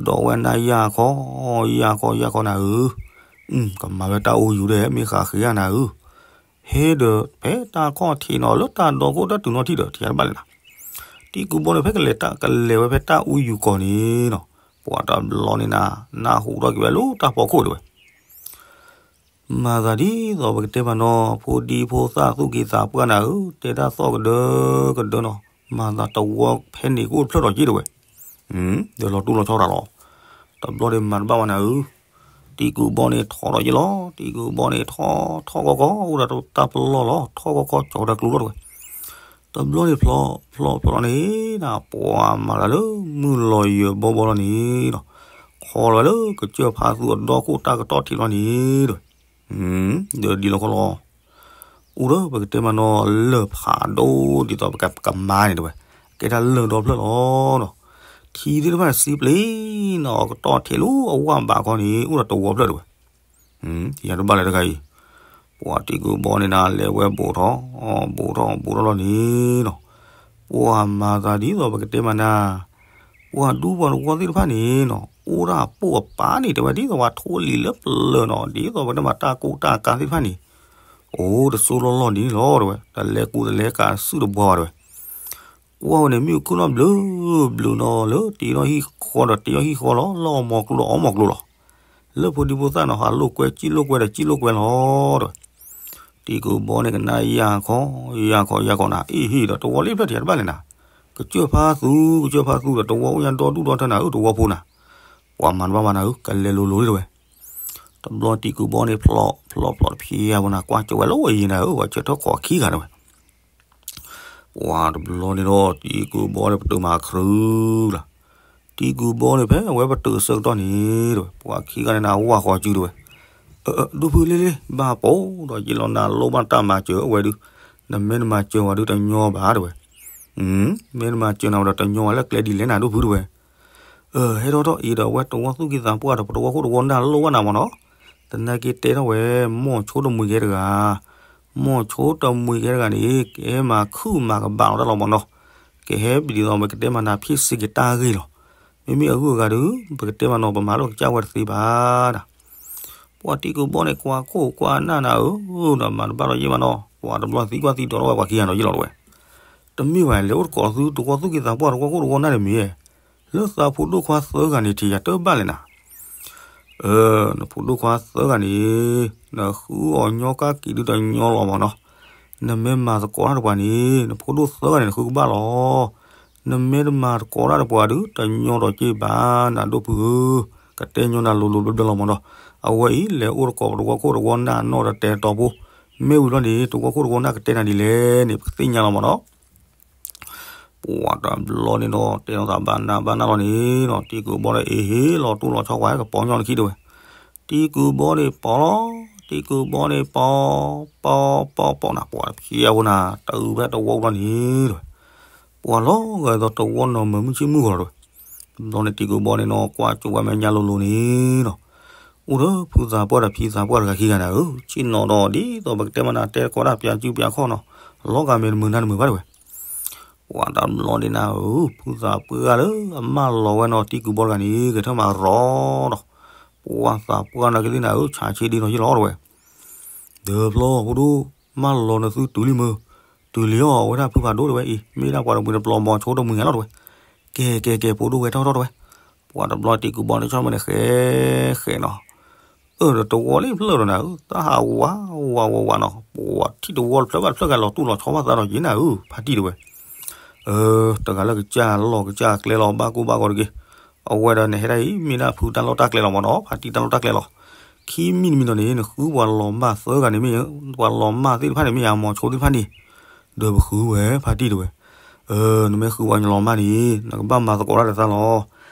ဒီးဝဲနၤယၤခီ ယၤခီ ယၤခီနၤဧၢ, ကမၤဝဲတၢ်အူယူၤဒီး မ့ၢ်ဃးဃ့ဧါနၤဧၢ, ဟ့ၣ်ဒီး ဖဲတၢ်ခီၣ်ထံးနီၤ လၢတၢ်ဒီခိၣ်တၢ်တုၤနီၣ်ထံၣ်ဒီး ထံၣ်တဘၣ်လဲၣ်နၤ. တံၤကုာ်ဘီန့ၣ် ဖဲကလဲၤတၢ်ကလဲၤဝဲဖဲတၢ်အူယူၤကီၢ်န့ၣ်နီၤ ပှၤတဘျီန့ၣ်နၤ နၢ်ဟူထီၣ်က့ၤဝဲလၢတၢ်ဖီခိၣ်တဝဲ. မၤသးဒ်သိးပကတဲမးနီၤ ဖိဒံဖိသၣ်သူၣ်က့သးပှၢ်နၤဧၢ, တဲတၢ်သီၣ်ကဒၢကဒၢနီၤ, မၤသးတဝီဖဲန့ၣ်ကအိၣ်တဖျၢၣ်ဒီးက့တဝဲ. ဒီးလီၤတူၢ်လီၤဆီတၢ်လီၤ. တဘျီန့ၣ်မၤတဘၣ်ဝဲနၤဧၢ, တံၤကုာ်ဘီန့ၣ်ထီၣ်ဒီးယ့ၢ်လီၤ, တံၤကုာ်ဘီန့ၣ်ထီၣ် ထီၣ်ကီကီ အိၣ်ဒီးတၢ်ပလီၢ်လီၤ, ထီၣ်ကီကီ ကၠီၤဒီးကျိလီၤတဝဲ. တဘျီန့ၣ်ဖျီ ဖျီ ဖျီလီၤန့ၣ် ပှၤမၤသးလၢမုၢ်လီၤယၢၤဘီဘီလီၤန့ၣ်ဒီး ခီလီၤဝဲလၢကစၢၢ်ဖးသူၣ်အဒီခိၣ်တၢ်ကတီၢ်ထံးလီၤန့ၣ်ဒီး ဒီးဒ်လီၤခီလီၤ. အိၣ်ဒီးပကတဲမးနီၤ လၢၢ်ဖးဒိၣ်ဒ်သိးပကမါန့ၣ်တဝဲ, ကဲတၢ်လၢၢ်ဒီဖျၢၣ်လီၤနီၤ. ထံသ့ၣ်တဖၣ်စံပျ့ၤနီၤ ကတီၢ်ထံးလၢအဝၢ်ဘးခီန့ၣ် အိၣ်ဒီးတဝီဖျၢၣ်တဝဲ. ယၤတဘၣ်လၢတခါအံၤ, ပှၤတံၤကုာ်ဘီန့ၣ်နၤ လဲၤဝဲဘူးထီၣ် ဘူးထီၣ် ဘူးထီၣ်လီၤန့ၣ်နီၤ. ပှၤမၤသးဒ်သိးပကတဲမးနၤ ပှၤဒူပှၤတဝီသ့ၣ်တဖၣ်န့ၣ်နီၤ အိၣ်ဒၣ်ပိာ်အပၢ်န့ၣ် တဲဝဲဒ်သိးပှၤထိလံာ်လၢပျၢၤနီၤ ဒ်သိးပကတဲမးတၢ်ကိၢ်တၢ်ကါသ့ၣ်တဖၣ်န့ၣ် အိၣ်တစိလီၢ်လီၢ်ဒ်န့ၣ်လီၤတဝဲ, တလဲၤကူတလဲၤကးစုတဘှီဘၣ်တဝဲ. ကွၢ်ဝဲန့ၣ် မ့ၣ်အူခုၣ်နီၣ်ဘျုးဘျုးနီၤ လၢတ့ထီၣ်ဟံၣ်ဃီဒီးတ့ထီၣ်ဟံၣ်ဃီလီၤ လၢအီမီၤကျိဒီးအီမီၤကျိလီၤ. လၢဖိဒံဖိသၣ်နီၤ ဟးလိာ်ကွဲ စံၣ်လိာ်ကွဲဒီးစံၣ်လိာ်ကွဲလီၤတဝဲ. တံၤကုာ်ဘီန့ၣ်ကနၣ်ယၢ်ခီ ယၢ်ခီ ယၢ်ခီနၤ အ့ၣ်ဟ့ၣ်ဒီးတဝီလံဖျၢၣ်ထံးတဘၣ်လဲၣ်နၤ. ကစၢၢ်ဖးသူ ကစၢၢ်ဖးသူဒီး တဝီအိၣ်ညါဒီဒူၣ်ဒီထၢနၤဧၢ တဝီဖိနၤ. ပှၤမၤတဘၣ်ဘၣ်နၤဧၢ ကလဲၤလိၤလိၤလံတဲဝဲ. တဘျီတံၢ်ကူၣ်ဘီန့ၣ် ဖျိးဖျိးတဖျဲးဝဲနၤ ကွၢ်ကၠီဝဲလၢအယံၤနၤဧၢ ပှၤစၢၢ်ထီၣ်ခိးခံဂၤတဲဝဲ. ပှၤတဘျီန့ၣ်ဒီး တံၢ်ကူၣ်ဘီန့ၣ် ပတုာ်မၤခရူလီၤ. တံၢ်ကူၣ်ဘီန့ၣ် ဖဲအဝဲပတုာ်အဆၢကတီၢ်န့ၣ်တဲဝဲ ပှၤခံဂၤန့ၣ်နၤဝၢ်ဃီစုတဲဝဲ. ဒိၣ်ဖုလ့လ့ ဘၣ်ပိာ်ဒီးယ့လီၤ နလိၣ်ဘၣ်တၢ်မၤစၢၤအဝဲဒုး, နမ့ၢ်နမၤစၢၤဝဲဒုးတညီဘၣ်တဲဝဲ. မ့ၢ်နမၤစၢၤနၤဝဲဒီးတညီဝဲလၢကျဲဒ်လဲၣ်နၤဒိၣ်ဖုတဲဝဲ. ဟဲထီၣ်ထီၣ်အံၤဒီး အဝဲတဝီသူၣ်က့သးပှၢ်ဒီး ပတဝီခိၣ်တဝီနၢ်လိၣ်ဘၣ်နၤမ့ၢ်နီၤ. သနာ်က့တဲထီၣ်ဝဲ မိၤဆိတမှံၤကဲတဂၤ, မိၤဆိတမှံၤကဲတဂၤန့ၣ် ကဟဲမၤခုၣ်မၤကဘၣ်လီၤတၢ်လီၤမ့ၢ်နီၤ. ကဟဲပဒ်သိး ပကတဲမၤနၤဖ့စ့က့ၤတၢ်ဂ့ၢ်လီၤ. မ့မ့ၢ်အဂုၤအဂၤဒုး ပကတဲမၤနီၤ ပမၤလိာ်ကစၢ်ဝဲတသ့ဘၣ်နၤ. ပှၤတံၢ်ကူၣ်ဘီန့ၣ် ကွၢ်ခိၣ်ကွၢ်နၢ်နၤဧၢ, ဒီးမၤတဘၣ်လီၤယ့ၢ်မးနီၤ, ပှၤတဘျီသံကွၢ်သံဒိးထီၣ်ဝဲပှၤခံဂၤနီၤယ့ၢ်လီၤတဲဝဲ. တမ့ၢ်ဘၣ်လဲၤအိၣ်တကိးသုတဝီသူၣ်က့သးပှၢ်တဝီခိၣ်တဝီနၢ်န့ၣ်မ့ၢ်, လၢသးဖိဒိၣ်ခွါသၢဂၤန့ၣ်ထံၣ်ယၤတဘၣ်လဲၣ်နၤ. နဖိဒိၣ်ခွါသၢဂၤန့ၣ် နဃုအီၤညီကၢ်က့ၤဒုးတညီလီၤမ့ၢ်နီၤ. နမ့ၢ်မၤသကိးတၢ်တပှၤန့ၣ် နဖိဒိၣ်သၢဂၤန့ၣ် နဃုကဘၣ်လီၤ. နမ့ၢ်တမၤသကိးတၢ်တပှၤဒုး တညီဒီးက့ၤဘၣ်နၤဒိၣ်ဖုဧၢ, ကတဲညီနၤလိၤလိၤဘျၢဘျၢလီၤမ့ၢ်နီၤ. အဝဲအံၤ လဲၤအိၣ်တကိးပတဝီခိၣ်တဝီနၢ်နီၢ်ဒီးတဲတီဖိ, မ့ၢ်ဝံၤလီၤန့ၣ် တဝီခိၣ်တဝီနၢ်ကတဲနၤဒ်လဲၣ်န့ၣ် ပကသ့ၣ်ညါလီၤမ့ၢ်နီၤ. ပှၤတဘျီန့ၣ်ဒီး တဲနီၢ်သးဘၣ်နးဘၣ်နးလီၤန့ၣ်ဒီး တံၢ်ကူၣ်ဘီဒီးအ့ဟ့ၣ်လီၤတူၢ်လီၤဆီဝဲ ကပီၤညီနခံတဲဝဲ. တံၢ်ကူၣ်ဘီန့ၣ်ပီၤလီၤ, တံၢ်ကူၣ်ဘီန့ၣ်ပီၤ, ပီၤပီၤပီၤနၤ ပှၤတဖျဲးဝဲနၤ တအုးဖဲတဝီဘျီန့ၣ်တဲဝဲ. ပှၤလီၤဂာ်ဒီးတဝီနီၢ်မုာ်မုၢ်ဆ့ၣ်မုၢ်ဂီၤတဲဝဲ. တဘျီန့ၣ်တံၢ်ကူၣ်ဘီန့ၣ်နီၤ ကွၢ်ကၠိဝဲမဲာ်ညါလိၤလိၤန့ၣ်နီၤ. အိၣ်ဒီးဖုသးပှၢ်ဒီးဖံသးပှၢ်တဂၤခံဂၤနၤဧၢ, ဆ့ၣ်နီၤဒီးဒ်သိးပကတဲမၤနၤတဲသကိးတၢ်ပၠးစုပၠးခီၣ်နီၤ, လီၤဂာ်မ့ၢ်တမုာ်နၤတမုာ်ဘၣ်တဲဝဲ. ပှၤတဘျီန့ၣ်နၤဧၢ, ဖုသးပှၢ်လၢအမၢလီၤဝဲနီၤ တံၢ်ကူၣ်ဘီတဂၤန့ၣ် ကထၢမၤရီဒီး ပှၤသးပှၢ်နာ်က့သ့ၣ်နၤဧၢ, ဆါဆ့ဒ့နီၤယ့ၢ်လီၤတဲဝဲ. ဒီးဖျီ ဖိဒိၣ်, မၢလီၤနသုတုၤလံမုၢ်, တုၤလံအီၤ အဝဲဒၣ်ဖုဖးဒိၣ်တဲဝဲအံၤ မ့ၢ်ဒၣ်ပှၤတမှံၤတပျီၤ မိၤဆိတမှံၤညါလီၤတဲဝဲ. ကဲကဲကဲ ဖိဒိၣ်ဝဲထီၣ်ထီၣ်တဲဝဲ. ပှၤတဘျီတံၢ်ကူၣ်ဘီန့ၣ်ဆီၣ်မ့ၢ်န့ၣ်ဃဲဃဲနီၤ. အၢ ဒီးတဝီလံဖျၢၣ်ဒီးနၤဧၢ, တၢ်ဟးဝးဝးဝးဝးနီၤ, ပှၤထံၣ်တဝီတဖျၢၣ်ဘၣ်တဖျၢၣ်ဂၤလီၤတူၢ်လီၤဆီဘၣ်သးဒီးက့ၤနၤဧၢ, ဖါတံၢ်တဲဝဲ. တဂၤလၢကစၢ်လီၢ်ကစၢ်ကျဲလီၤ ဘၣ်ကိၢ်ဘၣ်ဂီၤတက့ၢ်. အဝဲဒီးနဟဲဒၣ်အံၤ မ့ၢ်ဒၣ်ဖုတၢ်လီၢ်တၢ်ကျဲလီၤမ့ၢ်နီၤ, ဖါတံၢ်တၢ်လီၢ်တၢ်ကျဲလီၤ. ခံမံၤတမံၤဒီးန့ၣ် နဃုပှၤလီၤမၢ်သၢဂၤန့ၣ်မ့ၢ်, ပှၤလီၤမၢ်သ့ၣ်တဖၣ်န့ၣ်မ့ၢ်ယါ မိၤဆိသ့ၣ်တဖၣ်န့ၣ်, ဒီးပဃုဝဲ ဖါတံၢ်တဲဝဲ. နမ့ၢ်ဃုပှၤလီၤမၢ်န့ၣ် နကဘၣ်မၤသကိးတၢ်ဒီးသးလီၤ.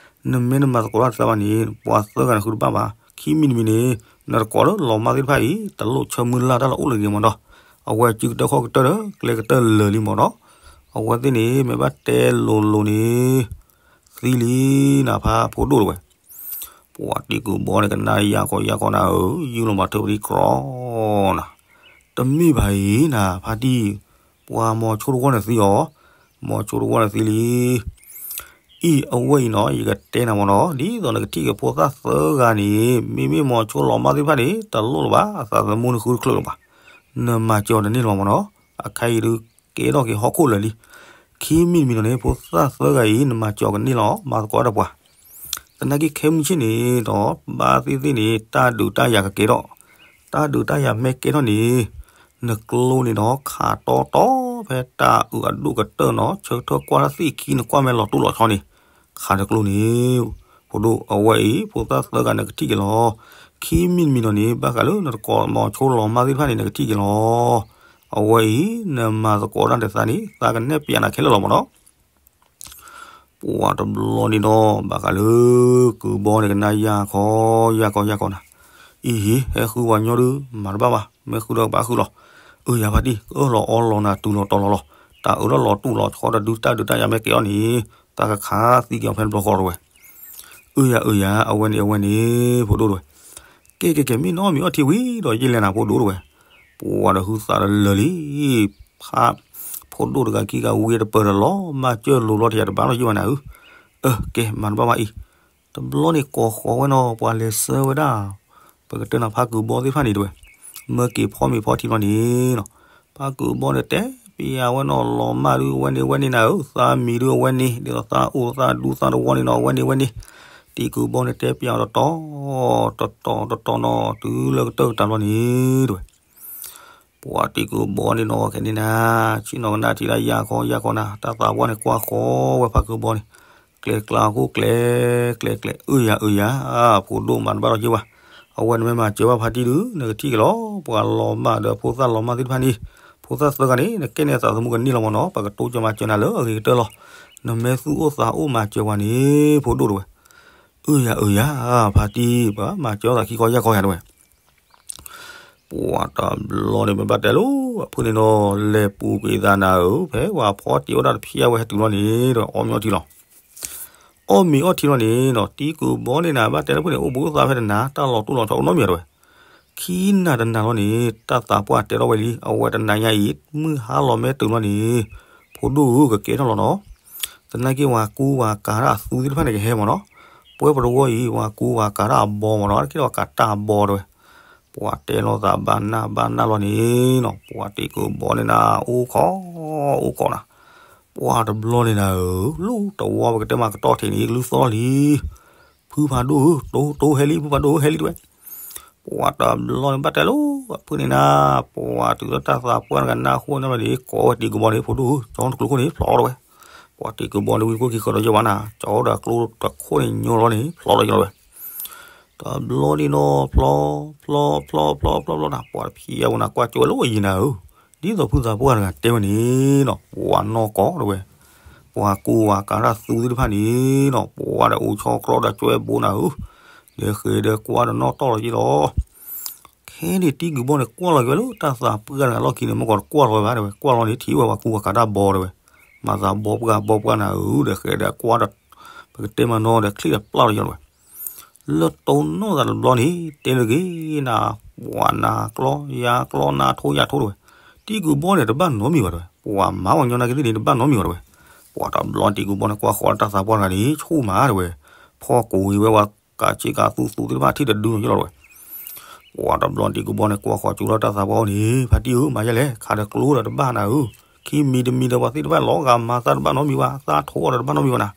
နမ့ၢ်နမၤသကိးတၢ်ဒီးသးဘၣ်န့ၣ် ပှၤသၢဂၤန့ၣ်ဃုတဘၣ်ဘၣ်. ခံမံၤတမံၤန့ၣ် နတကိးလၢလီၤမၢ်သ့ၣ်တဖၣ်အံၤ တလိၣ်ဆၢမုၢ်လၢ်တၢ်လၢအိၣ်လၢၤတဂ့ၤမ့ၢ်နီၤ. အဝဲစုကတၢၢ်ခီၣ်ကတၢၢ်ဒီး ကျဲကတၢၢ်လၢာ်လံမ့ၢ်နီၤ. အဝဲသ့ၣ်န့ၣ် မ့ၢ်ဘၣ်တဲလိၤလိၤန့ၣ် သံလံနၤ ဖါဖိဒိၣ်တဲဝဲ. ပှၤတံၢ်ကူၣ်ဘီန့ၣ် ကနၣ်ယၤကီယၤကီနၤဧၢ, ယူၢ်လီၤမၤထၢပဒံကြီနၤ. တမ့ၢ်ဘၣ်အံၤနၤ ဖါတံၢ်, ပှၤမိၤဆိတဝီန့ၣ်သံအီၤ, မိၤဆိတဝီန့ၣ်သံလံ. အံၤအဝဲအံၤနီၤ ယကတဲနၤမ့ၢ်နီၤ, ဒ်သိးနကထံၣ်က့ၤဖိသၣ်သၢဂၤန့ၣ် မ့မ့ၢ်မိၤဆိလီၤမၢ်သ့ၣ်တဖၣ်န့ၣ် တလိၣ်လၢၤဘၣ်, အသးသမူနဃုတချုးလၢၤဘၣ်. နမၤစၢၤအီၤတန့ၢ်လၢၤဘၣ်မ့ၢ်နီၤ. အခါအံၤဒုးကဲထီၣ်က့ၤဟီၣ်ခိၣ်လၢာ်လံ. ခံမံၤတမံၤဒီးန့ၣ် ဖိသၣ်သၢဂၤအံၤ နမၤစၢၤအီၤကန့ၢ်လီၤ, မၤသကိးတၢ်ဒီးပှၤ. သနာ်က့ခဲမုၢ်ဆ့ၣ်န့ၣ်ဒီး ဘၣ်သ့ၣ်သ့ၣ်န့ၣ် တၢ်ဒုးတၢ်ယၤကကဲထီၣ်, တၢ်ဒုးတၢ်ယၤမ့ၢ်ကဲထီၣ်န့ၣ် နကျိန့ၣ်ဒီး ခးတီတီဖဲတၢ်အုးအဒိၣ်ကတၢၢ်နီၤ, ဆၢထၢၣ်ကွၢ်တၢ်သ့ၣ်ခံ နကွၢ်မ့ၢ်လီၤတူၢ်လီၤဆီန့ၣ် ခးနကျိန့ၣ်. ဖိဒိၣ် အဝဲအံၤ ဖိသၣ်သၢဂၤနကထံၣ်က့ၤလီၤ. ခံမံၤတမံၤဒီးန့ၣ် ဘၣ်ဃးလၢနတကိးမိၤဆိလီၤမၢ်သ့ၣ်တဖၣ်န့ၣ် နကထံၣ်က့ၤလီၤ. အဝဲအံၤ နမၤသကိးတၢ်ဒီးသးန့ၣ် သးကနဲၣ်ပျးနၤခဲလၢာ်လီၤမ့ၢ်နီၤ. ပှၤတဘျီန့ၣ်ဒီး ဘၣ်ဃးလၢ ကူၣ်ဘီန့ၣ် ကနၣ်ယၢ်ခီ ယၢ်ခီ ယၢ်ခီနၤ, အံၤဟံၣ် ဟဲဃုဝဲညီဒုး မၤတဘၣ်ဘၣ်, မ့ၢ်ဃုဒီးကဘၣ်ဃုလီၤ. အၢ ယၤဖါတံၢ် ကအၢၣ်လီၤအီလီၤနၤ တုၤလီၤတီၤလီၤလီၤ, တၢ်အၢၣ်လီၤလီၤတူၢ်လီၤဆီဒီးဒုးတၢ်ဒုးတၢ်ယၤမ့ၢ်ကဲအီၤန့ၣ် သးကခးသံက့ၤအီၤဖဲတဘျီဃီတဲဝဲ. အၢ ယၤ အၢ ယၤ အဝဲန့ၣ် အဝဲန့ၣ် ဖိဒိၣ်တဲဝဲ. ကဲ ကဲ ကဲ မ့ၢ်နီၢ်မံၤအီထံဝံၤဒီး ယဲၢ်လဲၣ်နၤ ဖိဒိၣ်တဲဝဲ. ပှၤဒီးဟုသးဒီးလၢာ်လံ, ဖး ဖိဒိၣ်တဂၤခံဂၤဝံၤတပၢၤဒီးလီၤ, မၤစၢၤလိၤလီၤတယၤတဘၣ်လီၤ ယဲၢ်ဝဲနၤဧၢ. အၢ ကဲ မၤတဘၣ်ဘၣ်အံၤ, တဘျီန့ၣ်ကိးဃီၤဝဲနီၤ ပှၤလဲၤဆှၢဝဲဒၣ်, ပကတဲနၤဖးကူၣ်ဘီသ့ၣ်တဖၣ်န့ၣ်တဲဝဲ, မၢက့ၤဖီမ့ၤဖီထံလီၤန့ၣ်နီၤ. ဖးကူၣ်ဘီန့ၣ်တဲပျးဝဲနီၤ လီၤမၢ်ဒုးအဝဲန့ၣ်ဝဲန့ၣ်နၤဧၢ, သးမံၤဒုးအဝဲန့ၣ် ဒ်သိးသးအိၣ်သးဒူသးတဝီန့ၣ်နီၤ အဝဲန့ၣ်ဝဲန့ၣ်. တံၢ်ကူၣ်ဘီန့ၣ်တဲပျးအီၤတတီၤ, တတီၤတတီၤနီၤ တုၤလၢကတၢၢ်ကတၢၢ်လီၤန့ၣ်တဲဝဲ. ပှၤတံၤကုာ်ဘီန့ၣ်နီၤ ခဲန့ၣ်နၤ, ဆ့ၣ်နီၤကနၣ်ထံၣ်ဒၣ်ယၤခီယၤခီနၤ, တၢ်သးပှၢ်န့ၣ်ကွၢ်ဃီဝဲဖးကုာ်ဘီန့ၣ်, ကျဲကျါခိၣ်ကျဲ, ကျဲကျဲ, အၢယၤအၢယၤ, ဖိဒိၣ်မၤတဘၣ်လီၤက့ၤဝဲ, အဝဲနမ့ၢ်မၤစၢၤဘၣ်ဖါတံၢ်ဒုး နကထံၣ်က့ၤလီၤ, ပှၤလီၤမၢ်ဒီးဖိသၣ်လီၤမၢ်သ့ၣ်တဖၣ်န့ၣ်, ဖိသၣ်သၢဂၤန့ၣ် နကဲန့ၣ်အသးသမူကန့ၢ်လီၤမၢ်နီၤ, ပကတိစၢၤမၤစၢၤနၤလၢအဂ့ၤကတၢၢ်လီၤ, နမ့ၢ်သူၣ်အိၣ်သးအိၣ်မၤစၢၤပှၤန့ၣ် ဖိဒိၣ်တဝဲ, အၢယၤအၢယၤ, ဖါတံၢ် ပှၤမၤစၢၤသးခံခီယၢ်ခီယၤတဝဲ ပှၤတဘျီန့ၣ် ပဘၣ်တဲလီၤ, အဖုန့ၣ်နီၤ လဲၤပူၤကွံာ်သးနၤဧၢ, ဖဲပှၤဖီတံၢ်အိၣ်ဒၣ်တဖျၢၣ်ဝဲဟဲတုၤလီၤန့ၣ်ဒီး အီၣ်မ့ၤအီထံလီၤ, အီၣ်မ့ၤအီထံလီၤန့ၣ်နီၤ, တံၤကုာ်ဘီန့ၣ်နၤ ဘၣ်တဲလၢဖုန့ၣ် အိၣ်ဘှံးအိၣ်သါဖဲတနၤ, တၢ်လီၤတိၢ်လီၤဆီအိၣ်နီတမံၤတဝဲ, ခံနၤတနၤလီၤန့ၣ် တၢ်သးပှၢ်တဲထီၣ်ဝဲလံ, အဝဲတနၤညါအံၤ မုၢ်ဟါလီၤမဲာ်တုၤလီၤန့ၣ်, ဖိဒိၣ်ဧၢ ကကဲထီၣ်လီၤနီၤ, သနာ်က့ ပှၤကူပှၤကၤတၢ်အသူသ့ၣ်တဖၣ်န့ၣ် ကဟဲမၢ်နီၤ, ပဝဲပတဝီအံၤ ပှၤကူပှၤကၤတၢ်အဘီမၢ်နီၤ, တကဲထီၣ်ပှၤကၤတၢ်အဘီတဝဲ, ပှၤတဲလီၤသးဘၣ်နၢ်ဘၣ်နၢ်လီၤန့ၣ်နီၤ, ပှၤတံၤကုာ်ဘီန့ၣ်နၤ အိၣ်ခိး, အိၣ်ခိးနၤ, ပှၤတဘျီန့ၣ်နၤဧၢ, လၢတဝီပကတဲမၤကတီၢ်ထံးန့ၣ် ကလုၢ်သီၣ်လံ, ဖုဖးဒိၣ်ဧၢ, တိတိဟဲလံ, ဖုဖးဒိၣ်ဧၢ ဟဲလံတဝဲ ပှၤတဘျီန့ၣ် ဘၣ်တဲလီၤ, အဖုန့ၣ်နၤ, ပှၤတုၤလၢတၢ်သးပှၢ်တဂၤနၢ်ဟူန့ၣ်ဘၣ်န့ၣ် ကိးဝဲတံၤကုာ်ဘီန့ၣ် ဖိဒိၣ်ဧၢ, ကၠီတကျိခိၣ်န့ၣ် ဖျိးထီၣ်ဝဲ, ပှၤတံၤကုာ်ဘီန့ၣ် ဝံၤကိၣ်ခံဃၢၤဒီးယဲၢ်ဝဲနၤ, ကၠီဒီးကျိတခိၣ်န့ၣ် ညိလီၤန့ၣ် ဖျိးထီၣ်ယဲၢ်ဝဲ, တဘျီန့ၣ်နီၤ ဖျီ, ဖျီ, ဖျီ, ဖျီ, ဖျီ, ဖျီနၤ, ပှၤတဖံးအဝဲနၤ ကွၢ်ကၠိဝဲလၢအယံၤနၤဧၢ, ဒ်သိးဖုသးပှၢ်တဂၤတဲဝဲန့ၣ်နီၤ, ပှၤနီၢ်ကီၢ်တဝဲ ပှၤကူပှၤကၤတၢ်သူသ့ၣ်တဖၣ်န့ၣ်နီၤ, ပှၤဒီးအိၣ်ဆီကျီဒီးကၠွဲဘိနၤဧၢ, ဒီးဃဲၤဒီးကွၢ်ဒီးနီၣ်တီၢ်လီၤက့ၤလီၤ, ခဲန့ၣ်တံၤကုာ်ဘီန့ၣ် ကွၢ်လီၤက့ၤဝဲလၢတၢ်သးပှၢ်တဂၤလီၢ်ခံန့ၣ် မ့ၢ်ကီးတကွၢ်လီၤဝဲဘၣ်တဲဝဲ, ကွၢ်လီၤန့ၣ် ထံၣ်ဝဲပှၤကူပှၤကၤတၢ်ဘီတဲဝဲ, မၤသးဘီပှၢ်ဘီပှၢ်နၤဧၢ, ဒီးဃဲၤဒီးကွၢ်ဒီး ပကတဲမၤနီၤဒီးချံၣ်ဒီးပျၢ်လီၤက့ၤလီၤဝဲ လၢတိၢ်နီၣ်သးတဘျီန့ၣ် တဲလၢက့ၤနၤ, ပှၤနၤကျီ ယၤကျီ နၤထိယၤထိတဲဝဲ, တံၤကုာ်ဘီန့ၣ် တဘၣ်နီတမံၤဘၣ်တဲဝဲ, ပှၤမၤပှၤညီနာ်က့သ့ၣ်န့ၣ် တဘၣ်နီတမံၤဘၣ်တဲဝဲ, ပှၤတဘျီတံၤကုာ်ဘီန့ၣ် ကွၢ်ဃီလၢတၢ်သးပှၢ်တဂၤန့ၣ် ဆူၣ်မးတဲဝဲ, ဖီကိးဝံၤဝဲပှၤကၤဆ့ကၤသူသူသ့ၣ်တဖၣ်ထံၣ်တဒုနီၤက့ၤလီၤတဲဝဲ, ပှၤတဘျီတံၤကုာ်ဘီန့ၣ် ကွၢ်ဃီကၠိလၢတၢ်သးပှၢ်အအိၣ်န့ၣ် ဖါတံၢ်ဧၢ မၤယဲလဲၣ်, ခးဒီးကျိဒီးတဘၣ်နၤဧၢ, ခံမံၤတမံၤဒီးပှၤသ့ၣ်တဖၣ်လီၤဂာ်မၤသး တဘၣ်နီတမံၤဘၣ်, သးထိဒီးတဘၣ်နီတမံၤဘၣ်နၤ,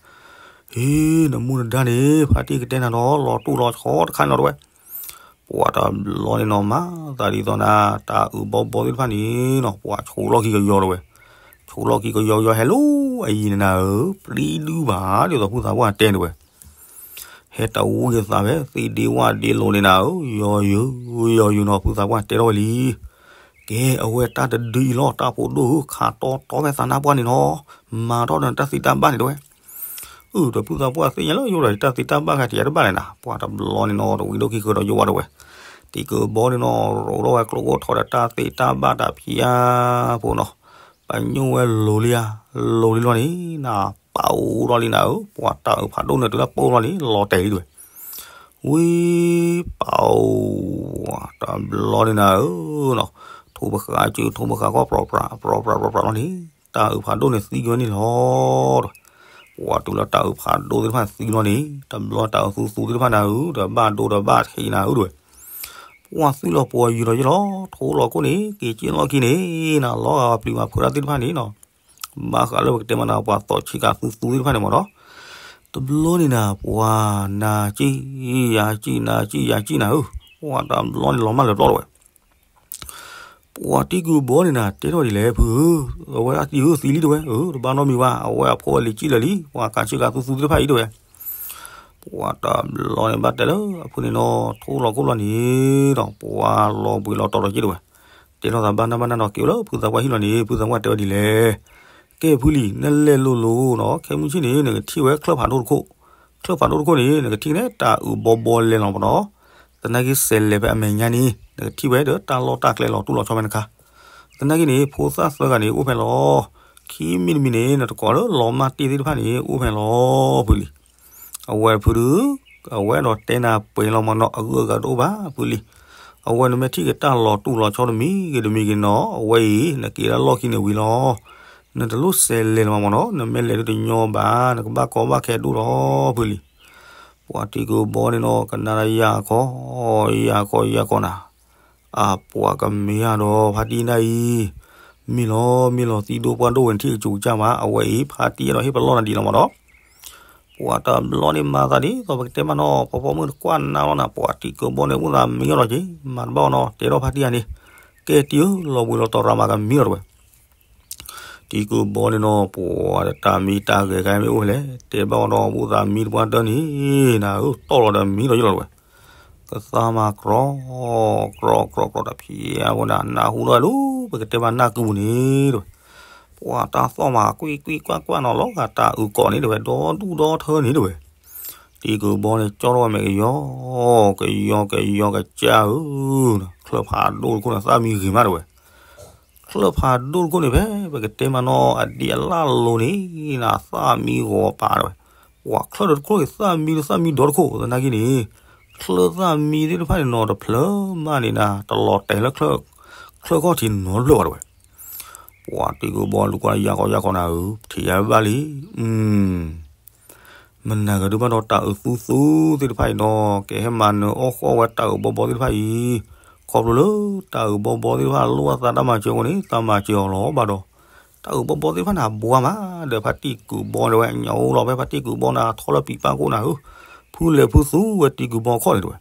ဟ့ နမူနဒါန့ၣ် ဖါတံၢ်ကတဲနၤဒီး လီၤတိၢ်လီၤဆီတခါန့ၣ်လီၤတဲဝဲ, ပှၤတဘျီန့ၣ်နီၤ မၤသးဒ်သိးနၤ တၢ်အုၣ်ဘီဘီသ့ၣ်တဖၣ်န့ၣ်နီၤ ပှၤဆိးလီၢ်ခံကယီတဲဝဲ, ဆိးလီၢ်ခံကယီကယီဟဲလီၤအယံၤနၤဧၢ, ပျံၤဒုဘၣ်ဒ်သိးဖုသးပှၢ်တဲတဲဝဲ ဟဲတဝံၤသးဖဲသ့ၣ်ဒ့ဝၣ်ဒ့လိၤန့ၣ်နၤဧၢ, ယီၤယုာ် ယီၤယုာ်နီၤ ဖုသးပှၢ်တဲထီၣ်ဝဲလံ, ကဲ အဝဲတၢ်တဒုအံၤလီၤ တၢ်ဖိဒိၣ်ဧၢ, ခးတီတီဖဲသးနါပှၢ်န့ၣ်နီၤ, မၤထီၣ်ဒီးတၢ်သ့တၢ်ဘၣ်န့ၣ်တဲဝဲ, အုၣ် ဒီးဖုသးပှၢ်သ့ၣ်ညါလၢယိဒီးတၢ်သ့တၢ်ဘၣ်ဂၤတယၤတဘၣ်လဲၣ်နၤ, ပှၤတဘျီန့ၣ်နီၤ တဝံၤဒိၣ်ခံဃၢၤဒီးယိဝါတဲဝဲ, တံၤကုာ်ဘီန့ၣ်နီၤ ရိးထီၣ်ဝဲကျိကိၣ်ထီၣ်ဒီးတၢ်သ့တၢ်ဘၣ်တၢ်ဖံးအါဖိနီၤ, ပညိၣ်ဝဲလိၤလံဧါ, လိၤလံလီၤန့ၣ် နပာ်အိၣ်ထီၣ်လံနၤဧၢ, ပှၤတၢ်အုၣ်ဖးဒိၣ်န့ၣ်တုၤလၢပိၢ်လီၤန့ၣ် လီၤတဲာ်လံတဲဝဲ ဝံၤပာ်အိၣ် တဘျီန့ၣ်နၤဧၢနီၤ, ထိၣ်ပဃာ်စု ထိၣ်ပဃာ်ခီၣ် ပြီပြး ပြီပြး ပြီပြးလီၤန့ၣ် တၢ်အုၣ်ဖးဒိၣ်န့ၣ်သံကွံာ်ဝဲန့ၣ်လီၤ. ပှၤတုၤလၢတၢ်အုၣ်ဖးဒိၣ်သ့ၣ်တဖၣ်သံလီၤန့ၣ် တဘျီတၢ်အုၣ်သူသူသ့ၣ်တဖၣ်နၤဧၢ ဒီးဘၣ်ဒိဒီးဘၣ်ထံးနၤဧၢတဲဝဲ ပှၤသွံၣ်လီၤပှီၤယုာ်လီၤယုာ်လီၤ ထိၣ်လီၤခိၣ်န့ၣ် က့ၤက့ၤလီၢ်ခံန့ၣ်နၤ လီၤဂာ်ပျံၤမၤဖုးတၢ်သ့ၣ်တဖၣ်န့ၣ်နီၤ ဘၣ်ဃးလၢပကတဲမးနၤ ပှၤသီၣ်ဆံးကၤသူသူသ့ၣ်တဖၣ်န့ၣ်မ့ၢ်နီၤ တဘျီန့ၣ်နၤ ပှၤနၤစံၣ် ယၤစံၣ် နၤစံၣ် ယၤစံၣ်နၤဧၢ, ပှၤတဘျီန့ၣ်လီၤမၢ်လၢာ်ပျီတဲဝဲ ပှၤတံၤကုၢ်ဘီန့ၣ်နၤ တဲထီၣ်ဒ်လဲၣ်ဖုဧၢ, အဝဲအသံဧၢ သံလံတဲဝဲ, တဘၣ်နီတမံၤဘၣ်, အဝဲအဖိအလံၤစံၣ်လၢာ်လံ, ပှၤကၤဆံးကၤသူသူသ့ၣ်တဖၣ်အံၤတဲဝဲ ပှၤတဘျီန့ၣ်ဘၣ်တဲလၢအဖုန့ၣ်နီၤ ထိၣ်လီၤခိၣ်လီၤန့ၣ်ဒီး ပှၤလီၤဘှံးလီၤတီၤဒီးက့တဲဝဲ, တဲထီၣ်သးဘၣ်နၢ်ဘၣ်နၢ်နီၤ က့ၤဝဲလၢဖုသးပှၢ်ဟံၣ်လီၤန့ၣ် ဖုသးပှၢ်တဲဝဲဒ်လဲၣ်, ကဲဖုလံၤ နလဲၤလိၤလိၤနီၤ ခဲမုၢ်ဆ့ၣ်န့ၣ် နကထံၣ်ဝဲချၢၣ်ဖးဒိၣ်တခိၣ်, ချၢၣ်ဖးဒိၣ်တခိၣ်န့ၣ် နကထံၣ်န့ၣ်တၢ်အုၣ်ဘီဘီလဲၤလီၤမ့ၢ်နီၤ, သနာ်က့စဲးလဲၤဖဲအမဲာ်ညါန့ၣ် နကထံၣ်ဝဲဒီးတၢ်လီၢ်တၢ်ကျဲလီၤတူၢ်လီၤဆီဖဲနခါ, သနာ်က့န့ၣ် ဖိသၣ်သၢဂၤန့ၣ် အိၣ်ဖဲလီၤ, ခံမံၤတမံၤန့ၣ် နတကိးလၢလီၤမၢ်တ့ၢ်သ့ၣ်တဖၣ်န့ၣ် အိၣ်ဖဲလီၤဖုလံၤ အဝဲဖုဒုး, အဝဲဒီးတဲနၤပှဲၤလီၤမ့ၢ်နီၤ အဂုၤအဂၤတအိၣ်ဘၣ်ဖုလံၤ, အဝဲနမ့ၢ်ထံၣ်က့ၤတၢ်လီၤတူၢ်လီၤဆီတမံၤဂ့ၤတမံၤဂ့ၤနီၤ အဝဲအံၤ နက့ၤလၢလီၢ်ခံန့ၣ်ဝံၤလီၤ, နတလိၣ်စဲးလဲၤလီၤမ့ၢ်နီၤ နမ့ၢ်လဲၤဒုးတညီဘၣ် နကဘၣ်ကီဘၣ်ခဲဒိၣ်လီၤဖုလံၤ, ပှၤတံၤကုၢ်ဘီန့ၣ်နီၤ ကနၣ်ဒၣ်ယၤခီ, ယၤခီ ယၤခီနၤ အပှၤကမ့ၢ်ယၤဒီးဖါတံၢ်နၢ်အံၤ, မ့ၢ်လီၤ မ့ၢ်လီၤ သံဒိၣ်ပှၢ်ဒိၣ်ဝဲနထံၣ်ကစူၤကစၢ်မး အဝဲအံၤ ဖါတံၢ်အဲၣ်ဒိးဟ့ၣ်ပလီၢ်နၤဒ်လီၤမ့ၢ်နီၤ, ပှၤတဘျီန့ၣ်မၤသးဒ်သိးပကတဲမးနီၤ ဖီဖီမုၢ်တကွၢ်နၤလီၤနၤ ပှၤတံၤကုၢ်ဘီန့ၣ် အိၣ်သးမံအီၤလီၤက့ၤ မၤတဘၣ်အီၤနီၤ တဲထီၣ်ဖါတံၢ်ယၤန့ၣ်, ကဲတံၤဧၢ, လီၤဘှံးလီၤတီၤရၤမးကမံလီၤတဝဲ. တံၤကုၢ်ဘီန့ၣ်နီၤ ပှၤတၢ်မံတၢ်ဂဲၤခါမ့ၢ်အိၣ်ဖဲလဲၣ် တဲဘၣ်ဝဲဒီး ဘူၣ်သးမံတပှၢ်တၢၢ်န့ၣ်နၤဧၢ တီၢ်လီၤဒီးမံလီၤယလီၤတဝဲ. ကသါမၤကြီ, ကြီကြီကြီတဖံးအဝဲဒၣ် နၢ်ဟူထီၣ်ဝဲလၢ ပကတဲဘၣ်နၢ်ကုပူၤန့ၣ်တဝဲ. ပှၤတၢ်သီၣ်မၤကွံာ်ကွံာ်ကွၢ်ကွၢ်နီၤ လီၤဂာ်တၢ်အုးကိးန့ၣ်တဝဲ ဒီဒူၣ်ဒီထၢန့ၣ်တဝဲ. တံၤကုၢ်ဘီန့ၣ် ကၠီထီၣ်ဝဲမဲာ်ကယီ, ကယီကယီကစၢ်ဧၢ, ချၢၣ်ဖးဒိၣ်တခိၣ်န့ၣ် သၣ်မံဂ့ၤမးတဝဲ. ချၢၣ်ဖးဒိၣ်တခိၣ်န့ၣ်ဖဲ ပကတဲမးနီၤ အဒံးအလၣ်လိၤန့ၣ် နသၣ်မံဂီၤပာ်တဝဲ. ပှၤချၢၣ်ဒီးတခိၣ်န့ၣ် သၣ်မံလၢသၣ်မံဒီတခိၣ် သနာ်က့န့ၣ် ချၢၣ်သၣ်မံသ့ၣ်တဖၣ်န့ၣ်နီၤ တဖျၢၣ်မးန့ၣ်နၤ တလီၤတဲာ်လၢ ချၢၣ်ခီၣ်ထံးနီတဖျၢၣ်ဘၣ်တဝဲ. ပှၤတံၤကုၢ်ဘီလူၤကွၢ်ယၤကီယၤကီနၤဧၢ, ထံၣ်ယၤဘၣ်လံ. မနၤဂ့ၤဒုးဘၣ်ဒီးတၢ်အုးသူသူသ့ၣ်တဖၣ်အံၤနီၤ ကဟဲမၤနၢၤအီၣ်ဃီဝဲတၢ်အုးဘီဘီသ့ၣ်တဖၣ်အံၤ, ခီဖျိလၢတၢ်အုးဘီဘီသ့ၣ်တဖၣ်လိၣ်ဘၣ်သးတၢ်မၤစၢၤအဃိန့ၣ် သးမၤစၢၤအီၤလီၤဘၣ်ဒီး, တၢ်အုးဘီဘီသ့ၣ်တဖၣ်န့ၣ် အဘှါမး ဒီးဖါတံၤကုၢ်ဘီန့ၣ်ဝဲ ညၣ်အိၣ်လီၤဖဲဖါတံၤကုၢ်ဘီန့ၣ် ထီၣ်လၢပံာ်ပၢ်ကိၣ်နၤဧၢ, ဖုလဲၤဖုသူဝဲတံၤကုၢ်ဘီခီၣ်န့ၣ်တဝဲ.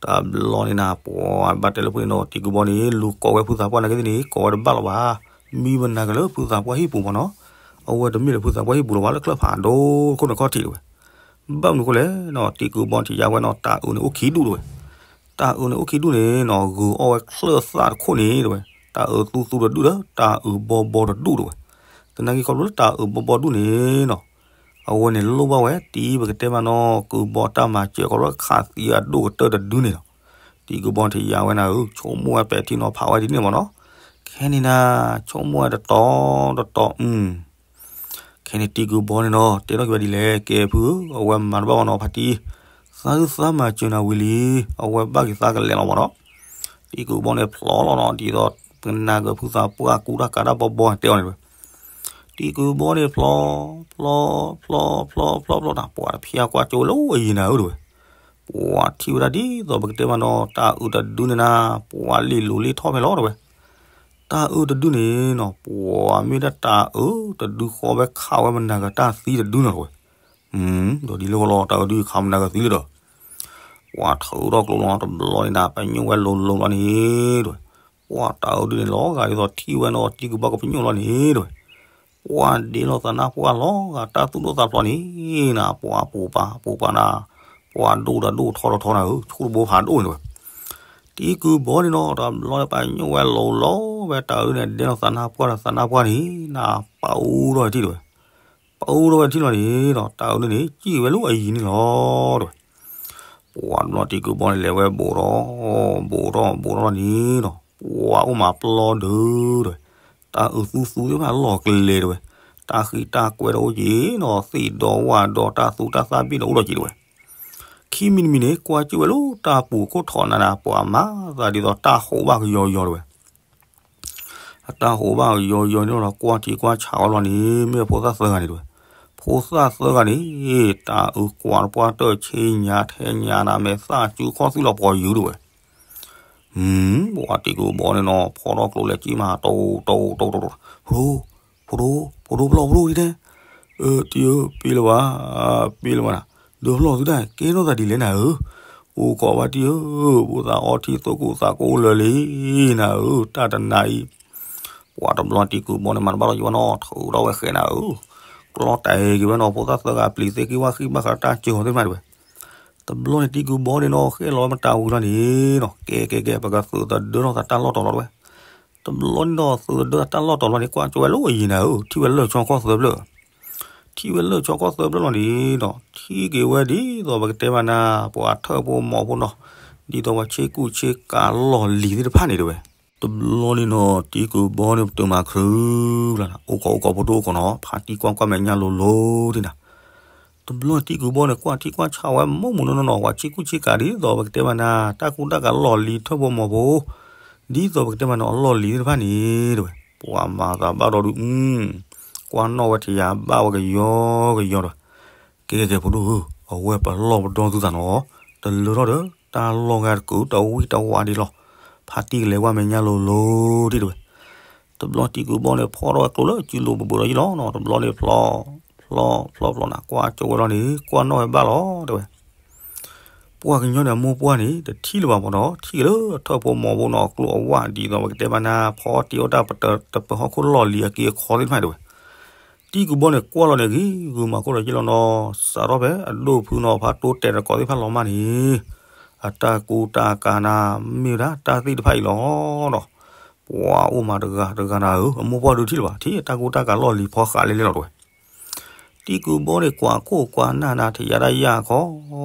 တဘျီန့ၣ်နၤ ပှၤဘၣ်တဲလၢဖုန့ၣ်နီၤ တံၤကုၢ်ဘီန့ၣ် လူၤကိးဝဲဖုသးပှၢ်နာ်က့သ့ၣ်န့ၣ် ကိးဝဲတဘၣ်လီၤဘၣ်. မံမနၤက့ၤလၢဖုသးပှၢ်ဟံၣ်ပူၤမးနီၤ, အဝဲတမ့ၢ်လၢဖုသးပှၢ်ဟံၣ်ပူၤလီၤဘၣ် လၢချၢၣ်ဖးဒိၣ်တခိၣ်န့ၣ်ခီၣ်ထံးတဝဲ. ဘၣ်မနုၤအဃိလဲၣ်နီၤ တံၤကုၢ်ဘီထံၣ်ယါဝဲနီၤ တၢ်အုးန့ၣ်အိၣ်ခံဒူၣ်တဝဲ. တၢ်အုးန့ၣ်အိၣ်ခံဒူၣ်န့ၣ်နီၤ ဂုာ်အီၣ်ဝဲချၢၣ်သၣ်တခိၣ်န့ၣ်တဝဲ. တၢ်အုးသူသူတဒူၣ်ဒီး တၢ်အုးဘီဘီတဒူၣ်တဝဲ. သနာ်က့ခီဖျိလၢတၢ်အုးဘီဘီဒူၣ်န့ၣ်နီၤ အဝဲန့ၣ်လိၣ်ဘၣ်ဝဲ တံၤပကတဲမးနီၤ ကုၢ်ဘီတၢ်မၤစၢၤ ခီဖျိခးသံအဒိၣ်ကတၢၢ်တဒုန့ၣ်လီၤ. တံၤကုၢ်ဘီထံၣ်ယါဝဲနၤဧၢ ဆိကမိၣ်ဝဲပဲာ်ထံနီၤဖးဝဲဒ်န့ၣ်မးနီၤ. ခဲန့ၣ်နၤ ဆိကမိၣ်ဝဲတတီၤတတီၤ ခဲန့ၣ်တံၤကုၢ်ဘီန့ၣ်နီၤ တဲထီၣ်က့ၤဝဲဒ်လဲၣ် ကဲဖုဧၢ အဝဲမၤတဘၣ်ဘၣ်နီၤ ဖါတံၢ်, သးအုးသးမၤစၢၤနၤဝံၤလံ, အဝဲဘၣ်က့ၤသးကလဲၤလီၤမးနီၤ. တံၤကုၢ်ဘီန့ၣ်ဖျီလီၤနီၤ ဒ်သိး ပကနၢ်က့ၤဖုသးပှၢ်ကူတၢ်ကးတၢ်ဘီဘီတဲအီၤန့ၣ်တဝဲ. တံၤကုၢ်ဘီန့ၣ်ဖျီ, ဖျီ, ဖျီ, ဖျီ, ဖျီ, ဖျီ, ဖျီနၤ ပှၤတဖျါကွၢ်ကၠိဝဲလၢအယံၤနၤဧၢတဝဲ. ပှၤထံၣ်ဝဲဒၣ်ဒ်သိးပကတဲမးနီၤ တၢ်အုးတဒုန့ၣ်နၤ ပှၤလ့ၢ်လိၤလ့ၢ်ထီၣ်ဖဲလီၤတဝဲ. တၢ်အုးတဒုန့ၣ်နီၤ ပှၤမ့ၢ်ဒၣ်တၢ်အုးတဒုဃီဝဲခးဝဲမနၤကတၢ်သံတဒုနီၤတဝဲ. ဒီးဒ်လၢဝဲလီၤ တၢ်အုးဒုခးမနၤကသံလၢဒီး ပှၤထုးထီၣ်ကျိလီၤ တဘျီန့ၣ်နၤ ပညိၣ်ဝဲလိၤလိၤလီၤန့ၣ်တဝဲ. ပှၤတၢ်အုးဒုန့ၣ်လီၤဂာ်ဒ်သိးထံၣ်ဝဲနီၤ တံၤကုၢ်ဘီကပညိၣ်လီၤန့ၣ်တဝဲ. ပှၤဒ့လီၤသးနါပှၢ်လီၤဂာ်တၢ်သူၣ်ဒိၣ်သးဖျိန့ၣ်နၤ ပှၤပူၤပာ်ပူၤပာ်နၤ ပှၤဒိၣ်ဒီးဒိၣ်ထီဒီးထီနၤဧၢ ဆိတဘိဖးဒိၣ်န့ၣ်တဝဲ. တံၤကုၢ်ဘီန့ၣ်နီၤ တဘျီန့ၣ်ပညိၣ်ဝဲလိၤလီၤဝဲတၢ်အုးန့ၣ် ဒ့လီၤသးနါပှၢ်ဒီးသးနါပှၢ်န့ၣ်နၤ ပာ်အူထီၣ်ဝဲထံၣ်တဝဲ. ပာ်အူထီၣ်ဝဲထံၣ်လီၤန့ၣ်နီၤ တၢ်အုးန့ၣ် စံၣ်ဝဲလၢအယံၤန့ၣ်လီၤတဝဲ. ပှၤတဘျီတံၤကုၢ်ဘီန့ၣ်လဲၤဝဲဘူးထီၣ် ဘူးထီၣ် ဘူးထီၣ်လီၤန့ၣ်နီၤ ပှၤအိၣ်မးပျီဒုတဝဲ. တၢ်အုးသူသူသ့ၣ်တဖၣ်လီၢ်ကျဲတဝဲ. တၢ်ဃံးတၢ်ကွဲဒီးအိၣ်က့ၤနီၤ သ့ၣ်ဒီးဝၣ်ဒီးတၢ်သူတၢ်သၣ်ဘ့ၣ်ဒီးအိၣ်ဒီးက့ၤတဝဲ. ခံမံၤတမံၤန့ၣ် ကွၢ်ကၢၣ်ဝဲလၢတၢ်ပူၤခိၣ်ထီၣ်နၤနၤ ပှၤမၤသးဒ်သိးတၢ်ဟိးဘၣ်ကယီယီတဝဲ. အတၢ်ဟိးဘၣ်ကယီယီန့ၣ်ဒီး ကွၢ်ထံကွၢ်ဆးဝဲလီၤန့ၣ် မ့ၢ်ဖိသၣ်သၢဂၤန့ၣ်တဝဲ. ဖိသၣ်သၢဂၤန့ၣ် တၢ်အုးကွၢ်တပှၢ်တၢၢ်ဆ့ညါထဲညါနၤ မဲာ်သၣ်စုခီၣ်သွံၣ်လီၤပှီၤယုၤတဝဲ. ပှၤတံၤကုၢ်ဘီန့ၣ်နီၤ ဖီထီၣ်ကျိလဲၤကံၣ်မး တိၢ်တိၢ်တိၢ်တိၢ် ဖိဒိၣ် ဖိဒိၣ်ဖျီၣ်ဖိဒိၣ်ဒ်တဲ, တံၤဧၢ ပ့လၢၤဘၣ်, ပ့လၢၤဘၣ်နၤ, ဒုးဖျီၣ်သုတၢ် ကဲထီၣ်သးဒ်လဲၣ်နၤဧၢ, အိၣ်ခိးဘၣ်တံၤဧၢ, ဘိသးအီထံသိးကူၣ်သးကိးလၢာ်လံ, နၤဧၢ, တၢ်တနၤအံၤ, ပှၤတဘျီတံၤကုၢ်ဘီန့ၣ် မၤတဘၣ်လီၤယံၤဘၣ်နီၤ ထုးထီၣ်ဝဲဃဲနၤဧၢ, ကျီတဲာ်က့ၤဝဲနီၤ ဖိသၣ်သၢဂၤပျံၤသ့က့ၤဝၣ်ဃံၣ်ဘၣ်ဃးတၢ်စၢၤအီၤသ့ၣ်တဖၣ်တဝဲ. တဘျီန့ၣ်တံၤကုၢ်ဘီန့ၣ်နီၤ ဃဲလီၤဝဲမတၤဝံၤလီၤန့ၣ်နီၤ ကဲကဲကဲ ပကသုးသဒၢထီၣ်သးတၢ်လီၢ်တီၤလီၤတဝဲ. တဘျီန့ၣ်ဒီးသုးသဒၢသးတၢ်လီၢ်တီၤလီၤန့ၣ် ကွၢ်ကၠီဝဲလၢအယံၤနၤဧၢ, ထံၣ်ဝဲလၢၢ်ဆီခီၣ်သၢဖျၢၣ်, ထံၣ်ဝဲလၢၢ်ဆီခီၣ်သၢဖျၢၣ်လီၤန့ၣ်နီၤ ထံၣ်က့ၤဝဲဒ်သိးပကတဲမးနၤ ပှၤထၢၣ်ဖိမီၤဖိနီၤ, ဒ်သိးပှၤဆ့ကူၣ်ဆ့ကၤလီၢ်လံၤသ့ၣ်တဖၣ်န့ၣ်တဝဲ. တဘျီန့ၣ်နီၤ တံၤကုၢ်ဘီန့ၣ်ပတုာ်မၤခရူၣ်လၢ်နၤ အိၣ်ခိးအိၣ်ခိးဖိဒိၣ်အိၣ်ခိးနီၤ ဖါတံၢ်ကွၢ်ကွၢ်မဲာ်ညါလိၤလိၤဒ်နၤ တဘျီတံၤကုၢ်ဘီန့ၣ် ကွၢ်ထံကွၢ်ဆးဝဲမိၢ်မိၢ်နီၢ်နီၢ်နီၤ ပှၤဆ့ကူၣ်ဆ့ကၤဒ်သိးပကတဲမးနၤ တၢ်ကူတၢ်ကၤလီၢ်လံၤထၢၣ်ဖိမီၤဖိ, ဒ်သိးပကတဲမးနီၤ အလီၢ်လံၤသ့ၣ်တဖၣ်န့ၣ်တဝဲ. ပှၤမၤသးဘၣ်ဒီးဒုး ကွၢ်နီၣ်ဝဲထံယၤဘၣ်ဝဲကယီကယီဒီး, ကဲကဲကဲဖိဒိၣ်ဧၢ, အဝဲပလီၢ်ပဒီသုသးနီၤ, တလၢထီၣ်ဒီး တၢ်လီၢ်ဂၤတကုာ်တဝံၣ်တဝါဒ်လီၤ, ဖါတံၢ်ကလဲၤဝဲမဲာ်ညါလိၤလိၤဒ်တဝဲ. တဘျီတံၤကုၢ်ဘီန့ၣ် ဖီထီၣ်ဝဲကျိလၢစုလိၤပဘၢးဒီးယံၤလီၤနီၤ တဘျီန့ၣ်ဖျီ, ဖျီ, ဖျီဖျီနၤ ကွၢ်ကၠီဝဲလီၤန့ၣ် ကွၢ်နီၣ်ဝဲဘၣ်လီၤတဝဲ. ပှၤကညီန့ၣ် အမိၢ်ပှၢ်န့ၣ် တထံၣ်လၢၤဘၣ်မ့ၢ်နီၤ, ထံၣ်က့ၤလၢထၢၣ်ဖိမီၤဖိနီၤ အကျိၤအဝၣ်ဒ်သိးပကတဲမးနၤ ဖီတ့ၢ်အီၣ်တၢ်ပတၢၢ်တပၢၤဟီၣ်ခိၣ်လီၢ်လံၤအက့အခီသ့ၣ်တဖၣ်တဲဝဲ. တံၢ်ကူးဘီန့ၣ် ကွၢ်လီၤန့ၣ်ဂ့ၤဂုာ်မၤခိၣ်လီၤက့လီၤနီၤ, စးထီၣ်ဖဲအဒိၣ်ဖုနီၤ ဖါတိတဲာ်တကိးသ့ၣ်တဖၣ်လီၤမၢ်န့ၣ် အတၢ်ကူတၢ်ကၤနၤ မ့ၢ်ဝဲဒၣ်တၢ်သ့ၣ်တဖၣ်အံၤလီၤနီၤ. ပှၤအိၣ်မးတဂၤတဂၤနၤဧၢ, အမိၢ်ပှၢ်ဒုးထံၣ်လၢၤဘၣ်, ထံၣ်အတၢ်ကူတၢ်ကၤလီၢ်လံၤဖီဃးလဲၣ်လဲၣ်လီၤတဲဝဲ. တံၢ်ကူးဘီန့ၣ် ကွၢ်ခိၣ်ကွၢ်နၢ်နၤ ထံၣ်ယါဒၣ်ယၢ်ခီ,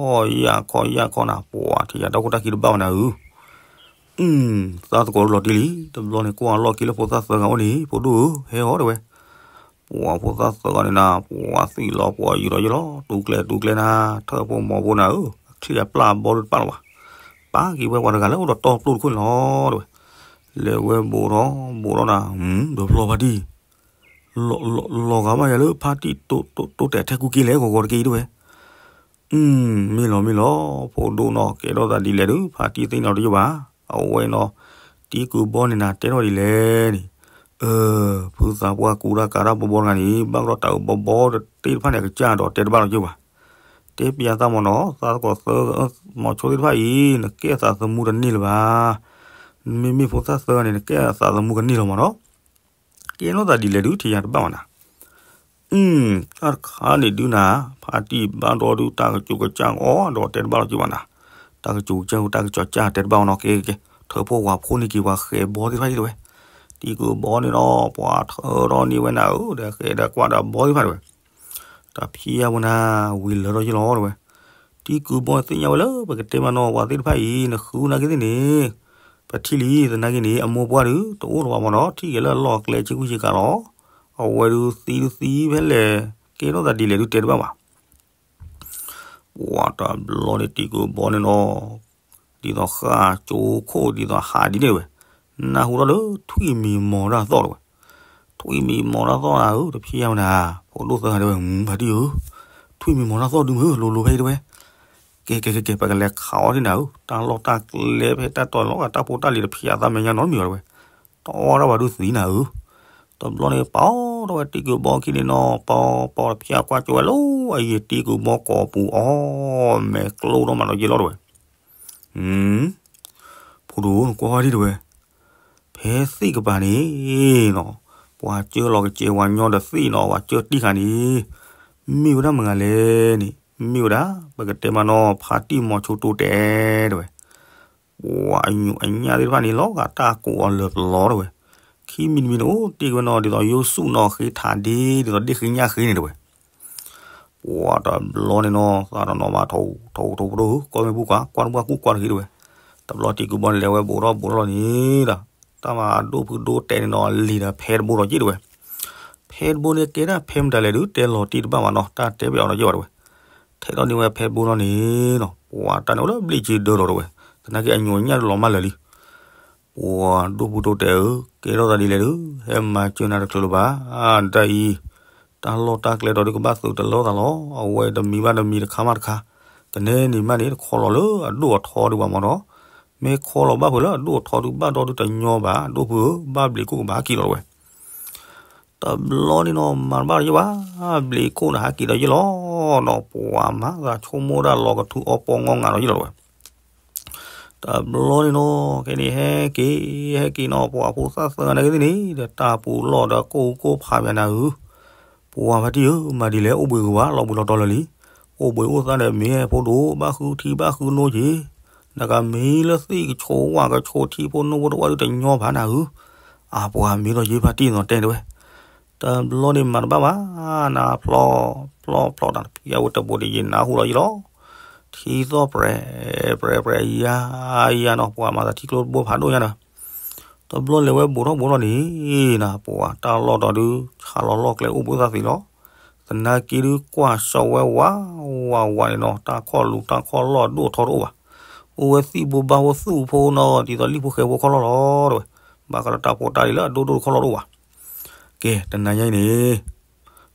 ယၢ်ခီယၢ်ခီနၤ, ပှၤထံၣ်ယါတၢ်ခိၣ်တၢ်ခံတဘၣ်ဘၣ်နၤဧၢ. သးသကိးလီၤတံၢ်လံ, တဘျီန့ၣ်ကွၢ်လီၢ်ခံလၢဖိသၣ်သၢဂၤအိၣ်န့ၣ် ဖိဒိၣ်ဧၢ, ဟဲအီၤတဲဝဲ. ပှၤဖိသၣ်သၢဂၤန့ၣ်နၤ ပှၤသံၣ်လီၤပှၤယုာ်လီၤယုာ်လီၤ တူၢ်ကျဲတူၢ်ကျဲနၤ, ထၢၣ်ဖိမီၤဖိနၤဧၢ, အချံအပျၢ်အဘီဒုးတပၣ်လၢၤဘၣ်. ပာ်က့ၤဝဲပှၤတဂၤလၢအိၣ်ဒီးတီပျိတခိၣ်န့ၣ်လီၤတဲဝဲ. လဲၤဝဲဘူးထီၣ်ဘူးထီၣ်နၤ, ဒီးဖျီဖါတံၢ် လီၤဂာ်မးယၤလၢဖါတံၢ်တိတဲာ်ထဲကူက့ၤလဲၣ်ဂီၤဂီၤတက့ၢ်တဲဝဲ. မ့ၢ်လီၤမ့ၢ်လီၤ, ဖိဒိၣ်နီၤ ကဲထီၣ်သးဒ်လဲၣ်ဒီး ဖါတံၢ်သ့ၣ်နီၣ်တယိၣ်ဘၣ်. အဝဲနီၤ တံၢ်ကူးဘီန့ၣ်နၤတဲထီၣ်ဒ်လဲၣ်န့ၣ်, ဖုသးပှၢ်ကူတၢ်ကၤတၢ်ဘီဘီတဂၤန့ၣ် ဘၣ်ကဒီးတၢ်အုးဘီဘီသ့ၣ်တဖၣ်န့ၣ် အကစၢ်ဒီးတဲတဘၣ်လီၤက့ၢ်ဘၣ်. တဲပျးသးမ့ၢ်နီၤ, သးသကိးသၢ မီၤဆိသ့ၣ်တဖၣ်အံၤ နကဲအသးသမူတန့ၢ်လၢၤဘၣ်. မ့မ့ၢ်ဖိသၣ်သၢဂၤန့ၣ် နကဲအသးသမူကန့ၢ်လီၤမ့ၢ်နီၤ. ကဲထီၣ်သးဒ်လဲၣ်ဒုး ထံၣ်ယါတဘၣ်ဘၣ်နၤ. တၢ်တခါန့ၣ်ဒုးနၤ, ဖါတံၢ်ဘၣ်ဒီးဒုး တၢ်ကစူးကစၢ်အီၤဒီးတဲတဘၣ်လီၤက့ၢ်ဘၣ်နၤ. တၢ်ကစူးကစၢ် တၢ်ကစူးကစၢ်တဲတဘၣ်အီၤနီၤ, ကဲကဲကဲ, ထၢၣ်ဖိဝၤဖိန့ၢ်က့ၤပှၤဃဲၤဘီသ့ၣ်တဖၣ်တဲဝဲ. တံၢ်ကူးဘီန့ၣ်နီၤ ပှၤထၢထီၣ်န့ၢ်ဝဲနၤဧၢ, ဒီးဃဲၤဒီးကွၢ်ဒီးဘီသ့ၣ်တဖၣ်တဲဝဲ. တၢ်ဖံးယါဝဲနၤ, ဝံၤလၢထီၣ်ယ့ၢ်လီၤတဲဝဲ. တံၢ်ကူးဘီသ့ၣ်ညါဝဲလၢပကတဲမးနီၤ ပှၤသ့ၣ်တဖၣ်အံၤ နဃုနာ်က့သ့ၣ်န့ၣ်, ပထံၣ်လံသနာ်က့န့ၣ် အမိၢ်ပှၢ်ဒုး တအိၣ်လၢၤဘၣ်မ့ၢ်နီၤ, ထံၣ်က့ၤလၢအလီၢ်အကျဲဆ့ကူဆ့ကၤလီၤ. အဝဲဒုးသံဒုးသံဖဲလဲၣ်, ကဲထီၣ်သးဒ်လဲၣ်ဒုးတဲတဘၣ်ဘၣ်. ပှၤတဘျီန့ၣ် တံၢ်ကူးဘီန့ၣ်နီၤ, ဒ်သိးဃၣ်ကၠိခိၣ်ဒ်သိးဟးဒ်န့ၣ်ဝဲ, နၢ်ဟူထီၣ်လၢထွံၣ်မံၤမီၤတၢ်သီၣ်တဲဝဲ. ထွံၣ်မံၤမီၤတၢ်သီၣ်နၤဧၢ, တဖံးယါဝဲနၤ, ဖိဒိၣ်သၢဂၤတဲဝဲ, ဖါတံၢ်ဧၢ, ထွံၣ်မံၤမီၤတၢ်သီၣ်ဒုးမ့ၢ်ဧၢ လိၤလိၤဖဲအံၤတဲဝဲ. ကဲကဲကဲကဲ, ပကလဲၤခးအီၤဒ်နၤဧ၁, တၢ်လီၢ်တၢ်ကျဲဖဲတၢ်တီၤလီၤဂာ် တၢ်ဖိတၢ်လံၤတဖံးအသးမဲာ်ညါနီတမံၤဘၣ်တဲဝဲ. တအီၣ်ဒၣ်ဘၣ်ဒုးသံနၤဧၢ. တဘျီန့ၣ် ပာ်ထီၣ်ဝဲတံၢ်ကူးဘီခံန့ၣ်နီၤ, ပာ်ပာ်တဖံးအကွၢ်ကၠိဝဲလီၤ, အယံၤတံၢ်ကူးဘီကိးပူၤအီၣ် မဲာ်ကျိဒီးမးဒီးယ့ၢ်လီၤတဲဝဲ. ဖိဒိၣ် နကွၢ်ဝဲဒံးတဲဝဲ, ဖဲသ့ၣ်ကပၤန့ၣ်နီၤ, ပှၤကၢလီၤကစဲးဝဲညီဒီးသ့ၣ်နီၤ, ပှၤကၢတံၢ်ဃာ်န့ၣ် မ့ၢ်ဝဲဒၣ်မတၤလဲၣ်န့ၣ်, မ့ၢ်ဝဲဒၣ် ပကတဲမးနီၤ ဖါတံၢ်မီၤဆိတိတဲာ်တဲဝဲ. ပှၤအညိးအညၣ်သ့ၣ်တဖၣ်န့ၣ် လီၤဂာ်တၢ်ကိးအီၤလၢပျီတဲဝဲ. ခံမံၤတမံၤန့ၣ် အိၣ်တ့ၢ်က့ၤဝဲနီၤ ဒ်သိးယိၤစူၣ်နီၤ ဃ့ထးဒ့ ဒ်သိးဒ့ၣ်ဃ့ညၣ်ဃ့န့ၣ်တဲဝဲ. ပှၤတဘျီန့ၣ်နီၤ သးတနီၤမး ထိထိဖိဒိၣ်ဧၢ ကွၢ်မ့ၢ်ဘူၣ်ကွၢ် ကွၢ်တဘူၣ်ကွၢ်တဂ့ၤတဲဝဲ. တဘျီတံၢ်ကူးဘီန့ၣ် လဲၤဝဲဘူးထီၣ်ဘူးထီၣ်လီၤန့ၣ်ဒီး တၢ်မၤဒိၣ်ဖုဒိၣ်တဲာ်န့ၣ်နီၤ လံာ်ဒီးဖဲတဘိလီၤက့ၢ်တဲဝဲ. ဖဲတဘိန့ၣ်ကဲဒၣ်ဖဲမတၤလဲၣ်ဒုး တဲလီၤတံၢ်တဘၣ်ဘၣ်နီၤ တၢ်တဲဘၣ်အီၤလီၤက့ၢ်ဘၣ်တဲဝဲ. ထဲးထီၣ်န့ၢ်ဝဲဖဲတဘိလီၤန့ၣ်နီၤ ပှၤတၢ်န့ၣ်အိၣ်လၢဘျ့ၣ်က့ဒၢလီၤတဲဝဲ. သနာ်က့အညိးအညၣ်လီၤမၢ်လၢာ်လံ. ပှၤဒိၣ်ဖုဒိၣ်တဲာ်ဧၢ, ကဲထီၣ်သးဒ်လဲၣ်ဒုး ဟဲမၤစၢၤနၤတချုးလၢၤဘၣ်. တၢ်အံၤ တၢ်လီၢ်တၢ်ကျဲဒီးဒုးကဘၣ်သုးတလီၢ်သးလီၤ. အဝဲတမံၤဘၣ်တမံၤတခါမးတခါ, ကနဲန့ၣ်မးန့ၣ် တခီလီၤလၢအဒိၣ်အထီဒုးဘၣ်မးနီၤ. မ့ၢ်ခီလီၤဘၣ်ဖုးလၢအဒိၣ်အထီဒုးဘၣ်ဒီးဒုးတညီဘၣ်, ဒိၣ်ဖုဧၢ, ဘၣ်ဘျံးခိၣ်ကဘၣ်ဟးက့ၤလီၤတဲဝဲ. တဘျီန့ၣ်နီၤ မၤတဘၣ်လၢၤဘၣ်, ဘျံးခိၣ်န့ၣ်ဟးက့ၤဒီးယ့ၢ်လီၤနီၤ ပှၤမၤသးဆိကမိၣ်ဒၣ်လီၤကထူအီပီငီငၤဒီးယ့ၢ်လီၤတဲဝဲ. တဘျီန့ၣ်နီၤ ခဲန့ၣ်ဟဲက့ၤ ဟဲက့ၤနီၤ ပှၤဖိသၣ်သၢဂၤနာ်က့သ့ၣ်န့ၣ် ဒီးတၢ်ပူၤလီၢ်ဒီးကိၢ်ဟူးကိၢ်ဖးမးနၤဧၢ. ပှၤဖါတံၢ်ဧၢ, မၤဒ်လဲၣ်အိၣ်ဘှံးဂ့ၤဝါ လီၤဘှံးလီၤတီၤလၢာ်လံ. အိၣ်ဘှံးအိၣ်သါဒီးမ့ၢ်ဖိဒိၣ် ဘၣ်ဃုထံဘၣ်ဃုနိက့ၤ နကမ့ၢ်လၢသ့ၣ်ကဆိးဝၣ်ကဆိးထံဖိနိဖိတဝၣ်ဒုးတညီဘၣ်နၤဧၢ. အပှၤမ့ၢ်ဒီးယ့ၢ်ဖါတံၢ်နီၤတဲတဲဝဲ. တဘျီန့ၣ်မၤတဘၣ်ဘၣ်, နဖျီ ဖျီဖျီတၢ်တဖံးအဝဲတဘိဒ်ယ့ၢ်နၢ်ဟူလီၤယ့ၢ်လီၤ. ထံသီၣ်ပြဲး ပြဲးပြဲးယါ ယါနီၤ ပှၤမၤသးထံကျိတဘိဖးဒိၣ်ညါဒီး တဘျီလဲၤဝဲဘူးထီၣ်ဘူးထီၣ်န့ၣ်နၤ ပှၤတၢ်လီၢ်ဒီးဒုး ဆးလီၤလီၢ်ကျဲအိၣ်ဘှံးသးသ့လီၤ. သနာ်က့ဒုးကွၢ်စီဝဲဝးဝးဝးန့ၣ်နီၤ တၢ်ခီၣ်လူၤတၢ်ခီၣ်လီၢ်အဒိၣ်အထီတအိၣ်ဘၣ်. အိၣ်ဝဲသံၣ်ဘိဘါဘိသူၣ်ဖိနီၤ ဒ်သိးလံၣ်ဖိဃဲဖိခီၣ်လီၢ်လီၤတဲဝဲ. ဘၣ်ဃးဒီးတၢ်ဖိတၢ်လံၤလၢအဒိၣ်ဒိၣ်တခီၣ်လီၢ်တအိၣ်ဘၣ်. ကဲ တနၤညါအံၤန့ၣ်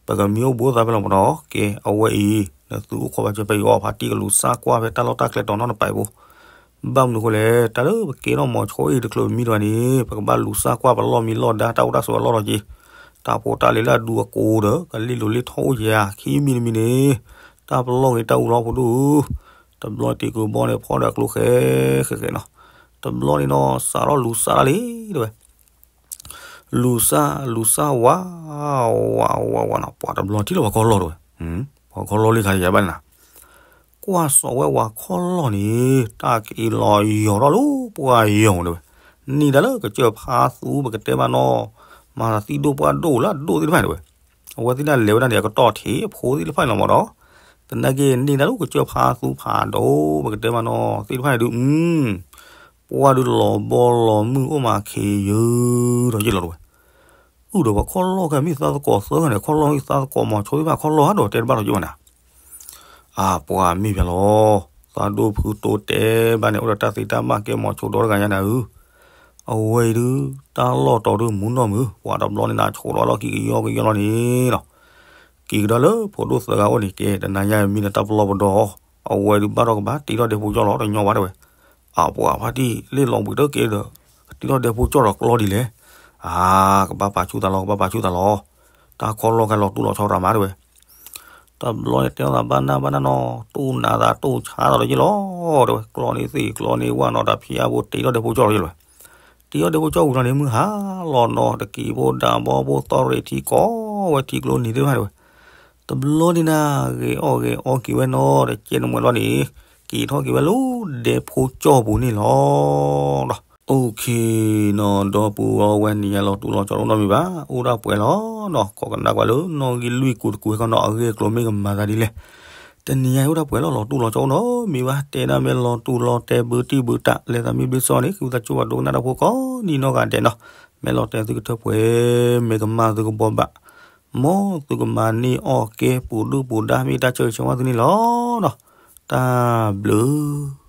ပကမံအိၣ်ဘှံးအိၣ်သါဖဲလီၤမ့ၢ်နီၤ. ကဲ အဝဲအံၤ နသုအိၣ်ခိးဘၣ်စၢၤဖဲအံၤအီၤ ဖါတံၢ်ကလူၤစၢ်ကွၢ်ဖဲတၢ်လီၢ်တၢ်ကျဲတီၤနီတပၤအံၤဖိ ဘၣ်မနုၤအဃိလဲၣ် တၢ်လၢပကဲထီၣ်မီၤဆိအံၤတချုးမံတဂၤန့ၣ် ပကဘၣ်လူၤစၢ်ကွၢ်ပလီၢ်မံလီၢ်ဒါ တၢ်အိၣ်တၢ်ဆိးအလီၢ်လီၤက့ၤ, တၢ်ဖိတၢ်လံၤလၢအဒူအကိၤဒီး ကလံၣ်လိၤလံၣ်ထီၣ်အိၣ်က့ၤဧါ, ခံမံၤတမံၤန့ၣ် တၢ်ပလီၢ်ဂ့ၤတၢ်အူလီၤဖိဒိၣ်ဧၢ, တၢ် တဘျီတံၤကုၢ်ဘီန့ၣ် ဖီဒီးကျိဃဲဃဲဃဲနီၤ. တဘျီန့ၣ်နီၤ စးထီၣ်လူၤစၢ်တၢ်လံ တဲဝဲ. လူၤစၢ် လူၤစၢ်ဝး ဝး ဝး ဝးနီၤ, ပှၤတဘျီထံၣ်လီၤပှၤခီၣ်လီၢ်တဲဝဲ. ပှၤခီၣ်လီၢ်လံခါယၤဘၣ်န့ၣ်နီၤ. ကွၢ်စိးဝဲပှၤခီၣ်လီၢ်န့ၣ် တၢ်က့လီၤယီၤထီၣ်လၢပှၢ်ယီၤတဲဝဲ. န့ၢ်တၢ်လၢကစၢၢ်ဖးသူ ပကတဲဘၣ်နီၤ, မၤသံဒိၣ်ပှၢ်ဒိၣ်လၢအဒိၣ်သ့ၣ်တဖၣ်တဲဝဲ. အဝဲသ့ၣ်ဒၣ်လဲၤဝဲဒၣ်န့ၣ် အကတီၢ်ထံးအဖိသ့ၣ်တဖၣ်န့ၣ်လီၤမးဒီး, သနာ်က့န့ၢ်တၢ်လၢ ကစၢၢ်ဖးသူဖးဒိၣ် ပကတဲဘၣ်နီၤ သ့ၣ်တဖၣ်န့ၣ်ဒုး, ပှၢ်ဒုးလီၤဘီလီၤမုၢ်အိၣ်မးခ့ယုာ်ဒီးယ့ၢ်လီၤတဲဝဲ. အုၣ်ဒီးပှၤခီၣ်လီၢ်ခဲ မ့ၢ်သးသကိးသၢဂၤန့ၣ် ခီၣ်လီၢ်မ့ၢ်သးသကိးမီၤဆိသ့ၣ်တဖၣ်ခီၣ်လီၢ်ဧါဒီး တဲတဘၣ်လီၤက့ဘၣ်နၤ. အပှၤမ့ၢ်ပၢ်လီၤ, သးဒိၣ်ဖုတိတဲဘၣ်န့ၣ် အိၣ်ဒီးတၢ်သ့တၢ်ဘၣ်ကဲမီၤဆိဒီတဂၤညါနၤဧၢ. အဝဲအံၤဒုး တၢ်လီၢ်တီဒုးမူနီၢ်မုၢ် ပှၤတဘျီန့ၣ်နၤဆိဒီးလီၢ်ခံကယီကယီလီၤန့ၣ်နီၤ. က့ၤကဒါလၢဖိဒိၣ်သၢဂၤအိၣ်န့ၣ် ကဲတနၤညါမံလၢတၢ်ပလီၢ်ပဒီအီၤ, အဝဲဒုးဘၣ်ထီၣ်ကဘၣ်တ့ထီၣ်ဒဲဖိကၠီၣ်လီၤ တညီဘၣ်တဲဝဲ. အပှၤဖါတံၢ် လ့ၣ်လီၤဘှံးတက့ၢ်ဒီး ကတ့ထီၣ်ဒဲဖိကၠီၣ်ဒီးကျီဒ်လဲၣ်. အါ ကဘၣ်ပာ်ဆူၣ်သးလီၤ ကဘၣ်ပာ်ဆူၣ်သးလီၤ. တၢ်ခီၣ်လီၢ်ခဲလီၤတူၢ်လီၤဆီရၤမးတဲဝဲ. တဘျီန့ၣ်တဲထီၣ်သးဘၣ်နၢ်ဘၣ်နၢ်နီၤ တူၢ်နးသးတူၢ်ဆါသးဒီးယ့ၢ်လီၤတဲဝဲ. ကျီန့ၢ်သ့ၣ်ကျီန့ၢ်ဝၣ်နီၤ တၢ်ဖံးအါဘိတ့ထီၣ်ဒဲဖိကၠီၣ်လီၤယ့ၢ်လီၤဝဲ. တ့ထီၣ်ဒဲဖိကၠီၣ်ဝံၤလီၤန့ၣ် မုၢ်ဟါလီၤနီၤ တကံးဖိဒၣ်ဘီဖိသီရ့းထံကီၢ်ဝဲထံကျိနံၤသ့ၣ်တဖၣ်တဲဝဲ. တဘျီန့ၣ်နၤ ဂဲၤအီၣ်ဂဲၤအီက့ၤဝဲနီၤ တကဲနမှဲလီၤန့ၣ် က့ၤထီၣ်က့ၤဝဲလၢဒဲဖိကၠီၣ်ပူၤန့ၣ်လီၤ. ဒီး OK နီၤ ဒီပုၢ်ဝဲၢ် နံၤညါလီၤတူၢ်လီၤဆီအိၣ်နီတမံၤဘၣ် အိၣ်ဒၣ်ပှဲၤလီၤနီၤ ကိးကနၣ်ကွၢ်လၢနီၣ်ဂံၢ်လွံၢ်ကူတကူဟဲခီနီၤ အဂ့ၢ်အကျိၤမ့ၢ်ကမၤသးဒ်လဲၣ်. တနံၤညါအံၤအိၣ်ဒၣ်ပှဲၤလီၤ လီၤတူၢ်လီၤဆီအိၣ်နီတမံၤဘၣ် တဲဒၣ်မ့ၢ်လီၤတူၢ်လီၤတဲဘုတံၢ်ဘုတၢ် လဲၤသးမ့ၢ်ဘျ့စီန့ၣ် ဃုသးကၠိဘၣ်ဒိကနၣ်တၢ်ဖိကိးနံၤနီၢ်ဂၤဒဲးနီၤ မ့ၢ်လီၤတဲသုကထၢပှဲၤ မ့ၢ်ကမၣ်သုကဘှီဘၣ် မ်သုကမၤန့ၢ်အီၣ်ကဲပူၤဒုၣ်ပူၤဒါ မ့ၢ်တၢ်ဆၢဂ့ၤဆၢဝါသုန့ၣ်လီၤနီၤ. တၢ်ဘျုး